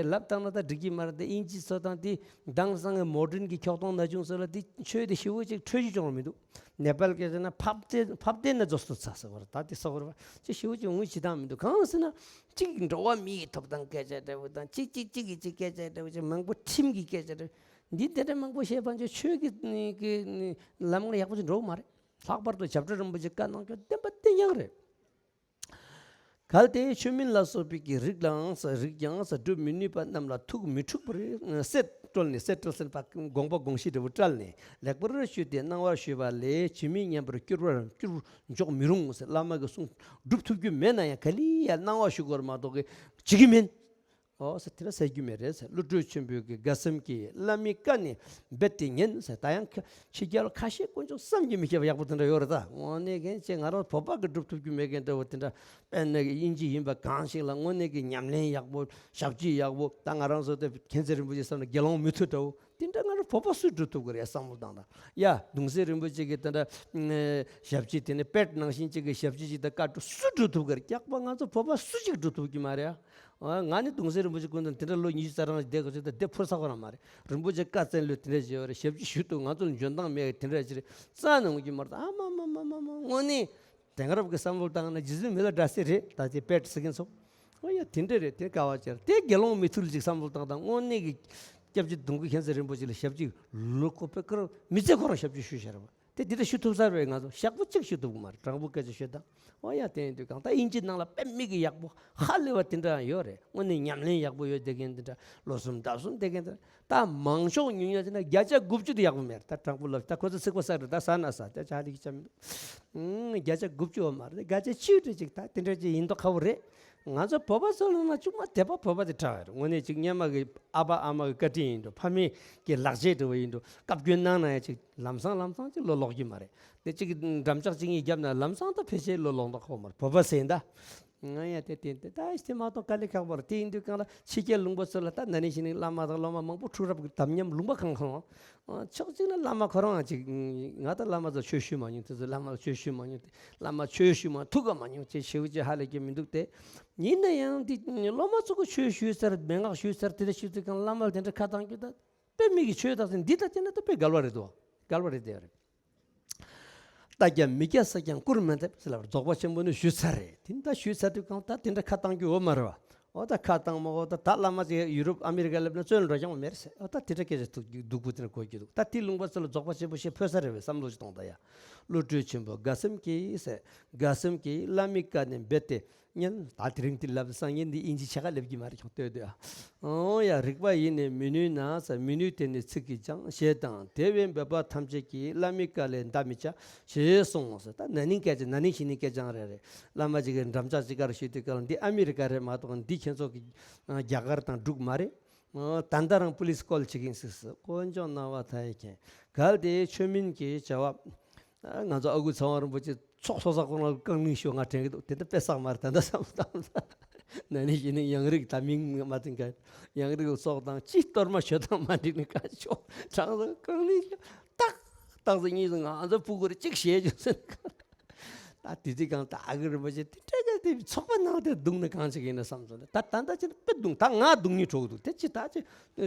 ལབ་བཏང་ན་ད་འགྲིག་གི་མ་རེད། དེ་དབྱིན་ཇི་ཚོ་དང་དེ་དེང་སང་གི་མོ་ཌན་གྱི་འཁྱོག་གཏོང་ན་ཆུང་ཚོ་ལ་དེ་ཆོས་དེ་ཞེ་པོ་ཅིག་འཕྲོད་གཞི་བྱུང་ར་མི་འདུག་ནེ་པཱལ་སྐད་ཆ་ན་ཕབ་སྟེ་ཕབ་སྟེ་ན་རྫོགས་སུ་ཚར་ཟེར་བ་རེད། ད་དེ་སོགས་རེད་བ། ཅི་ཞེ་པོ་ཅིག་འོང་བྱེད་སྟངས་མི་འདུག་གང་ཟེར་ན་གཅིག་འགྲོ་བ་མིའི་ཐོབ་ཐང་སྐད་ཆ་འདྲ་བོ་དང་གཅིག་གཅིག་གཅིག་གིས་གཅིག་སྐད་ཆ་འདྲ་བོ་ཅིག་མང་པོ་ཁྲིམས་ཀྱི་སྐད་ཆ་འདྲ་བོ་འདི་དེ་འདྲ་མང་པོ་བཤད་པ་ཅིག་ཆོས་ཀྱི་ཀྱི་ལམ་ལ་ཡག་པོ་ཅིག་འགྲོ་གི་མ་རེད། ལྷག་པར་དུ་ཞབས་ཁྲ་རིན་པོ་ཆེ་བཀའ་གནང་རྒྱུ་བདེན་པ་བདེན་རྐྱང་རེད། གལ་ཏེ་ཆོས་མིན་ལ་སོགས་པའི་གི་རིགས་ལའང་ས་རིགས་ཀྱང་ས་སྒྲུབ་མི་ནུས་པ་རྣམས་ལ་ཐུགས་མི་འཁྲུགས་པར་གསེར་བཀྲོལ་ནས། གསེར་བཀྲོལ་ཟེར་ན་དགོངས་པ་དགོངས་གཞི་འདྲ་བོ་བཀྲལ་ནས་ལེགས་པར་ཞུས་ཏེ་གནང་བར་ཞུས་པ་ལས་ཇི་མི་སྙམ་པར་བསྐྱུར་བར་བསྐྱུར་འཇོག་མི་རུང་ཟེར། བླ་མ་གི་གསུང་སྒྲུབ་ཐུབ་རྒྱུ་མེད་ན་ཡང་ག་ལེ་ཡ་གནང་བ་ཞུ་དགོས་རེད་མ་གཏོགས་གི་བྱེད་ཀྱི་མིན། ཨོ་ཟེར་དེ་འདྲ་ཟེར་རྒྱུ་མེད་རེད་ཟེར། བློ་གྲོས་ཆེན་པོས་ཀྱི་དགའ་སེམས་ཀྱིས་བླ་མའི་བཀའ་ནི་རྦད་དེ་ཉན་ཟེར། ད་ཡང་ཁ་ཕྱི་རྒྱལ་ཁ་ཤས་དཀོན་མཆོག་བསམ་གྱིས་མི་ཁྱབ་པ་ཡག་པོ་དེ་འདྲ་ཡོད་རེད། ད་དངོས་གནས་གན་ཅེ་ང་རང་བོད་པ་གི་སྒྲུབ་ཐུབ་རྒྱུ་མེད་མཁན་འདྲ་བོ་དེ་འདྲ་དཔེར་ན་དབྱིན་ཇི་ཡིན་པ་གང་ཞིག་ལ་དངོས་གནས་ཀྱི་ཉམས་ལེན་ཡག་པོ་ཞབས་ཕྱི་ཡག་པོ། ད་ང་རང་ཚོ་དེ་མཁྱེན་བརྩེ་རིན་པོ་ཆེ་བསམ་ན་དགེ་སློང་མི་ཐུབ་འདྲ་བོ་དེ་འདྲ་ང་རང་བོད་པ་སུས་སྒྲུབ་ཐུབ་ཀྱི་རེད་བསམ་བློ་བཏང་དང་། ཡ་གདུང་སྲས་རིན་པོ་ཆེ་གི་དེ་འདྲ་ཞབས་ཕྱི་དེ་ནི་པེཊ་ནང་བཞིན་ཅིག་གི་ཞབས་ཕྱི་ཅིག་དང་བཀའ་སྒྲུབ་སུས་སྒྲུབ་ཐུབ་ཀྱི་རེད། སྐྱག་པ་ང་ཚོ་བོད་པ་སུ་ཅིག་སྒྲུབ་ཐུབ་ཀྱི་མ་རེད་ཨ། ང་ནི་གདུང་སྲས་རིན་པོ་ཆེ་སྐུ་མདུན་དེ་འདྲ་ལོ་ཉི་ཤུ་རྩ་གྲངས་བསྡད་དགོས་ཚོད་དེ་ཕུར་ས་ཁོ་རང་མ་རེད། རིན་པོ་ཆེ་བཀའ་བཙན་ལོས་དེ་འདྲ་བྱས་པ་རེད། ཞབས་ཕྱི་ཞུ་ཐུབ། ང་ཚོ་ལ་འཇོན་ཐང་མེད་དེ་འདྲ་ཅིག་རེད། རྩ་ནས་འོང་གི་མ་རེད། ཨ་མ་མ་མ་མ་མ་དངོས་གནས་དེང་རབས་ཀྱི་བསམ་བློ་བཏང་ན་རྗེ་བཙུན་མི་ལ་འདྲ་སྲིད་རེད། ད་དེ་པེཊ་ཟེར་མཁན་ཚོ། ཨོ་ཡ་དེ་འདྲ་རེད། དེ་དཀའ་བ་ཅིག་རེད། དེ་དགེ་སློང་མི་ཐུབ་ལ་ཅིག་བསམ་བློ་བཏང་དང་། དངོས་གནས་ཀྱི་སྐྱབས་རྗེ་གདུང་བརྒྱུད་མཁྱེན་བརྩེ་རིན་པོ་ཆེ་ལ་ཞབས་ཕྱི་ལོ་ཁོ་པེ་ཀར་མི་ཚེ་ཁོ་རང་ཞབས་ཕྱི་ཞུས་བཞག་རེད་བ། དེ་འདི་འདྲ་ཞུ་ཐུབ་ས་རེད། ང་ཚོ་ཞག་པོ་གཅིག་ཞུ་ཐུབ་ཀྱི་མ་རེད། དྲང་པོ་སྐད་ཆ་ཤོད་དང་། ཨོ་ཡ་དེ་ཡིན་དུས་གང་ལྟར་དབྱིན་ཇི་ནང་ལ་དཔེ་མི་གི་ཡག་པོ་ཧ་ལས་པ་དེ་འདྲ་ཡང་ཡོད་རེད། དངོས་གནས་ཉམས་ལེན་ཡག་པོ་ཡོད་བསྡད་མཁན་དེ་འདྲ་ལོ་གསུམ་ཟླ་གསུམ་བསྡད་མཁན་དེ་འདྲ། ད་མང་ཤོས་ཉུང་ཉུང་བྱས་ན་བརྒྱ་ཆ་དགུ་བཅུ་དེ་ཡག་པོ་མེད་རེད། ད་དྲང་པོ་ལབ་ད་ཁོ་ཚོ་ཚིག་པ་བསགས་རེད། ད་ཟ་ན་ཟ་ད་ཆ་ལི་ཁི་ཆ་མི་འདུག་ཨང་བརྒྱ་ཆ་དགུ་བཅུ་བ་མ་རེད། བརྒྱ་ཆ་བཅུ་དེ་ཅིག་ད་དེ་འདྲ་ཅིག་ཡིན་མདོག་ཁ་པོ་རེད། ང་ཚོ་བོད་པ་ཚོ་ལ་ན་ཅུང་མ་དད་པ་བོད་པ་དེ་དྲག་རེད། དངོས་གནས་ཅིག་སྔོན་མ་གི་ཨ་ཕ་ཨ་མ་གི་བཀའ་དྲིན་ཡིན་འགྲོ། ཕ་མེས་ཀྱི་ལག་རྗེས་འདྲ་བོ་ཡིན་འགྲོ། བཀའ་བཀྱོན་གནང་ན་ཡང་ཅིག་ལམ་སང་ལམ་སང་ཅིག་བློ་ལོག་གི་མ་རེད། དེ་ཅིག་འགྲམ་ལྕག་ཅིག་གཉིས་བརྒྱབ་ན་ལམ་སང་ད་ཕལ་ཆེར་བློ་ལོག་མདོག་ཁ་པོ་མ་རེད། བོད་པ་ཟེར་ད། ང་ཡ་དེ་དེ་དེ་ད་ཨིས་དེ་མ་གཏོགས་དཀའ་ལས་ཁག་པོ་རེད། དེ་ཡིན་དུས་གང་ལ་ཕྱི་རྒྱལ་ལུང་པ་ཚོ་ལ་ད་ན་ནིང་ཕྱི་ནས་བླ་མ་དང་སློབ་མ་མང་པོ་འཁྲུག་རབས་ཀྱི་དམ་ཉམས་ལུང་པ་གང་གང་། ཕྱོགས་གཅིག་ན་བླ་མ་ཁོ་རང་ཅིག་ང་ད་བླ་མ་ཚོ་ཆོས་ཞུས་མ་མྱོང་། དེ་ཚོ་བླ་མ་ལ་ཆོས་ཞུས་མ་མྱོང་། བླ་མ་ཆོས་ཞུས་མ་ཐུགས་ཀ་མ་མྱོང་ཅེས་ཞེ་པོ་ཅིག་ཧ་ལས་ཀྱི་མི་འདུག་སྟེ། ཡིན་ན་ཡང་འདི་སློབ་མ་ཚོ་གི་ཆོས་ཞུས་ཚར་མན་ངག་ཞུས་ཚར་དེ་འདྲ་ཞུས་ཚར་གང་བླ་མ་ལ་དེ་འདྲ་ཁ་བཏང་རྒྱུ་ད་དཔེ་མི་གི་ཆོས་དག་ཚེ་འདི་ད་དེ་ན་ད་དཔེ་འགལ་བ་རེད་དོ། འགལ་བ་རེད་དེ་རེད། རྟ་རྒྱབ་མི་རྒྱབ་ས་ཀྱང་བསྐུར་མི་འདེབས་ཟེར་ལབ་རེད། རྫོགས་པ་ཆེན་པོ་ནི་ཞུས་ཚར་རེད། དེ་ནི་ད་ཞུས་ཚར་དུས་གང་ད་དེ་འདྲ་ཁ་བཏང་རྒྱུ་ཡོད་མ་རེད་བ། འོ་ད་ཁ་བཏང་མ་འོ་ད་ད་བླ་མ་ཅིག་ཡུ་རོབ་ཨ་མི་རི་ཀ་སླེབས་ན་བཙོན་འགྲོ་ཀྱང་མེད་ཟེར། འོ་ད་དེ་འདྲ་སྐད་ཆ་ཐུག་སྡུག་པོ་དེ་འདྲ་གོ་རྒྱུ་འདུག་ད་དེ་ལུང་པ་ཚོ་ལ་རྫོགས་པ་ཆེན་པོ་ཞེས་ཕོ་གསར་རེ་བའི་བསམ་བློ་ཞིག་གཏོང་ད་ཡ། བློ་གྲོས་ཆེན་པོ་དགའ་སེམས་ཀྱིས་ཟེར། དགའ་སེམས་ཀྱིས་བླ་མའི་བཀའ་ནི་འབད་དེ་ཉན། ད་དེ་རིང་དེ་ལབ་སང་ཉིན་འདི་དབྱིན་ཇི་ཆ་ག་སླེབས་ཀྱི་མ་རེད་ཁྱོད་ལྟོས་ལྟོས་ཨ། འོ་ཡ་རིག་པ་ཡིས་ནི་མི་ནུས་ན་ཟེར། མི་ནུས་དེ་ནི་ཚིག་གིས་ཀྱང་ཞེས་དང་། དེ་བས་འབད་པ་ཐམས་ཅད་ཀྱིས། བླ་མའི་བཀའ་ལས་འདའ་མི་བྱ་ཞེས་གསུངས་ཟེར། ད་ན་ནིང་སྐད་ཆ་ན་ནིང་ཞི་ནིང་སྐད་ཆ་རེད་རེད། བླ་མ་ཅིག་གིས་འགྲམ་ལྕག་ཅིག་གར་ཞུས་དུས་སྐབས་ལ་འདི་ཨ་མི་རི་ཀ་རེད་མ་གཏོགས་འདི་ཁྱེད་ཚོ་གི་རྒྱ་གར་དང་འབྲུག་མ་རེད། ད་ལྟ་རང་པུ་ལིས་ཀོལ་བྱེད་ཀྱིན་ཟིག་ཟེར། དཀོན་མཆོག་སྣང་བ་མཐའ་ཡས་མཁྱེན། གལ་ཏེ་ཆོས་མིན་གྱི་བྱ་བ། ང་ཚོ་ཨ་ཁུ་ཚེ་དབང་རིན་པོ་ཆེ་ཚོགས་གསོག་ས་ཁོ་རང་རྐང་གླིང་ཤོག་ང་དྲན་གྱི་འདུག་དེ་འདྲ་དཔེ་བསགས་མ་རེད། ད་ལྟ་བསམ་བློ་བཏང་ན་ནི་ཞིག་ནི་ཡང་རིགས་ད་མིང་མ་བཏོན་ག་ཡང་རིགས་ལ་སོགས་དང་ཅི་གཏོར་མ་ཞོ་དང་མ་འགྲིག་ནི་ཀ་ཆོག་དྲང་ས་རྐང་གླིང་ཤོག་ཏག་ཏག་ས་གཉིས་སུ་ང་ཚོ་སྤུ་གུ་རེ་གཅིག་བྱས་རྒྱུ་ཟེར། ད་དེ་དུས་གང་ད་ཨ་ཁུ་རིན་པོ་ཆེ་དེ་འདྲ་ག་དེ་ཚོགས་པ་ནང་དེ་བརྡུངས་ན་གང་ཅིག་ཡིན་ན་བསམ་སོང་། ད་ད་ད་ད་ཅི་དཔེ་བརྡུངས། ད་ང་བརྡུངས་ཉིད་གྲོགས་འདུག་དེ་ཅི་ད་ཅི་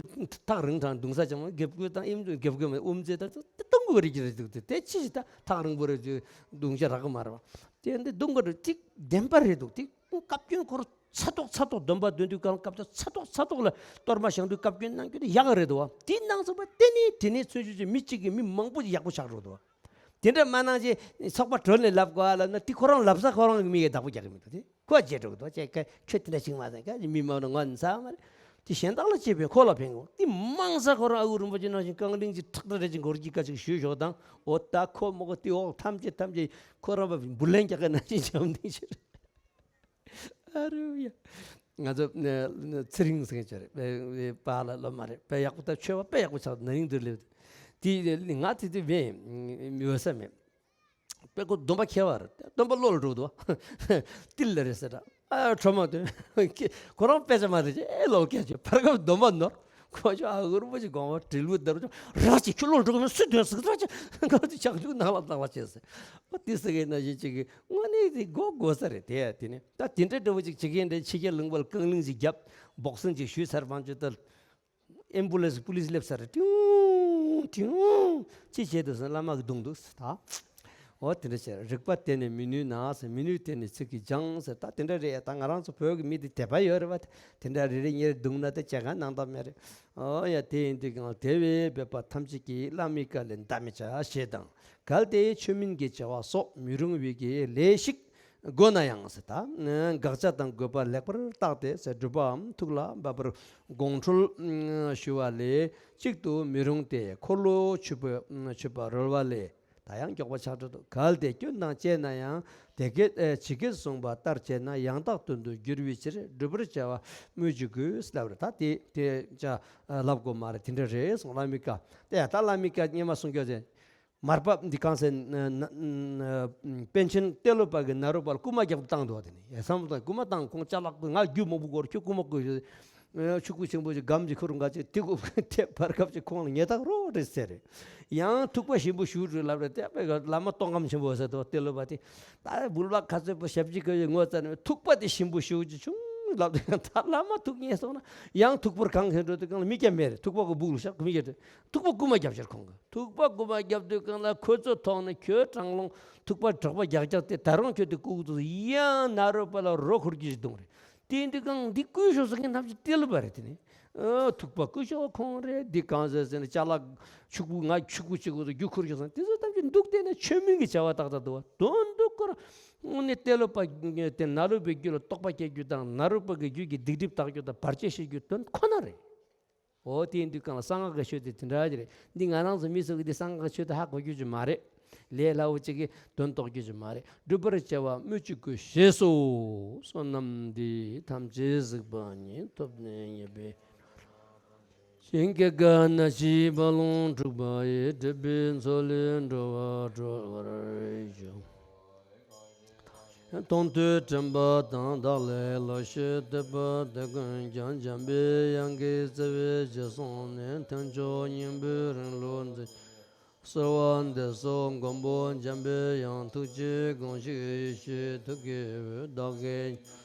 ཐག་རིང་དྲགས་བརྡུངས་ས་ཅང་མ་རྒྱབ་ཁུལ་དང་ཨེམ་རྒྱབ་ཁུལ་མ་ཨོམ་ཙེ་ད་དེ་གཏོང་དགོས་རེད་ཀྱི་རེད་འདུག་དེ་དེ་ཅི་ཞིག་ད་ཐག་རིང་པོ་རེད་ཅི་བརྡུངས་བྱ་རག་གི་མ་རེད་བ། དེ་འདི་བརྡུངས་དགོས་རེད་ཅིག་བདེན་པ་རེད་འདུག་དེ་བཀའ་བཀྱོན་ཁོ་རང་ཚ་ཏོག་ཚ་ཏོག་སྡོམ་པ་འདོན་དུས་གང་སྐབས་དེ་ཚ་ཏོག་ཚ་ཏོག་ལ་གཏོར་མ་བཞེངས་དུས་བཀའ་བཀྱོན་གནང་རྒྱུ་དེ་ཡག་གི་རེད་འདུག་བ། དེ་གནང་ཚོགས་པ་དེ་ནས་དེ་ནས་ཚུན་ཆད་ཀྱི་མི་གཅིག་གིས་མི་མང་པོ་ཞིག་ཡག་པོ་ཆགས་འགྲོ་འདུག་བ། དེ་འདྲ་མ་གནང་ཅེས་ཚོགས་པ་གྲོལ་ནས་ལབ་དགོས་ཨ་ལབ་ན་དེ་ཁོ་རང་ལབ་ས་ཁོ་རང་གི་མི་གིས་བདག་པོ་རྒྱག་གི་མི་འདུག་དེ་ཁོ་བརྗེད་འགྲོ་གི་འདུག་ཅེས་ཁ་ཁྱོད་དེ་འདྲ་ཞིག་མ་ཟེར་ཁ་མི་མང་ན་ངོ་ནི་ཚ་མ་རེད། དེ་གཞན་དག་ལ་ཅེས་བས་ཁོ་ལ་ཕན་གོ་དེ་མང་ས་ཁོ་རང་ཨ་ཁུ་རིན་པོ་ཆེ་ནང་བཞིན་རྐང་གླིང་གི་ཁྲག་ཁྲག་རེ་ཅིག་འགོར་གྱི་ཁ་ཅིག་ཞུས་ཞོག་དང་འོ་ད་ཁོ་མོ་གོ་དེ་འོག་ཐམས་ཅད་ཐམས་ཅད་ཁོ་རང་བ་འབུར་ལེན་རྒྱག་གི་ན་ཅིག་བྱམས་ལྡན་ཆེ་རེད། ཨ་རུ་ཡ། ང་ཚོ་ཚེ་རིང་ཟེར་མཁན་ཅིག་རེད། པ་ལ་ལོ་མ་རེད། དཔེ་ཡག་པོ་ད་ཆོས་པ་དཔེ་ཡག་པོ་ཆགས་ན་ནིང་དུ་སླེབས། དེ་ང་དེ་དུས་མེད་མི་འོས་ས་མེད། དཔེ་ཁོ་སྡོམ་པ་ཁྱད་པར་སྡོམ་པ་བློ་ལ་འགྲོ་འདུག་ཏིལ་ལ་རེད་ཟེར་ད། ཨ་ཁྲོ་མ་དོན་ཁོ་རང་དཔེ་ཆ་མ་རེད་ཅེ་ཨེ་ལོ་སྐད་ཅེ་བར་སྐབས་སྡོམ་པ་ནོར། ཁོ་ཅོ་ཨ་གུར་པོ་ཅིག་དགོངས་པ་དྲིལ་བུ་བརྡར་ཅོ་ར་ཅིག་ཁྱོད་ལོ་འགྲོ་གི་མིན་སུས་དོན་ཟིག་ར་ཅིག་ཁོ་ཅིག་ཆག་ཆུག་ནང་ལ་བཏང་བ་བྱས་ཟེར། ཨོ་དེ་ཟེར་གི་ན་ཞིག་ཅིག་གི་དངོས་གནས་དེ་དགོས་དགོས་ས་རེད་དེ་ཡ། དེ་ནི་ད་དེ་འདྲ་འདྲ་བོ་ཅིག་བྱེད་མཁན་འདྲ་ཕྱི་རྒྱལ་ལུང་པ་ལ་རྐང་གླིང་ཅིག་བརྒྱབ་སྦོག་སིང་ཅིག་ཞུས་ཚར་བང་ཅོ་ད་ཨེམ་བུ་ལན་སི་པུ་ལིས་སླེབས་ཚར་རེད། ཏིའུ་ཏིའུ་ཅི་བྱེད་འདུག་ཟེར་ན་བླ་མ་གི་བརྡུངས་འདུག་ཟེར་ད། འོ་དེ་འདྲ་བྱས་རིག་པ་དེ་ནི་མི་ནུས་ན་ཟེར། མི་ནུས་དེ་ནི་ཚིག་གིས་སྦྱང་ཟེར། ད་དེ་འདྲ་རེད་ཡ། ད་ང་རང་ཚོ་བོད་ཀྱི་མི་དེ་དད་པ་ཡོད་རེད་བ། དེ་འདྲ་རེ་རེ་གཉིས་རེ་བརྡུངས་ན་ད་བྱེད་ག་ནང་ད་མེད་རེད། འོ་ཡ་དེ་ཡིན་དུས་གང་དེ་བས་འབད་པ་ཐམས་ཅད་ཀྱིས་བླ་མའི་བཀའ་ལས་འདའ་མི་བྱ་ཞེས་དང་། གལ་ཏེ་ཆོས་མིན་གྱི་བྱ་བ་སོགས་མི་རུང་བའི་གི་ལས་ཤིག་དགོས་ན་ཡང་ཟེར་ད། དགག་བྱ་དང་དགོས་པ་ལེགས་པར་བརྟགས་ཏེ་ཟེར། སྒྲུབ་པའམ་ཐུགས་ལ་འབབ་པར་དགོངས་འཁྲོལ་ཞུ་བ་ལས་གཅིག་ཏུ་མི་རུང་སྟེ། འཁོར་ལོ་ཆུད་པ་ཆུད་པ་རོལ་བ་ལས། ད་ཡང་མགྱོགས་པ་ཆགས་འགྲོ་འདུག་གལ་ཏེ་སྐྱོན་དང་བཅས་ན་ཡང་དེ་སྐད་ཇི་སྐད་གསུངས་པ་ལྟར་བྱས་ན་ཡང་དག་དོན་དུ་འགྱུར་བའི་ཕྱིར་སྒྲུབ་པར་བྱ་བ་སྨོས་ཅི་དགོས་ལབ་རེད། ད་དེ་དེ་ཅ་ལབ་དགོས་མ་རེད། དེ་འདྲ་རེད་གསུངས། བླ་མའི་བཀའ་དེ་ཡང་ད་བླ་མའི་བཀའ་སྔས་མ་གསུང་སྐྱོ་ཟེར། མར་པ་འདི་གང་ཟེར་ན་ན་པཎ་ཆེན་ཏེ་ལོ་པ་གི་ནཱ་རོ་པ་ལ་རྐུ་མ་རྒྱབ་བཏང་འདུག་དེ་ནི་ཡ་བསམ་བློ་བཏང་རྐུ་མ་བཏང་ཁོང་ཅ་ལག་ང་རྒྱུ་མང་པོ་སྐོར་ཁྱོད་རྐུ་མ་རྐུ་ཤོག་ཕྱུག་པོ་ཆེན་པོ་ཞིག་སྒམ་གྱི་ཁུ་རུ་འགའ་ཅིག་དེ་གུ་དེ་བར་སྐབས་ཅིག་ཁོང་ལ་ཉེས་རྡུང་རོགས་རེད་ཟེར་རེད། ཡང་ཐུག་པ་ཞིམ་པོ་ཞུ་རེད་ལབ་རེད། དེ་བས་བླ་མ་སྟོང་ངམ་ཆེན་པོ་ཟེར་དུས་ཏེ་ལོ་པ་དེ་ད་བུ་ལ་ཁ་ཚོད་པོ་ཞབས་ཀྱི་ཁ་ཡོད་ངོ་ཙ་ནས་ཐུག་པ་དེ་ཞིམ་པོ་ཞུ་རྒྱུ་བྱུང་ལབ་དུས་ད་བླ་མ་ཐུག་ཉེས་སོང་ན་ཡང་ཐུག་པར་གང་མཁན་འགྲོ་དུས་གང་ལ་མི་སྐྱ་མེད་རེད། ཐུག་པ་གོ་སྦུག་ལ་བཞག་མི་སྐྱ་རེད། ཐུག་པ་རྐུ་མ་རྒྱབ་ཤར་ཁོང་གི་ཐུག་པ་རྐུ་མ་རྒྱབ་དུས་གང་ལ་ཁོ་ཚོ་ཐོག་ནས་ཁྱོད་དྲང་ལོང་ཐུག་པ་དྲག་པ་རྒྱག་རྒྱག་དེ་ད་རུང་ཁྱོད་དེ་རྐུ་དུས་ཡང་ནཱ་རོ་པ་ལ་རོ་འཁོར་རྒྱུ་ཞིག་གཏོང་རེད། དེ་འདི་གང་འདི་བརྐུས་ཤོག་ཟེར་མཁན་ཐམས་ཅད་ཏེ་ལོ་པ་རེད། དེ་ནི་ཨ་ཐུག་པ་བརྐུས་ཤོག་ཁོང་རེད། འདི་གང་ཟེར་ཟེར་ན་ཅ་ལག་ཕྱུག་པོ་ང་ཕྱུག་པོ་གཅིག་པོ་རྒྱུ་ཁུར་ཤོག་ཟེར་དེ་ཚོ་ཐམས་ཅད་འདུག་བལྟས་ན་ཆོས་མིན་གྱི་བྱ་བ་ཏག་ཏག་འདུག་བ། དོན་དུ་ཁོ་རང་ནི་ཏེ་ལོ་པ་དེ་ནཱ་རོ་པའི་རྒྱུད་ལ་རྟོག་པ་སྐྱེ་རྒྱུ་དང་ནཱ་རོ་པ་གི་རྒྱུད་ཀྱི་སྡིག་སྒྲིབ་དག་རྒྱུ་དང་བར་ཆད་ཞི་རྒྱུ་དོན་ཁོ་ན་རེད། འོ་དེ་ཡིན་དུས་གང་ལ་གསང་སྔགས་ཀྱི་ཆོས་དེ་དེ་འདྲ་ཅིག་རེད། འདི་ང་རང་ཚོ་མི་ཚོ་གི་འདི་གསང་སྔགས་ཀྱི་ཆོས་དེ་ཧ་གོ་རྒྱུ་ཅིག་མ་རེད། ལས་སླ་བོ་ཅིག་གིས་དོན་རྟོགས་རྒྱུ་ཅིག་མ་རེད། སྒྲུབ་པར་བྱ་བ་སྨོས་ཅི་དགོས་ཞེས་སོ། བསོད་ནམས་འདི་ཐམས་ཅད་གཟིགས་པ་ཉིད། ཐོབ་ནས་ཉེས་པའི་ཞིང་སྐྱེ་རྒ་ན་འཆིའི་རྦ་ཀློང་འཁྲུགས་པ་ཡི། སྒྲིབ་པའི་མཚོ་ལས་འགྲོ་བ་སྒྲོལ་བར་ཤོག་མཐོང་ཐོས་དྲན་པ་དང་བདག་ལས་ལོག་ཤེས་འདོད་པ་དེ་ཀུན་ཀྱང་། འཇམ་པའི་དབྱངས་ཀྱི་བརྩེ་བས་གཞིར་བཟུང་ནས། ཐེག་མཆོག་སྙིང་པོའི་རིང་ལུགས་འཛིན་གསོལ་བ་འདེབས་སོ། མགོན་པོ་འཇམ་པའི་དབྱངས། ཐུགས་རྗེའི་དགོངས་ཤིག་ཡེ་ཤེས་ཐུགས་ཀྱི་འོད། བདག་གིས།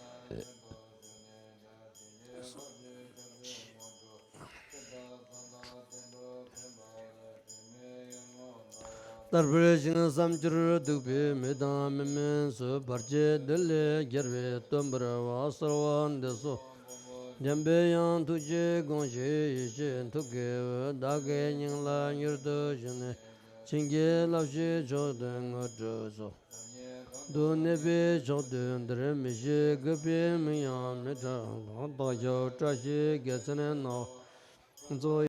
བསྟར་བའི་ཞིང་བསམ་སྦྱོར་སྡུག་པའི་མི་དང་མི་མིན་སོགས་བར་ཆད་དེ་ལས་རྒྱལ་བའི་སྟོན་པར་བ་གསོལ་བ་འདེབས་སོ། འཇམ་པའི་དབྱངས་ཐུགས་རྗེས་དགོངས་ཤིག་ཡེ་ཤེས་ཐུགས་ཀྱི་འོད་བདག་གི་སྙིང་ལ་མྱུར་དུ་ཞུགས་ནས། བྱིན་གྱིས་བརླབས་ཤིང་མཆོག་ཏུ་དངོས་གྲུབ་སྩོལ། དུ་གནས་པའི་མཆོག་ཏུ་འདིར་མི་ཤེས་གུས་པའི་མིང་ཡང་མི་གྲགས་ལ། བདག་ཞབས་བཀྲ་ཤིས་རྒྱལ་མཚན་ནོ། ཚོགས་